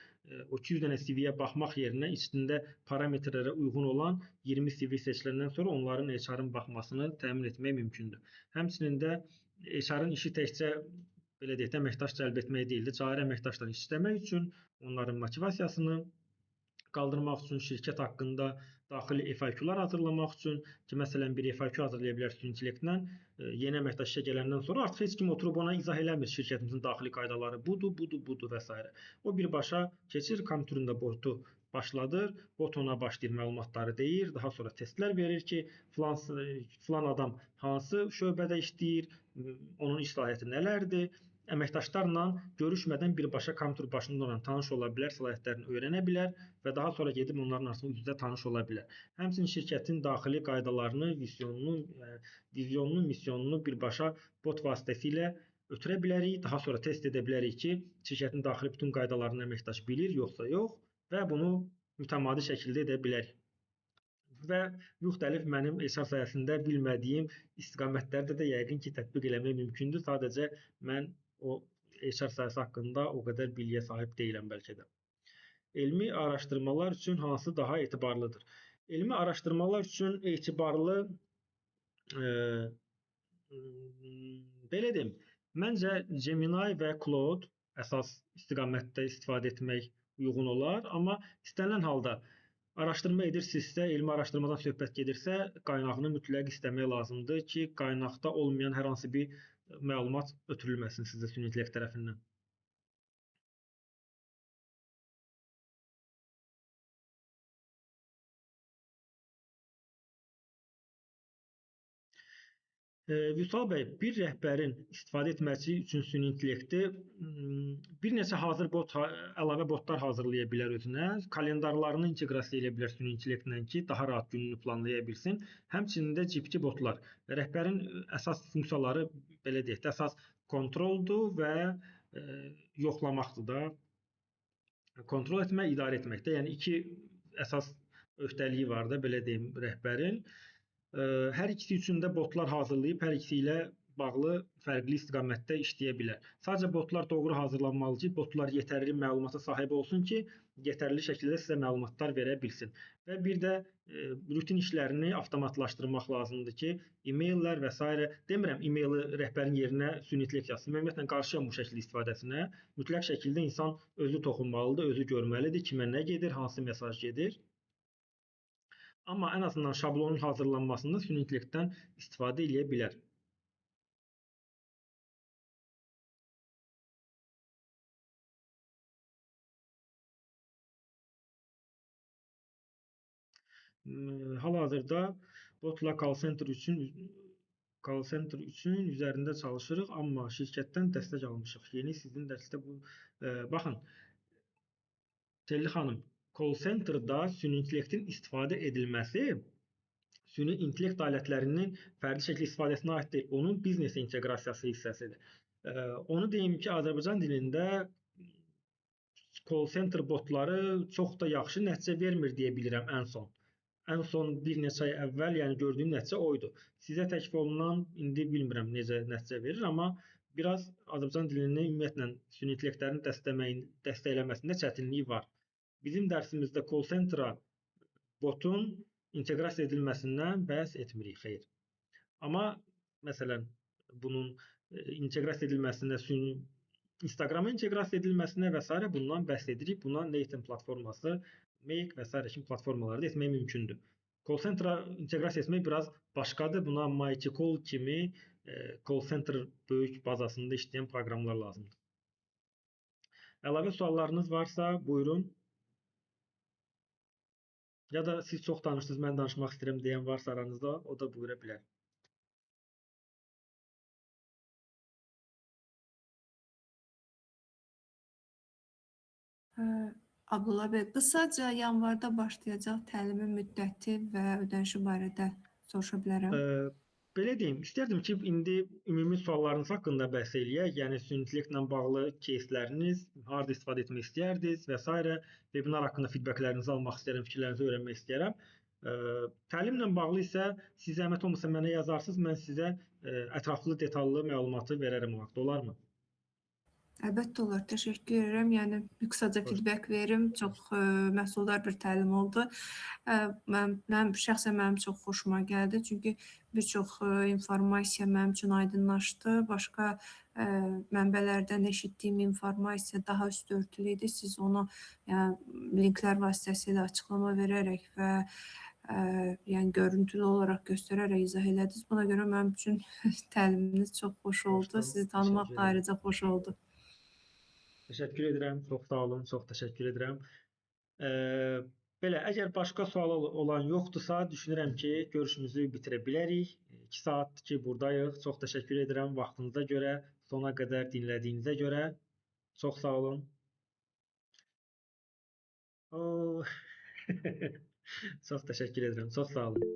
O 200 dənə CV-yə baxmaq yerinə içində parametrlərə uyğun olan 20 CV seçiləndən sonra onların HR-ın baxmasını təmin etmək mümkündür. Həmçinin də HR-ın işi təkcə belə deyək də, əməkdaş cəlb etmək deyildi. Cari əməkdaşla işləmək üçün, onların motivasiyasını qaldırmaq üçün, şirkət haqqında daxili FAQ-lar hazırlamaq üçün ki, məsələn, bir FAQ hazırlaya bilərsiniz süni intellektlə. Yeni əməkdaş işə gələndən sonra artıq heç kim oturub ona izah eləmir. Şirkətimizin daxili qaydaları budur, budur, budur və s. O birbaşa keçir, kompüterində botu başladır, bot ona başlayır, məlumatları deyir, daha sonra testlər verir ki, filan adam hansı şöbədə işləyir, onun iş səlahiyyəti nələrdir. Əməkdaşlarla görüşmədən birbaşa kompüter başında olan tanış ola bilər, səlahiyyətlərini öyrənə bilər və daha sonra gedib onların artıq üz-üzə tanış ola bilər. Həmçinin şirkətin daxili qaydalarını, vizyonunu, misyonunu birbaşa bot vasitəsilə ötürə bilərik. Daha sonra test edə bilərik ki, şirkətin daxili bütün qaydalarını əməkdaş bilir, yoxsa yox və bunu mütəmadi şəkildə edə bilərik. Və müxtəlif mənim HR sahəsində bilmədiyim istiqamətlərdə də yəqin ki, tətbiq eləmək mümkündür. Sadəcə mən o HR sahəsi haqqında o qədər biliyə sahib deyiləm bəlkə də. Elmi araşdırmalar üçün hansı daha etibarlıdır? Elmi araşdırmalar üçün etibarlı, belə deyim, məncə Gemini və Claude əsas istiqamətdə istifadə etmək uyğun olar, amma istənilən halda araşdırma edirsinizsə, elmi araşdırmadan söhbət gedirsə, qaynağını mütləq istəmək lazımdır ki, qaynaqda olmayan hər hansı bir məlumat ötürülməsin sizə süni intellekt tərəfindən. Vüsal bəy, bir rəhbərin istifadə etməsi üçün süni intellekti bir neçə hazır bot, əlavə botlar hazırlaya bilər özünə, kalendarlarını inteqrasiya edə bilər süni intellektlə ki, daha rahat gününü planlaya bilsin. Həmçinin də GPT botlar. Rəhbərin əsas funksiyaları, belə deyək də, əsas kontroldur və yoxlamaqdır da. Kontrol etmək, idarə etmək də. Yəni iki əsas öhdəliyi var da, belə deyim, rəhbərin. Hər ikisi üçün də botlar hazırlayıb, hər ikisi ilə bağlı fərqli istiqamətdə işləyə bilər. Sadəcə botlar doğru hazırlanmalıdır ki, botlar yetərli məlumata sahib olsun ki, yetərli şəkildə sizə məlumatlar verə bilsin. Və bir də rutin işlərini avtomatlaşdırmaq lazımdır ki, e-maillər və s. Demirəm, e-maili rəhbərin yerinə süni intellekt yazsın. Ümumiyyətlə, qarşıyam bu şəkildə istifadəsinə. Mütləq şəkildə insan özü toxunmalıdır, özü görməlidir, kimə nə gedir, hansı mesaj gedir. Amma ən azından şablonun hazırlanmasında süni intellektdən istifadə eləyə bilər. Hal-hazırda botla call center üçün üzərində çalışırıq, amma şirkətdən dəstək almışıq. Yeni sizin dərsdə bu baxın, Telli xanım, call center'da süni intellektin istifadə edilməsi süni intellekt alətlərinin fərdi şəkildə istifadəsinə aid deyil, onun biznes inteqrasiyası hissəsidir. Onu deyim ki, Azərbaycan dilində call center botları çox da yaxşı nəticə vermir deyə bilirəm ən son. Ən son bir neçə ay əvvəl, yəni gördüyüm nəticə o idi. Sizə təklif olunan indi bilmirəm necə nəticə verir, amma biraz Azərbaycan dilini ümumiyyətlə süni intellektlərin dəstəkləməsində çətinlik var. Bizim dərsimizdə call center'a botun inteqrasiya edilməsindən bəhs etmirik, xeyr. Amma məsələn, bunun inteqrasiya edilməsinə, Instagrama inteqrasiya edilməsinə və s. bundan bəhs edirik. Buna Nathan platforması, Make və s. kimi platformalarda etmək mümkündür. Call center'a inteqrasiya etmək biraz başqadır. Buna Mighty Call kimi call center böyük bazasında işləyən proqramlar lazımdır. Əlavə suallarınız varsa, buyurun. Ya da siz çox danışdınız, mən danışmaq istəyirəm deyən varsa aranızda, o da buyura bilər. Abdullah bəy, qısaca yanvarda başlayacaq təlimin müddəti və ödənişi barədə soruşa bilərəm. Belə deyim, istərdim ki, indi ümumi suallarınız haqqında bəhs eləyək. Yəni, süni intellektlə bağlı кейsləriniz, harada istifadə etmək istəyərdiniz və s. Webinar haqqında feedbacklərinizi almaq istəyirəm, fikirlərinizi öyrənmək istəyirəm. Təlimlə bağlı isə siz zəhmət olmasa mənə yazarsınız, mən sizə ətraflı, detallı məlumatı verərəm o vaxt. Olarmı? Əlbəttə olar. Təşəkkür edirəm. Yəni, bir qısaca feedback verim. Çox məhsuldar bir təlim oldu. Mənim şəxsən mənim çox xoşuma gəldi. Çünki bir çox informasiya mənim üçün aydınlaşdı. Başqa mənbələrdən eşitdiyim informasiya daha üstü örtülü idi. Siz onu yəni, linklər vasitəsilə açıqlama verərək və yəni görüntülü olaraq göstərərək izah elədiniz. Buna görə mənim üçün təliminiz çox xoş oldu. Sizi tanımaq da ayrıca xoş oldu. Təşəkkür edirəm. Çox sağ olun. Çox təşəkkür edirəm. Belə, əgər başqa sual olan yoxdursa, düşünürəm ki, görüşümüzü bitirə bilərik. 2 saatdır ki, buradayıq. Çox təşəkkür edirəm vaxtınıza görə, sona qədər dinlədiyinizə görə. Çox sağ olun. Çox təşəkkür edirəm. Çox sağ olun.